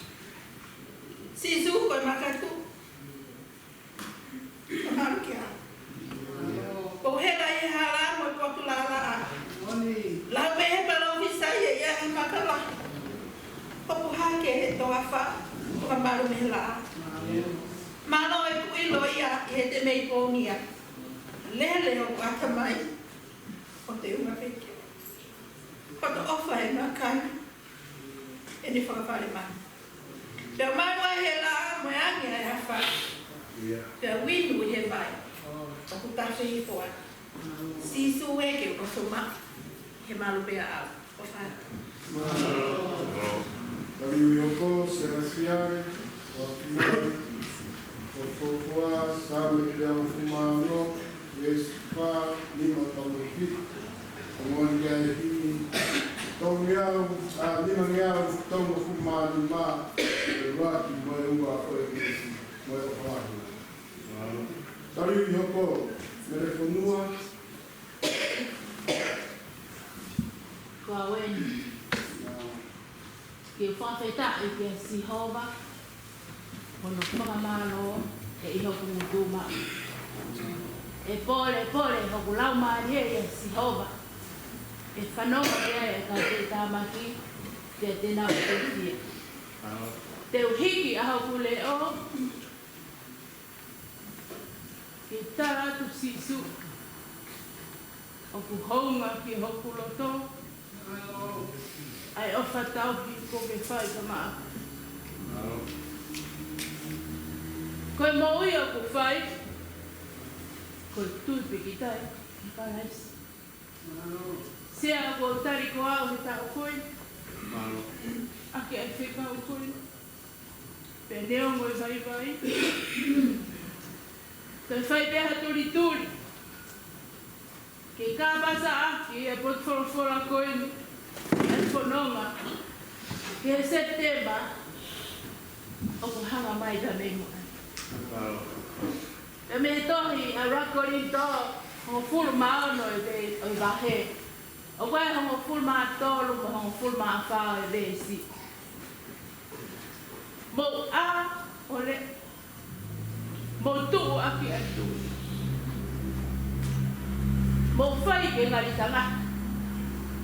Sīsū ko e makatuʻu. Ka malu kia. Ko hela ʻi he hala mo e potu lalaʻā. Lau pē he palōfisai ʻe ʻi ai e maka lahi. Hopo hake he toafa, ʻo ka malu mei he laʻā. Mālō e kuʻi loia ʻi heʻete mei pongia. Lele hoku ʻatamai, ʻo te unga feke. Hoto ʻofa ʻe makai ʻene fakafale mai. Pea manu ʻa e hela mo e angi ʻa e afa. Pea uinu ʻi he vai. ʻOku tafe hifo atu. Sīsū ē ke u kosoma. He malu pea au. ʻOfa atu. Taliui hoko, Selesiale, ua ki mai, ko e fuofua, Saame teau hongofulu mā ono, veesi fā, nima pea mo e fitu. Ko e moʻoni ki he himi, tolungeau, a, nimangeau, tolungofulu mā nima, ʻuluaki mo e ua ʻo e veesi, mo e ʻofa lahi. Taliui hoko, Mele Fonua. Ko au eni. Ke u fakafetaʻi kia Sihova, hono fakamālō ʻi hoku ngutu maʻu. ʻE pole, pole hoku laumālie ʻia Sihova. ʻE fanongo ki ai ʻa e kau tamaiki, pea te nau fiefia. Te u hiki ʻa hoku leʻo ke tala atu Sīsū, ʻoku hounga ki hoku loto ʻa e ʻofa tauhi kuo ke fai kia maʻaku. Ko e moʻui ʻoku fai, ko e tui pīkitai kia Kalaisi. Sea, ʻoku ou tali ko au he taʻu ko ē, ʻaki ʻa e fekau ko ē. Pea neongo e vaivai, te u fai pē ha tulituli ke kāpasa ʻaki e potu folofola ko eni, e fononga ki he Sepitema, ʻoku hanga mai pea mei muʻa. Pea mei he tohi ʻa ʻUluaki Kolinitō, hongofulu mā ono ʻi he, ʻi he vahe. ʻOku ʻi ai e hongofulu mā tolu mo e hongofulu mā fā ʻo e veesi. Mou ʻā ʻo leʻo, mou tuʻu ʻaki ʻa e tuʻi. Mou fai ke ngali tangata,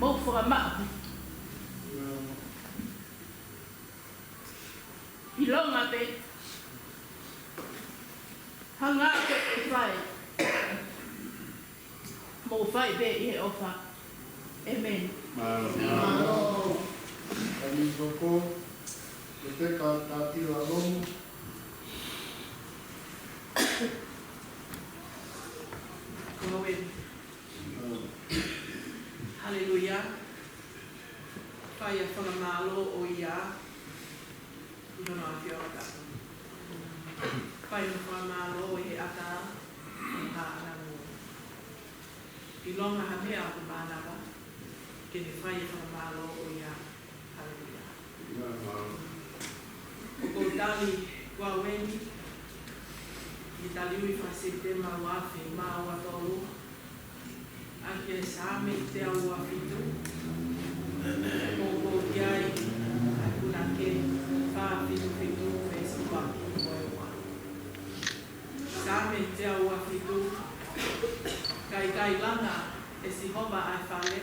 mou fakamaʻu. ʻIlonga pē, hanga pē ʻo fai. Mou fai pē ʻi he ʻofa. ʻĒmeni. Mālō. Mālō. Kani soko, ko te ka tatila lomu. Ko au ē. Mālō. Haleluia. Fai ʻa e fakamālō ʻo ia ʻi hono ʻafioʻanga tapu. Fai ʻa e fakamālō ʻi he ʻatā ʻo e haʻananga. ʻIlonga ha meʻa ʻoku mānava, ke ne fai ʻa e fakamālō ʻo ia. Haleluia. ʻOku ou tali ko au eni, ʻi he tali ui faka-Sepitema ua afe mā ua tolu, ʻa e Saame teau ua fitu, ʻoku ou ki ai ʻa e punake fā fitu fitu, veesi ua ki he ua. Saame teau ua fitu, ka ʻikai langa ʻe Sihova ʻa e fale,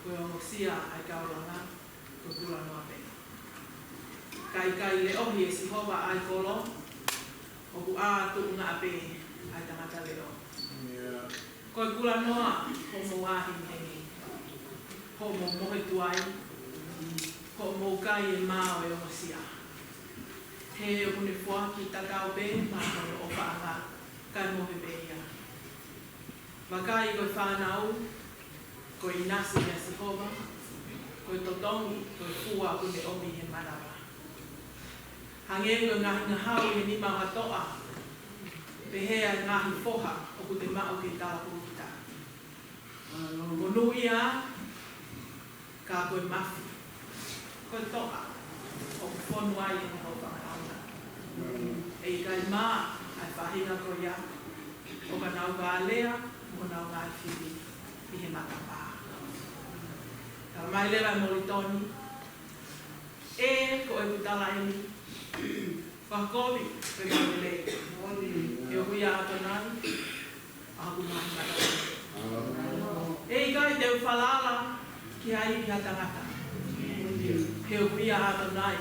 ko e ongosia ʻa e kau langa, ko e kulanoa pē. Ka ʻikai leʻohi ʻe Sihova ʻa e kolo, ʻoku ʻā tuʻunga pē ʻa e tangata leʻo. Ko e kulanoa hoʻomou ʻā hengihengi, hoʻomou mohe tuai, hoʻomou kai e mā ʻo e ongosia. He ʻoku ne foaki tatau pē maʻa hono ʻofaʻanga, kae mohe pē ia. Vakai, ko e fānau, ko e ʻinasi ʻia Sihova, ko e totongi, ko e fua ʻoku ne ʻomi he manava. Hangē ko e ngaahi ngahau ʻi he nima ʻo ha toʻa, pehē ʻa e ngaahi foha ʻoku te maʻu ki he talapulukita. Monūʻia, ka ko e mafi, ko e toʻa ʻoku fonu ai ʻene hau fakaʻaonga. ʻE ʻikai mā ʻa e faʻahinga ko ia, ʻo ka nau ka alea mo nau ngaahi fili ʻi he matapā. Tala mai leva ʻe Molitoni, ʻe ko e kutala eni, fakakovi, pe mole. He ʻoku ʻia ʻAtonai ʻa hoku ngaahi matavai. ʻE ʻikai te u falala ki ha ivi ha tangata. He ʻoku ʻia ʻAtonai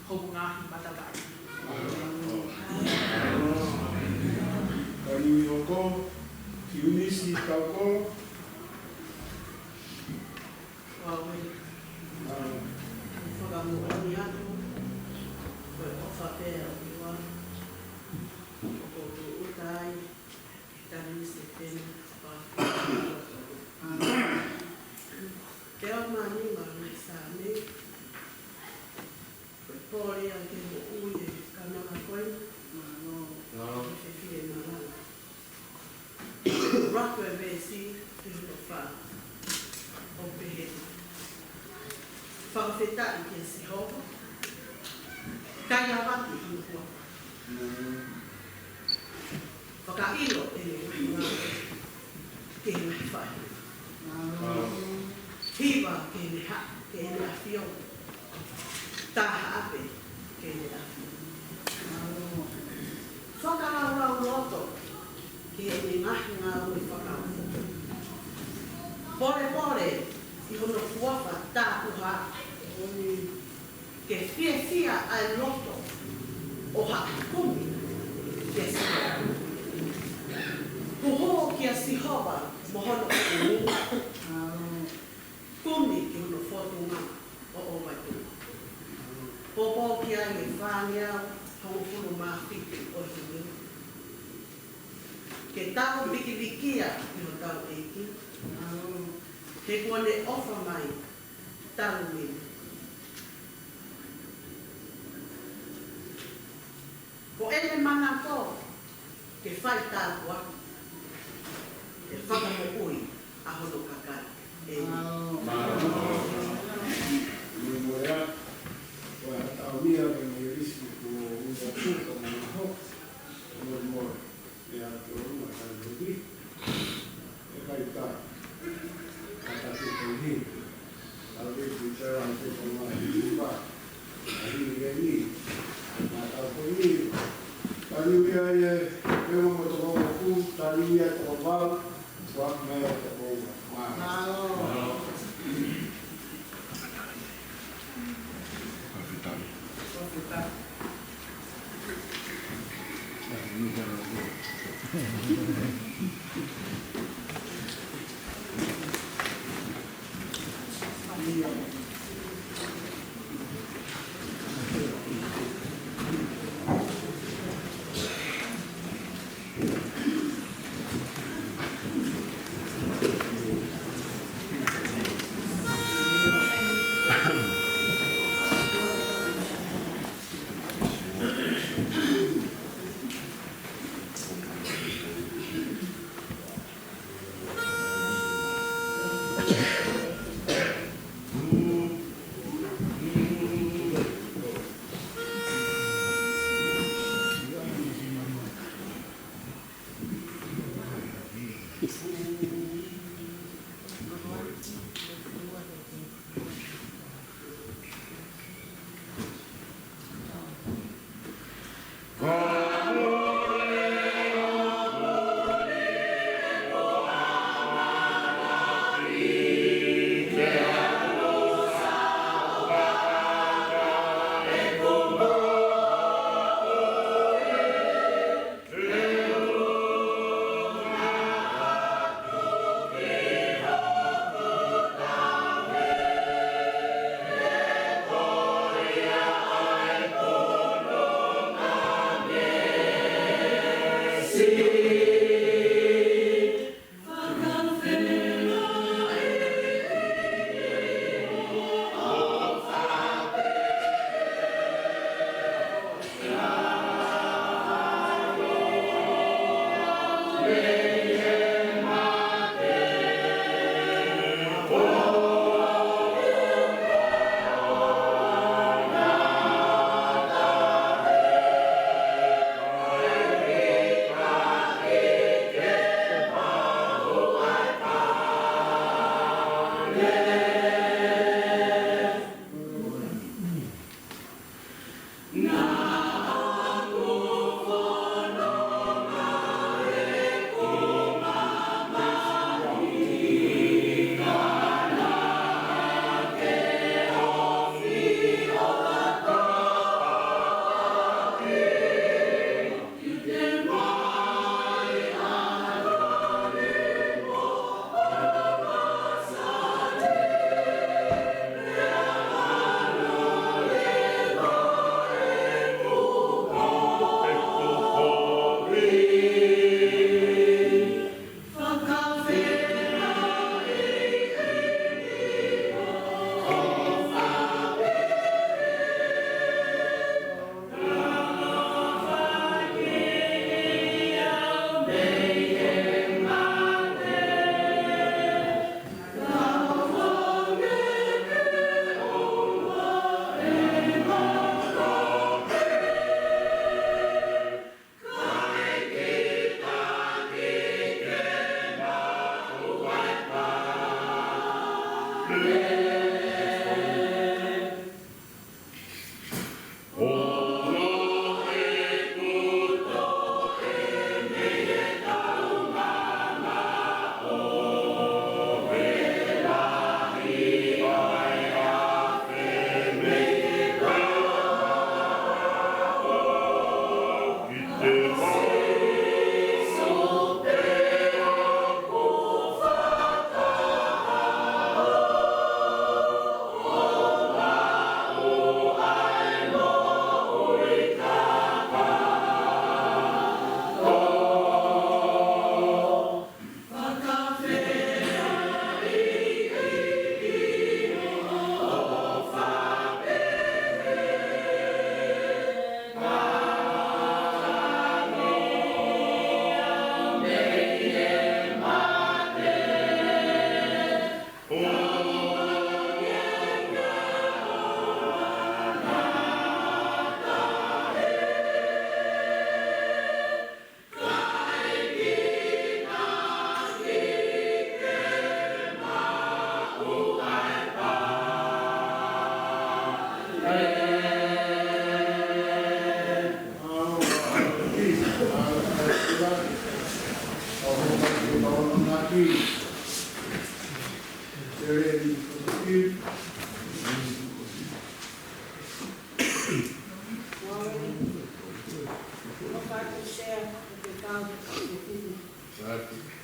hoku ngaahi matavai. Kani hoko, Fiunisi Kaukolo. Ua ue. Fakamoʻoni atu, ko e ʻofa pē ʻa e ʻOtua, ʻoku ou tūʻuta ai, tali ui Sepitema ua afe mā ua tolu. Teau mā nima ʻo e Saame, ko e pole ʻa e moʻui ʻa e kamata ko ē. Mālō. Mālō. Ko e fefine malanga. Ua ko e veesi ki hono fā. ʻOku pehē: Fakafetaʻi kia Sihova, kae ʻavaki hono huafa. Fakaʻilo ʻene ngāue ki he ngaahi faʻahinga. Hiva ki heʻene haʻa, ki heʻene ʻafio. Taha ʻape ki heʻene ʻafio. Fakalaulauloto ki heʻene ngaahi ngāue fakaofo. Polepole ʻi hono huafa tapuhā. Ke fiefia ʻa e loto ʻo haʻa kumi kia Sihova. Huhū kia Sihova mo hono ʻuhinga. Kumi ki hono fōtunga ʻo ʻōmaituʻa. Pōpō ki ai ʻa e fāngeau hongofulu mā fitu ʻo e himi. Ke tau vikivikia ʻi hotau ʻEiki. He kuo ne ʻofa mai talu mei muʻa. Ko ʻene manako ke fai tāpuaki, ʻe fakamoʻui ʻa hono kakai. ʻĒmeni. Mālō. Mo e moea, ʻo e taʻu mia mo e Tanu ia e, e, e, mo e toko moku, tanu ia e toko vau, ua me toko ua. Mālō. Mālō. Ua e, ʻoku ou sea ʻo ke kau ʻi he fefine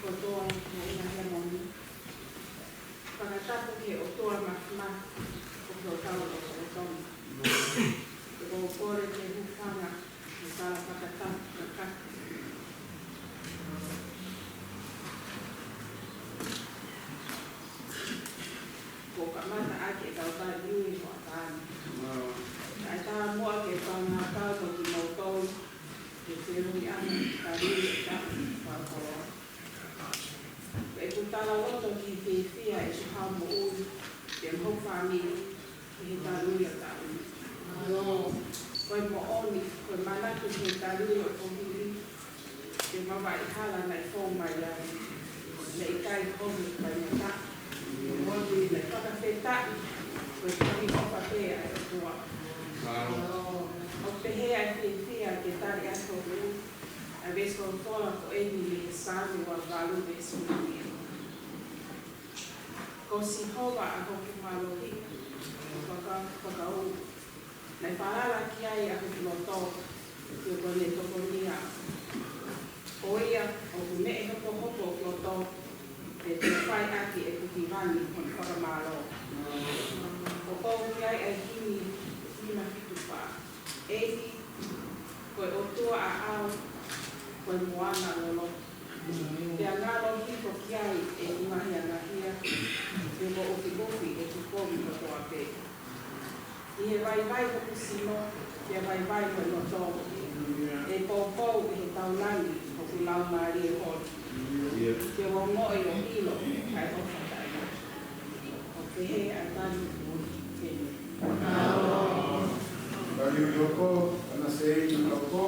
kotoa mo e ngaahi moʻoni. Fakatapu ki he ʻOtua Mafimafi ʻoku hotau lotolotonga. ʻOku ou kole ke u hūfanga he tala fakatapu kakato. Kuo kamata ʻaki ʻetau tali ui hoʻatā ni. Kae ʻatā muʻa ke u fakaʻapaʻapa mo kimoutolu, ke feohi ʻa e tali ui ʻetau fakakoloa. Ko ʻeku talaloto ki he fiefia ʻa e Sihova moʻui, ke mo hoku fāmili, ʻi he tali ui ʻa e taʻu ni. Ko e moʻoni, ko e manatu ki he tali ui ʻo e kuohili, ke mavahe hala naʻe fou mai ai, naʻe ʻikai kovi mai mata. Moʻoni naʻe fakafetaʻi, ko e tohi ʻofa pē ʻa e ʻOtua. ʻOku pehē ʻa e fiefia ke tali ʻaki hoku ui, ʻa e veesi folofola ko eni mei he Saame ua valu veesi ua. Ko Sihova ʻa hoku mālohi, ʻo faka-, fakaū. Naʻe falala ki ai ʻa hoku loto, he ko ʻene tokonia. Ko ia ʻoku meʻe hopohopo hoku loto, he te u fai ʻaki ʻeku hiva ni hono fakamālō. ʻOku ou ʻi ai ʻa e himi nima fitu fā. ʻEiki, ko e ʻOtua ʻaʻau, ko e moana loloto. Pea ngalo hifo ki ai ʻeku ngaahi angahala, pea mo ʻufiʻufi ʻeku kovi kotoa pē. ʻI he vaivai hoku sino, pea vaivai hoku loto. ʻE poupou ʻi he taulani hoku laumālie holi. Ke u ongoʻi ʻo ʻilo ʻa e ʻofa taʻengata. ʻOku pehē ʻa e tali ui. ʻĒmeni. Tali ui hoko, ana sei na hoko.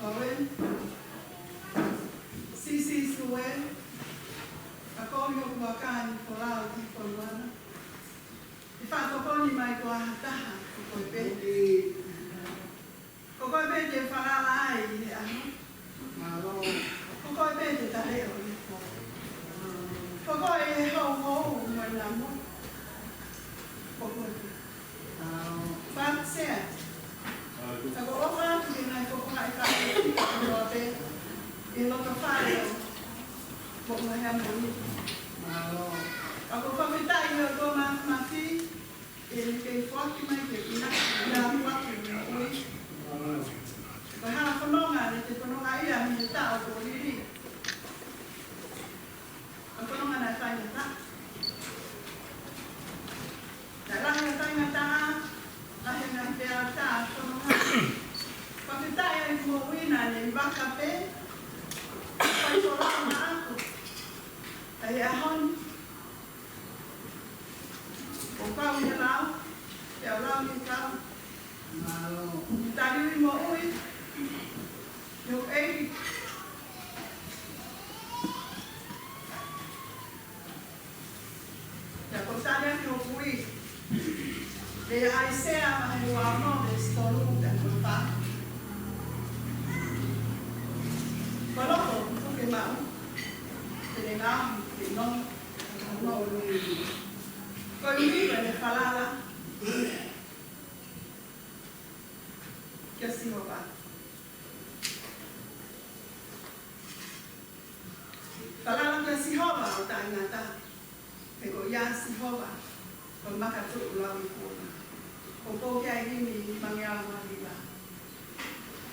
Ko e, Sisi Sue, ka ko hoku vaka ni ko lau ki ko luana. ʻE fakatokoni mai ko ha taha, ko koe pē. Ko koe pē te falala ai ʻi he ʻaho. Mālō. Ko koe pē te taleʻo ʻi he pō. Ko koe ʻi he houhou mo e namo. Ko koe pē. Mālō. Fāsea. Ka ko e ʻofa atu ki he ngaahi pokohaʻi fale kotoa pē ʻi loto fale ʻo Moʻunga Heamoni. Mālō. Ka ʻoku ou fakafetaʻi ki he ʻOtua Mafimafi, ʻi heʻene kei foaki mai ke pina, pina atu ʻi he moʻui. Ko e hala fononga naʻe te fononga ai mei he taʻu kuo lili. Ko e fononga naʻe faingataʻa. Naʻe lahi e faingataʻa, lahi e ngaahi peau tā fononga. Fakafetaʻi ʻa e moʻui naʻa ne vaka pē, fai folau maʻaku. ʻI he ʻaho ni, ʻoku ou kau ʻi he lau, pea u lau ʻi he kau. Mālō. Tali ui moʻui, ʻio ʻEiki. Pea ko e tali ʻa hoku ui, ʻi he ʻAisea vahe ua ono veesi tolu pea ko e fā. Ko e loto ʻoku puke maʻu, te ne ngaohi ke nonga, ke nonga ʻo nui. Ko e ui ko ʻene falala kia Sihova. Falala kia Sihova ʻo taʻengata, he ko ia Sihova ko e makatuʻu lauikuonga. Ko e pō ki ai himi mangeau maliva.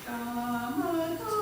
Ka mata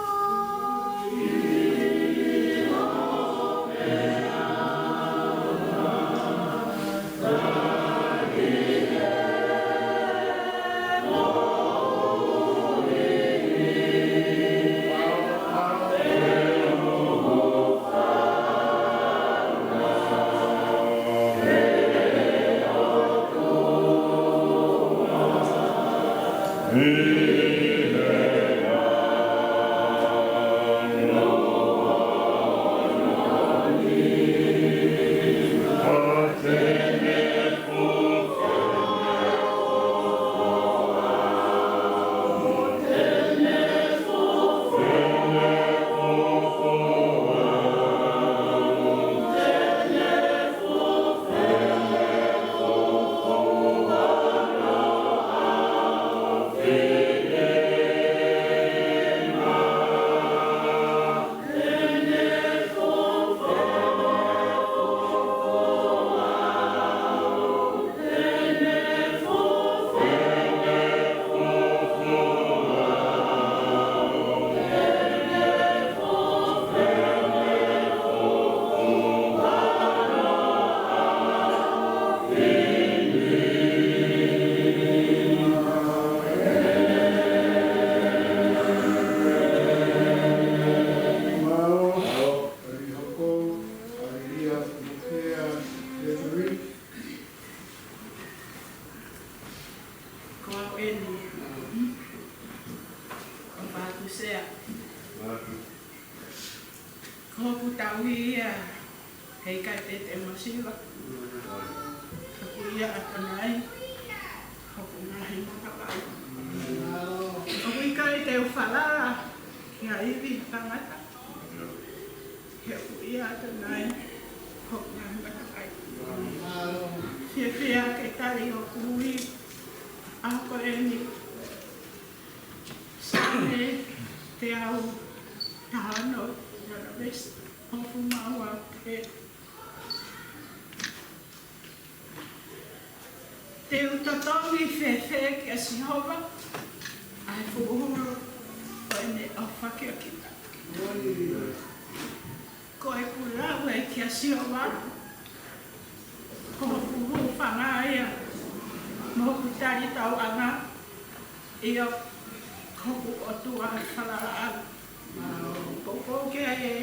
ʻIkai te te masiva. Ka ko ia ʻAtonai, hoku ngaahi matavai. ʻOku ʻikai te u falala ki ha ivi tangata. He ʻoku ʻia ʻAtonai hoku ngaahi matavai. Fiefia ke tali hoku ui ʻaho ko eni. Saame teau taha ono, ʻi hono veesi hongofulu mā ua pē. Te u totongi fēfē kia Sihova ʻa e fuʻu hulu ʻo ʻene ʻofa kiate kita? Ko ʻeku lau ē kia Sihova, ko hoku hūfanga ia mo hoku talitauʻanga, ʻio, ko hoku ʻOtua falalaʻau. Poupou ki ai ē.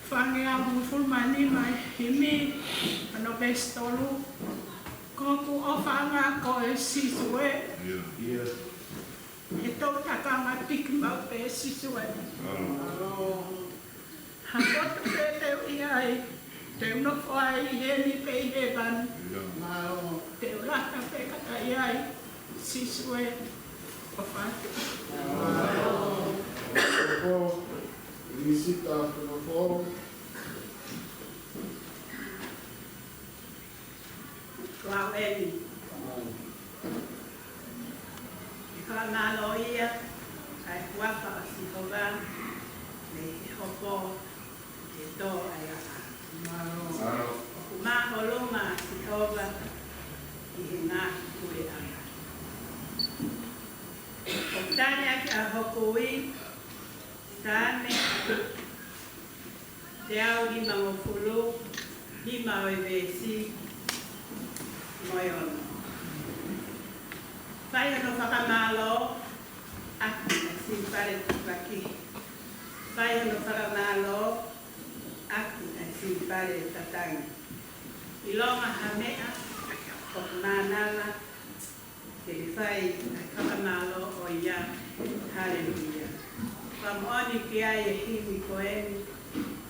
Fāngeau hongofulu mā nima, himi, hono veesi tolu. Ko hoku ʻofaʻanga koe Sīsū ē. ʻIo. He toʻutangata piki maʻu pē Sīsū ē. Ha poto pē te u ʻi ai, te u nofo ai ʻi heni pe ʻi hēvani. Te u lata pē kātaki ai, Sīsū ē, ʻofa atu. Ko Lisita Konofo. Ko au eni. ʻE fakamālō ia ʻa e huafa ʻo Sihova, mei he hopo ki he tō ʻa e laʻā. ʻOku māʻolunga ʻa Sihova ʻi he ngaahi puleʻanga. ʻOku tali ʻaki ʻa hoku ui, Saame teau nimangofulu, nima ʻo e veesi mo e ono. Fai hono fakamālō ʻaki ʻa e sipale tipaki. Fai hono fakamālō ʻaki ʻa e sipale tatangi. ʻIlonga ha meʻa ʻoku mānava ke ne fai ʻa e fakamālō ʻo ia. Haleluia. Fakamoʻoni ki ai e himi ko eni,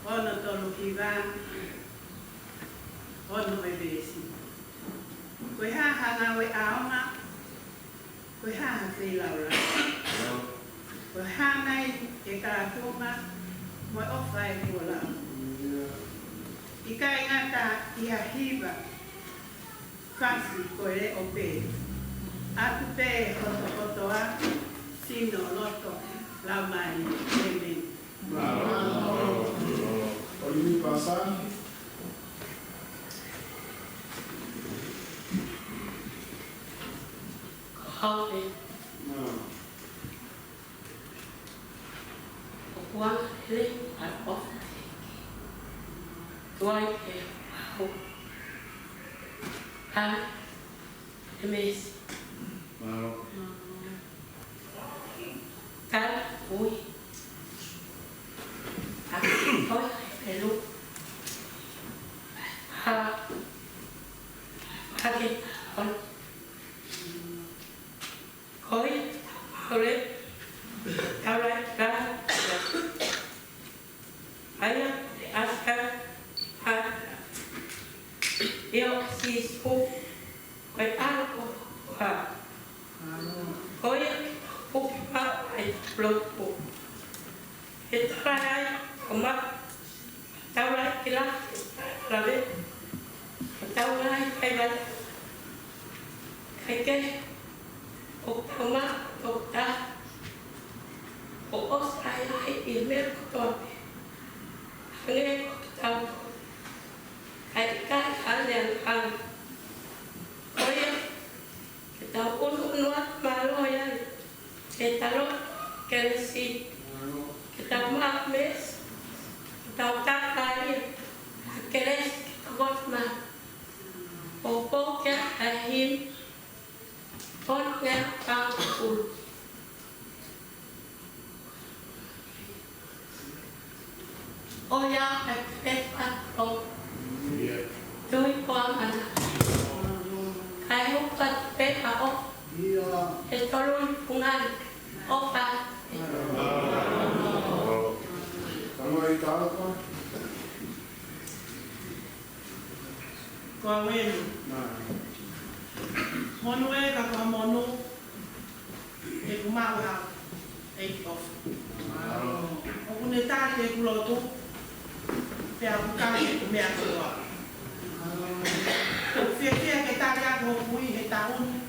ono tolu hiva, ono ʻo e veesi. Ko e hā ha ngāue ʻaonga, ko e hā ha feilaulau, ko e hā nai e kātoanga mo e ʻofa ʻe kuo lau? ʻIkai ngata ʻi ha hiva, fasi ko e leʻo pē. ʻAtu pē hoto kotoa, sino, loto, laumālie. ʻĒmeni. ʻOlivia Pasani. Ko au ē. ʻOku angalelei ʻa e ʻofa ʻa e ʻEiki. Tuai ke u ʻalu he meesi. Mālō. Tala ui. ʻA e toi Hepelū. Ha. Ha ke. Ko ia, ʻalu, taulai, taulai. ʻA ia, ʻa ia, ʻa ia, ʻio, Sīsū, ko e ʻAlo ʻo e ʻOtua. Ko ia, ʻoku maʻu ai e lotu. He taulai ai, ʻo ma, taulai ki la, lave, taulai kai vai. Kae kehe, ʻoku tau maʻu tokotaha, ʻo ʻosi ʻahiʻahiʻi e meʻa kotoa pē. Hangē ko kitautolu. Kae ʻikai hane angahala. Ko ia, ke tau ʻunuʻunu atu mālō ai. Ke tau lotu kelesi. Ke tau maʻu meesi. Ke tau takaia. Kelesi ke tau ʻosi maʻu. Poupou ki ai ʻa e himi. Ono ngeau taha fulu. ʻO ia ʻa e pepa ʻo Tui Poa Mana. Kae hū atu pē ʻa e ʻofa he tolu ni punga ni. ʻOfa. Tama i taupa. Ko au eni. Monū ē, ka ko ha monū ʻeku maʻu ha ʻEiki ʻofa. ʻOkú ne tali ʻeku lotu, pea ʻoku tali ʻeku meʻa kotoa. Fiefia ke tali atu hoku ui he taʻu ni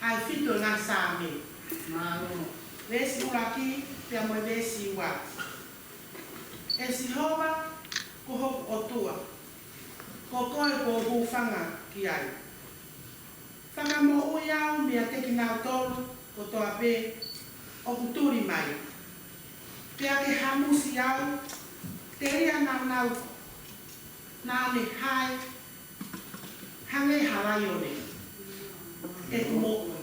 ʻa e fitu ʻo e ngaahi Saame. Veesi ʻuluaki pea mo e veesi ua. ʻE Sihova, ko hoku ʻOtua, ko koe kuó u hūfanga ki ai. Fakamoʻui au meiate kinautolu kotoa pē ʻoku tuli mai, pea ke hamusi au, telia naʻa nau, naʻa ne hae hangē ha laione ʻeku moʻui,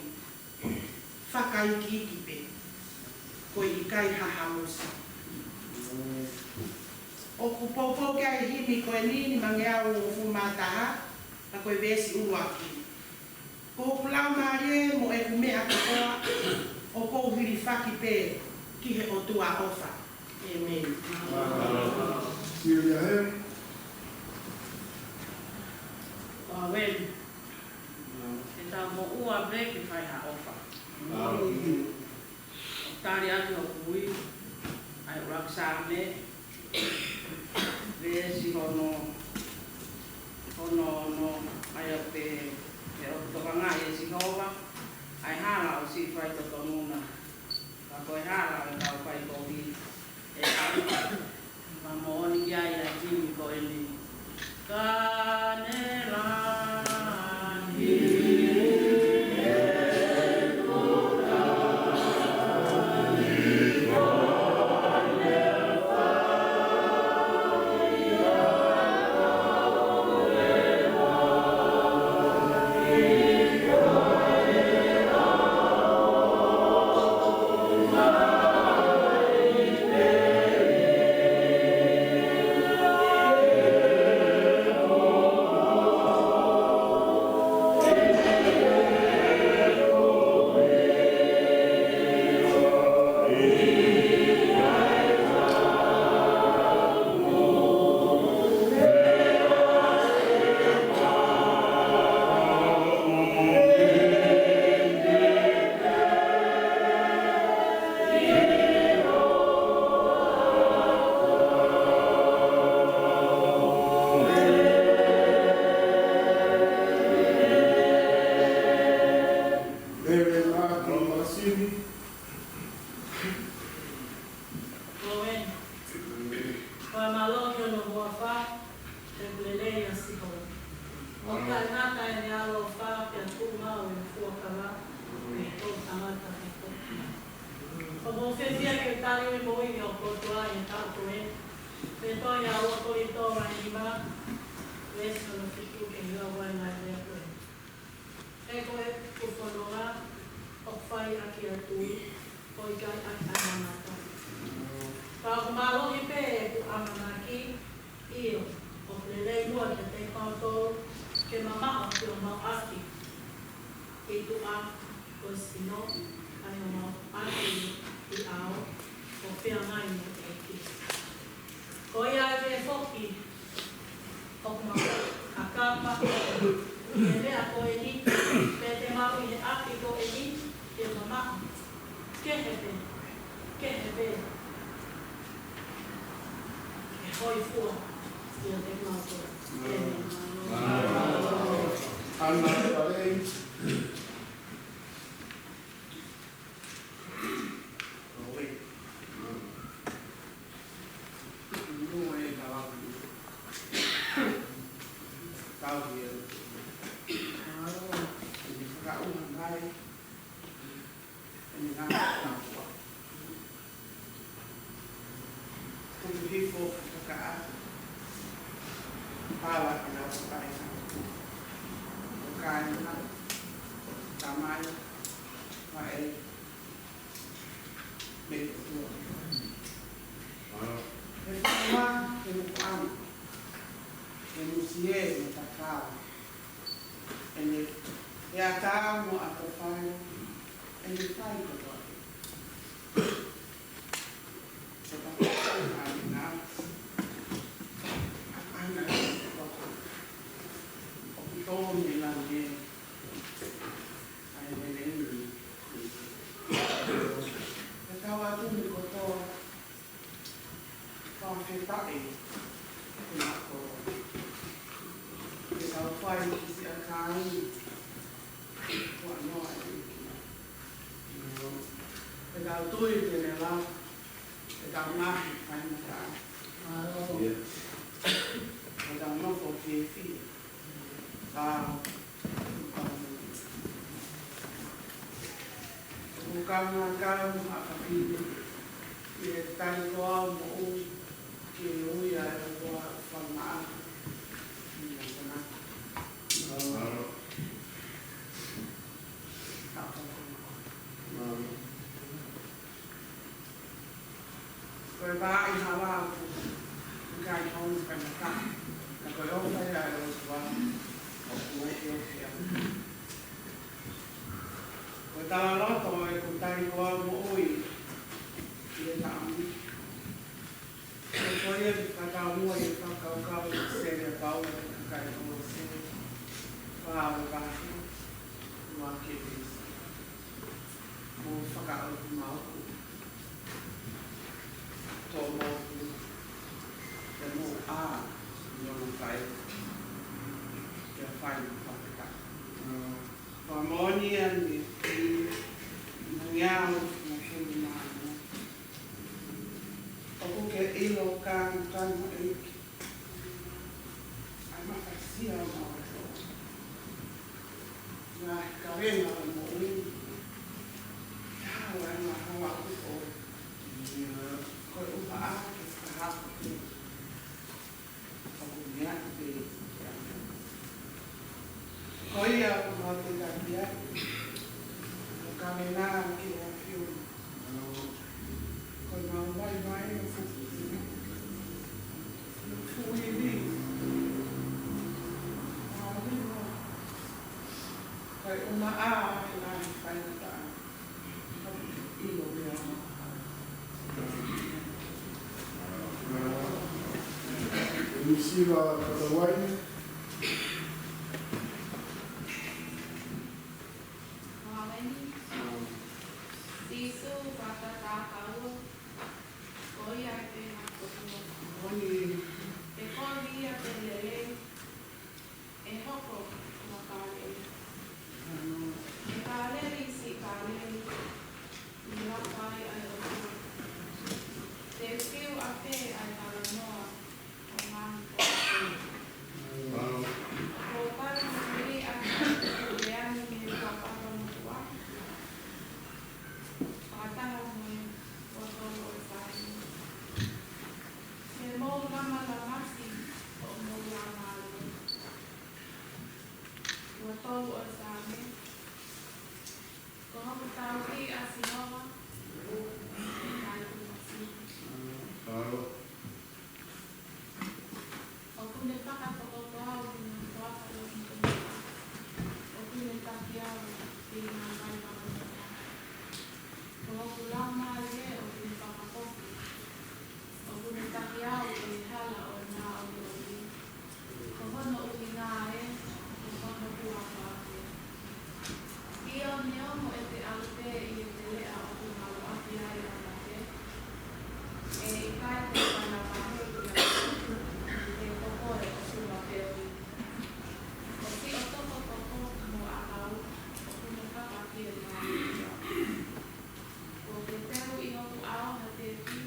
fakaikiiki pē, ko e ʻikai ha hamusi. ʻOku poupou ki ai e himi ko eni, nimangeau hongofulu mā taha, ka ko e veesi ʻuluaki. Ko hoku laumālie mo ʻeku meʻa kotoa, ʻoku ou hilifaki pē ki he ʻOtua ʻofa. ʻĒmeni. Sio ia he. Ko au eni. ʻE tau moʻua pē ke fai ha ʻofa. Tali atu hoku ui, ʻa e ʻuluaki Saame, veesi hono, hono, hono, ʻa ia pē, ʻe ʻoku tokangaʻi ʻe Sihova ʻa e hala ʻo siʻi faitotonu na, ka ko e hala ʻo e kau faikovi ʻe ʻauha. Ka moʻoni ki ai ʻa e himi ko eni. Ka ne langi Ko e mālō ki hono huafa, ʻoku lelei ʻa Sihova. ʻOku taʻengata ʻene ʻaloʻofa, pea tuʻu maʻu ʻene fuakava mei he toʻutangata kotoa. ʻOku ou fiefia ke tali ʻa e moʻui ʻo e ʻOtua ʻi he taʻu ko eni. Pea tohi ʻa ua Kolinitō vahe nima, veesi hono fitu ki he ua vahe nai lea ko ē. He ko ʻeku fononga ʻoku fai ʻaki ʻa e tui, ʻo ʻikai ʻaki ʻa e mamata. Ka ʻoku mālohi pē ʻeku ʻamanaki, ʻio, ʻoku lelei muʻa kiate kimoutolu ke mamaʻo ʻi homau ʻapi ʻi tuʻa, ko e sino ʻa e homau ʻapi ʻi ʻao, ʻo feangai mo e ʻEiki. Ko ia ai pē foki ʻoku mau kakapa ʻi he meʻa ko eni, pea te mau ʻi he ʻapi ko eni, ke mamaʻo. Kehe pē, kehe pē. Ke hōifua ʻiate kimautolu. ʻĒmeni. Ana, Tamai, Faʻē, mei he ʻOtua. He fakamā, he mokoʻanga, he musie mo e tatau. ʻEne, he ʻatā mo e ʻofa, ʻene fai kotoa pē. Ko e tatau ʻa e ngaahi ʻaʻana kotoa. Fakafetaʻi, ko e ako. Ke tau fai ki siʻa kāinga. Kuo noa e ki. Ke tau tui ke ne lau. Ke tau ngaahi faingataʻa. Ke tau nofo fiefia. Ka, ka, ka, ka, ka, ka, ka, ka, ka, ʻi he tali ko au moʻui, ke ui ʻa e ua fanga ʻi he kanaka. Ko e pāʻi hala ʻoku ʻikai hong kanaka. Ka ko e ʻofa ia ʻa e ʻOtua, ʻoku ʻofa ia. Ko e talaloto ʻeku tali ko au moʻui ʻi he taʻu ni. Ko ia ke fakataumuʻa ʻi he fakakaukau ʻa e ʻEpisieli ʻa Paula ki he kakai Kolose, vahe ua, veesi ua ki he veesi. Mou fakaʻotumauku, toʻomou, pea mou ʻā ʻi hono fai, pea fai mo fakataha. Fakamoʻoni ange ʻi he ngaahi ʻaho mo e fuli mā ʻoku ke ʻilo ka, ka mo e ʻEiki. ʻA e mafasia ʻo e ʻOtua. Ngaahi kavenga ʻo e moʻui. Tau ai ngaahi hala ʻoku ko. Ko e ʻuha ake ka hapa ke. ʻOku meʻa pē. Ko ia ʻoku mau tētaki ai. Ko e kavenga ki he ʻAfiona. Ko e mau vaivai ʻo fufuti. Fuini. Ko e ʻumaʻā ʻi he ngaahi faingataʻa. ʻIlo meʻa maha. Emi Siva Katauaine. Moʻoni. Sīsū Fakatakaua. Ko ia ʻa e pena ko ua. Moʻoni. Te ko ia te lelei. ʻE hoko ʻo Kāleli. ʻE Kāleli, siʻi Kāleli, ʻi he laka ai ʻa e ʻOtua. Te u fiu ʻafē ʻa e talanoa ʻo ngaahi poate. ʻOku ou tali ko e ʻa e ʻuleani mei he kuapapa motuʻa. Fakataha mo e ua tolu ʻo e Saame. Ke mou lamalamasi ʻo mou lāmālie. Ua tolu ʻo e Saame. Ko hoku tauhi ʻa Sihova, ʻe ʻikai te u masiva. ʻOku ne fakatokoto au ʻi he ngaahi toafa ʻo e motuʻa. ʻOku ne taki au ʻi he ngaahi vai fakamotuʻa. Ko hoku laumālie ʻoku ne fakafoki. ʻOku ne taki au ʻi he hala ʻo e māʻoniʻoni. Ko hono ʻuhinga ē, ko hono huafa pē. ʻIo, neongo ʻete ʻalu pē ʻi he teleʻa ʻoku ngalo ʻaki ai ʻa mate, ʻe ʻikai te u fanauʻi ia, he ko koe ʻoku ma peohi. Ko siʻo tokotoko mo ʻakau, ʻoku ne fakafie mai ia. Kuo ke teu ʻi hoku ʻao ha tepi,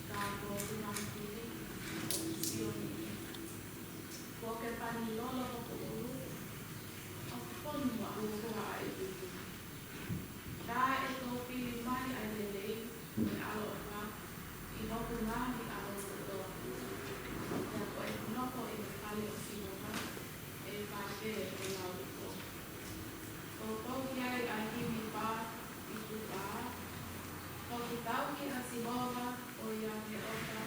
ka ko hoku ngaahi fili ʻoku sio ni. Kuo ke pani lolo hoku ʻulu, ʻoku fonu ʻa e huafa ʻa e ʻEiki. Ka ʻe toupili mai ʻa e lelei mo e ʻaloʻofa ʻi hoku ngaahi ʻaho kotoa. Pea ko ʻeku nofo ʻi he fale ʻo Sihova, ʻe fai pē ʻo lauʻi koe. Ko e poki ai ʻa e himi pā ʻi tuʻa. Ko hoku tauhi ʻa Sihova, ʻo ia ʻoku ne ʻofa.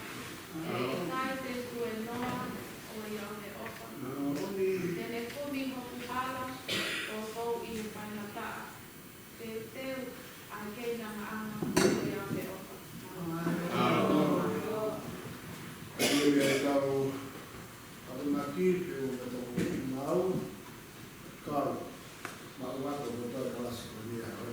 ʻE ʻikai te u tuēnoa, ʻo ia ʻoku ne ʻofa. Te ne kumi hoku hala, ko e pou ʻi he faingataʻa. Teuteu ʻa e keinangaʻanga, ʻo ia ʻoku ne ʻofa. Haleluia. Tau ʻamanaki, pe ʻo ka tau mau. Kau, mau atu mo tau kalasi ko ia, ʻo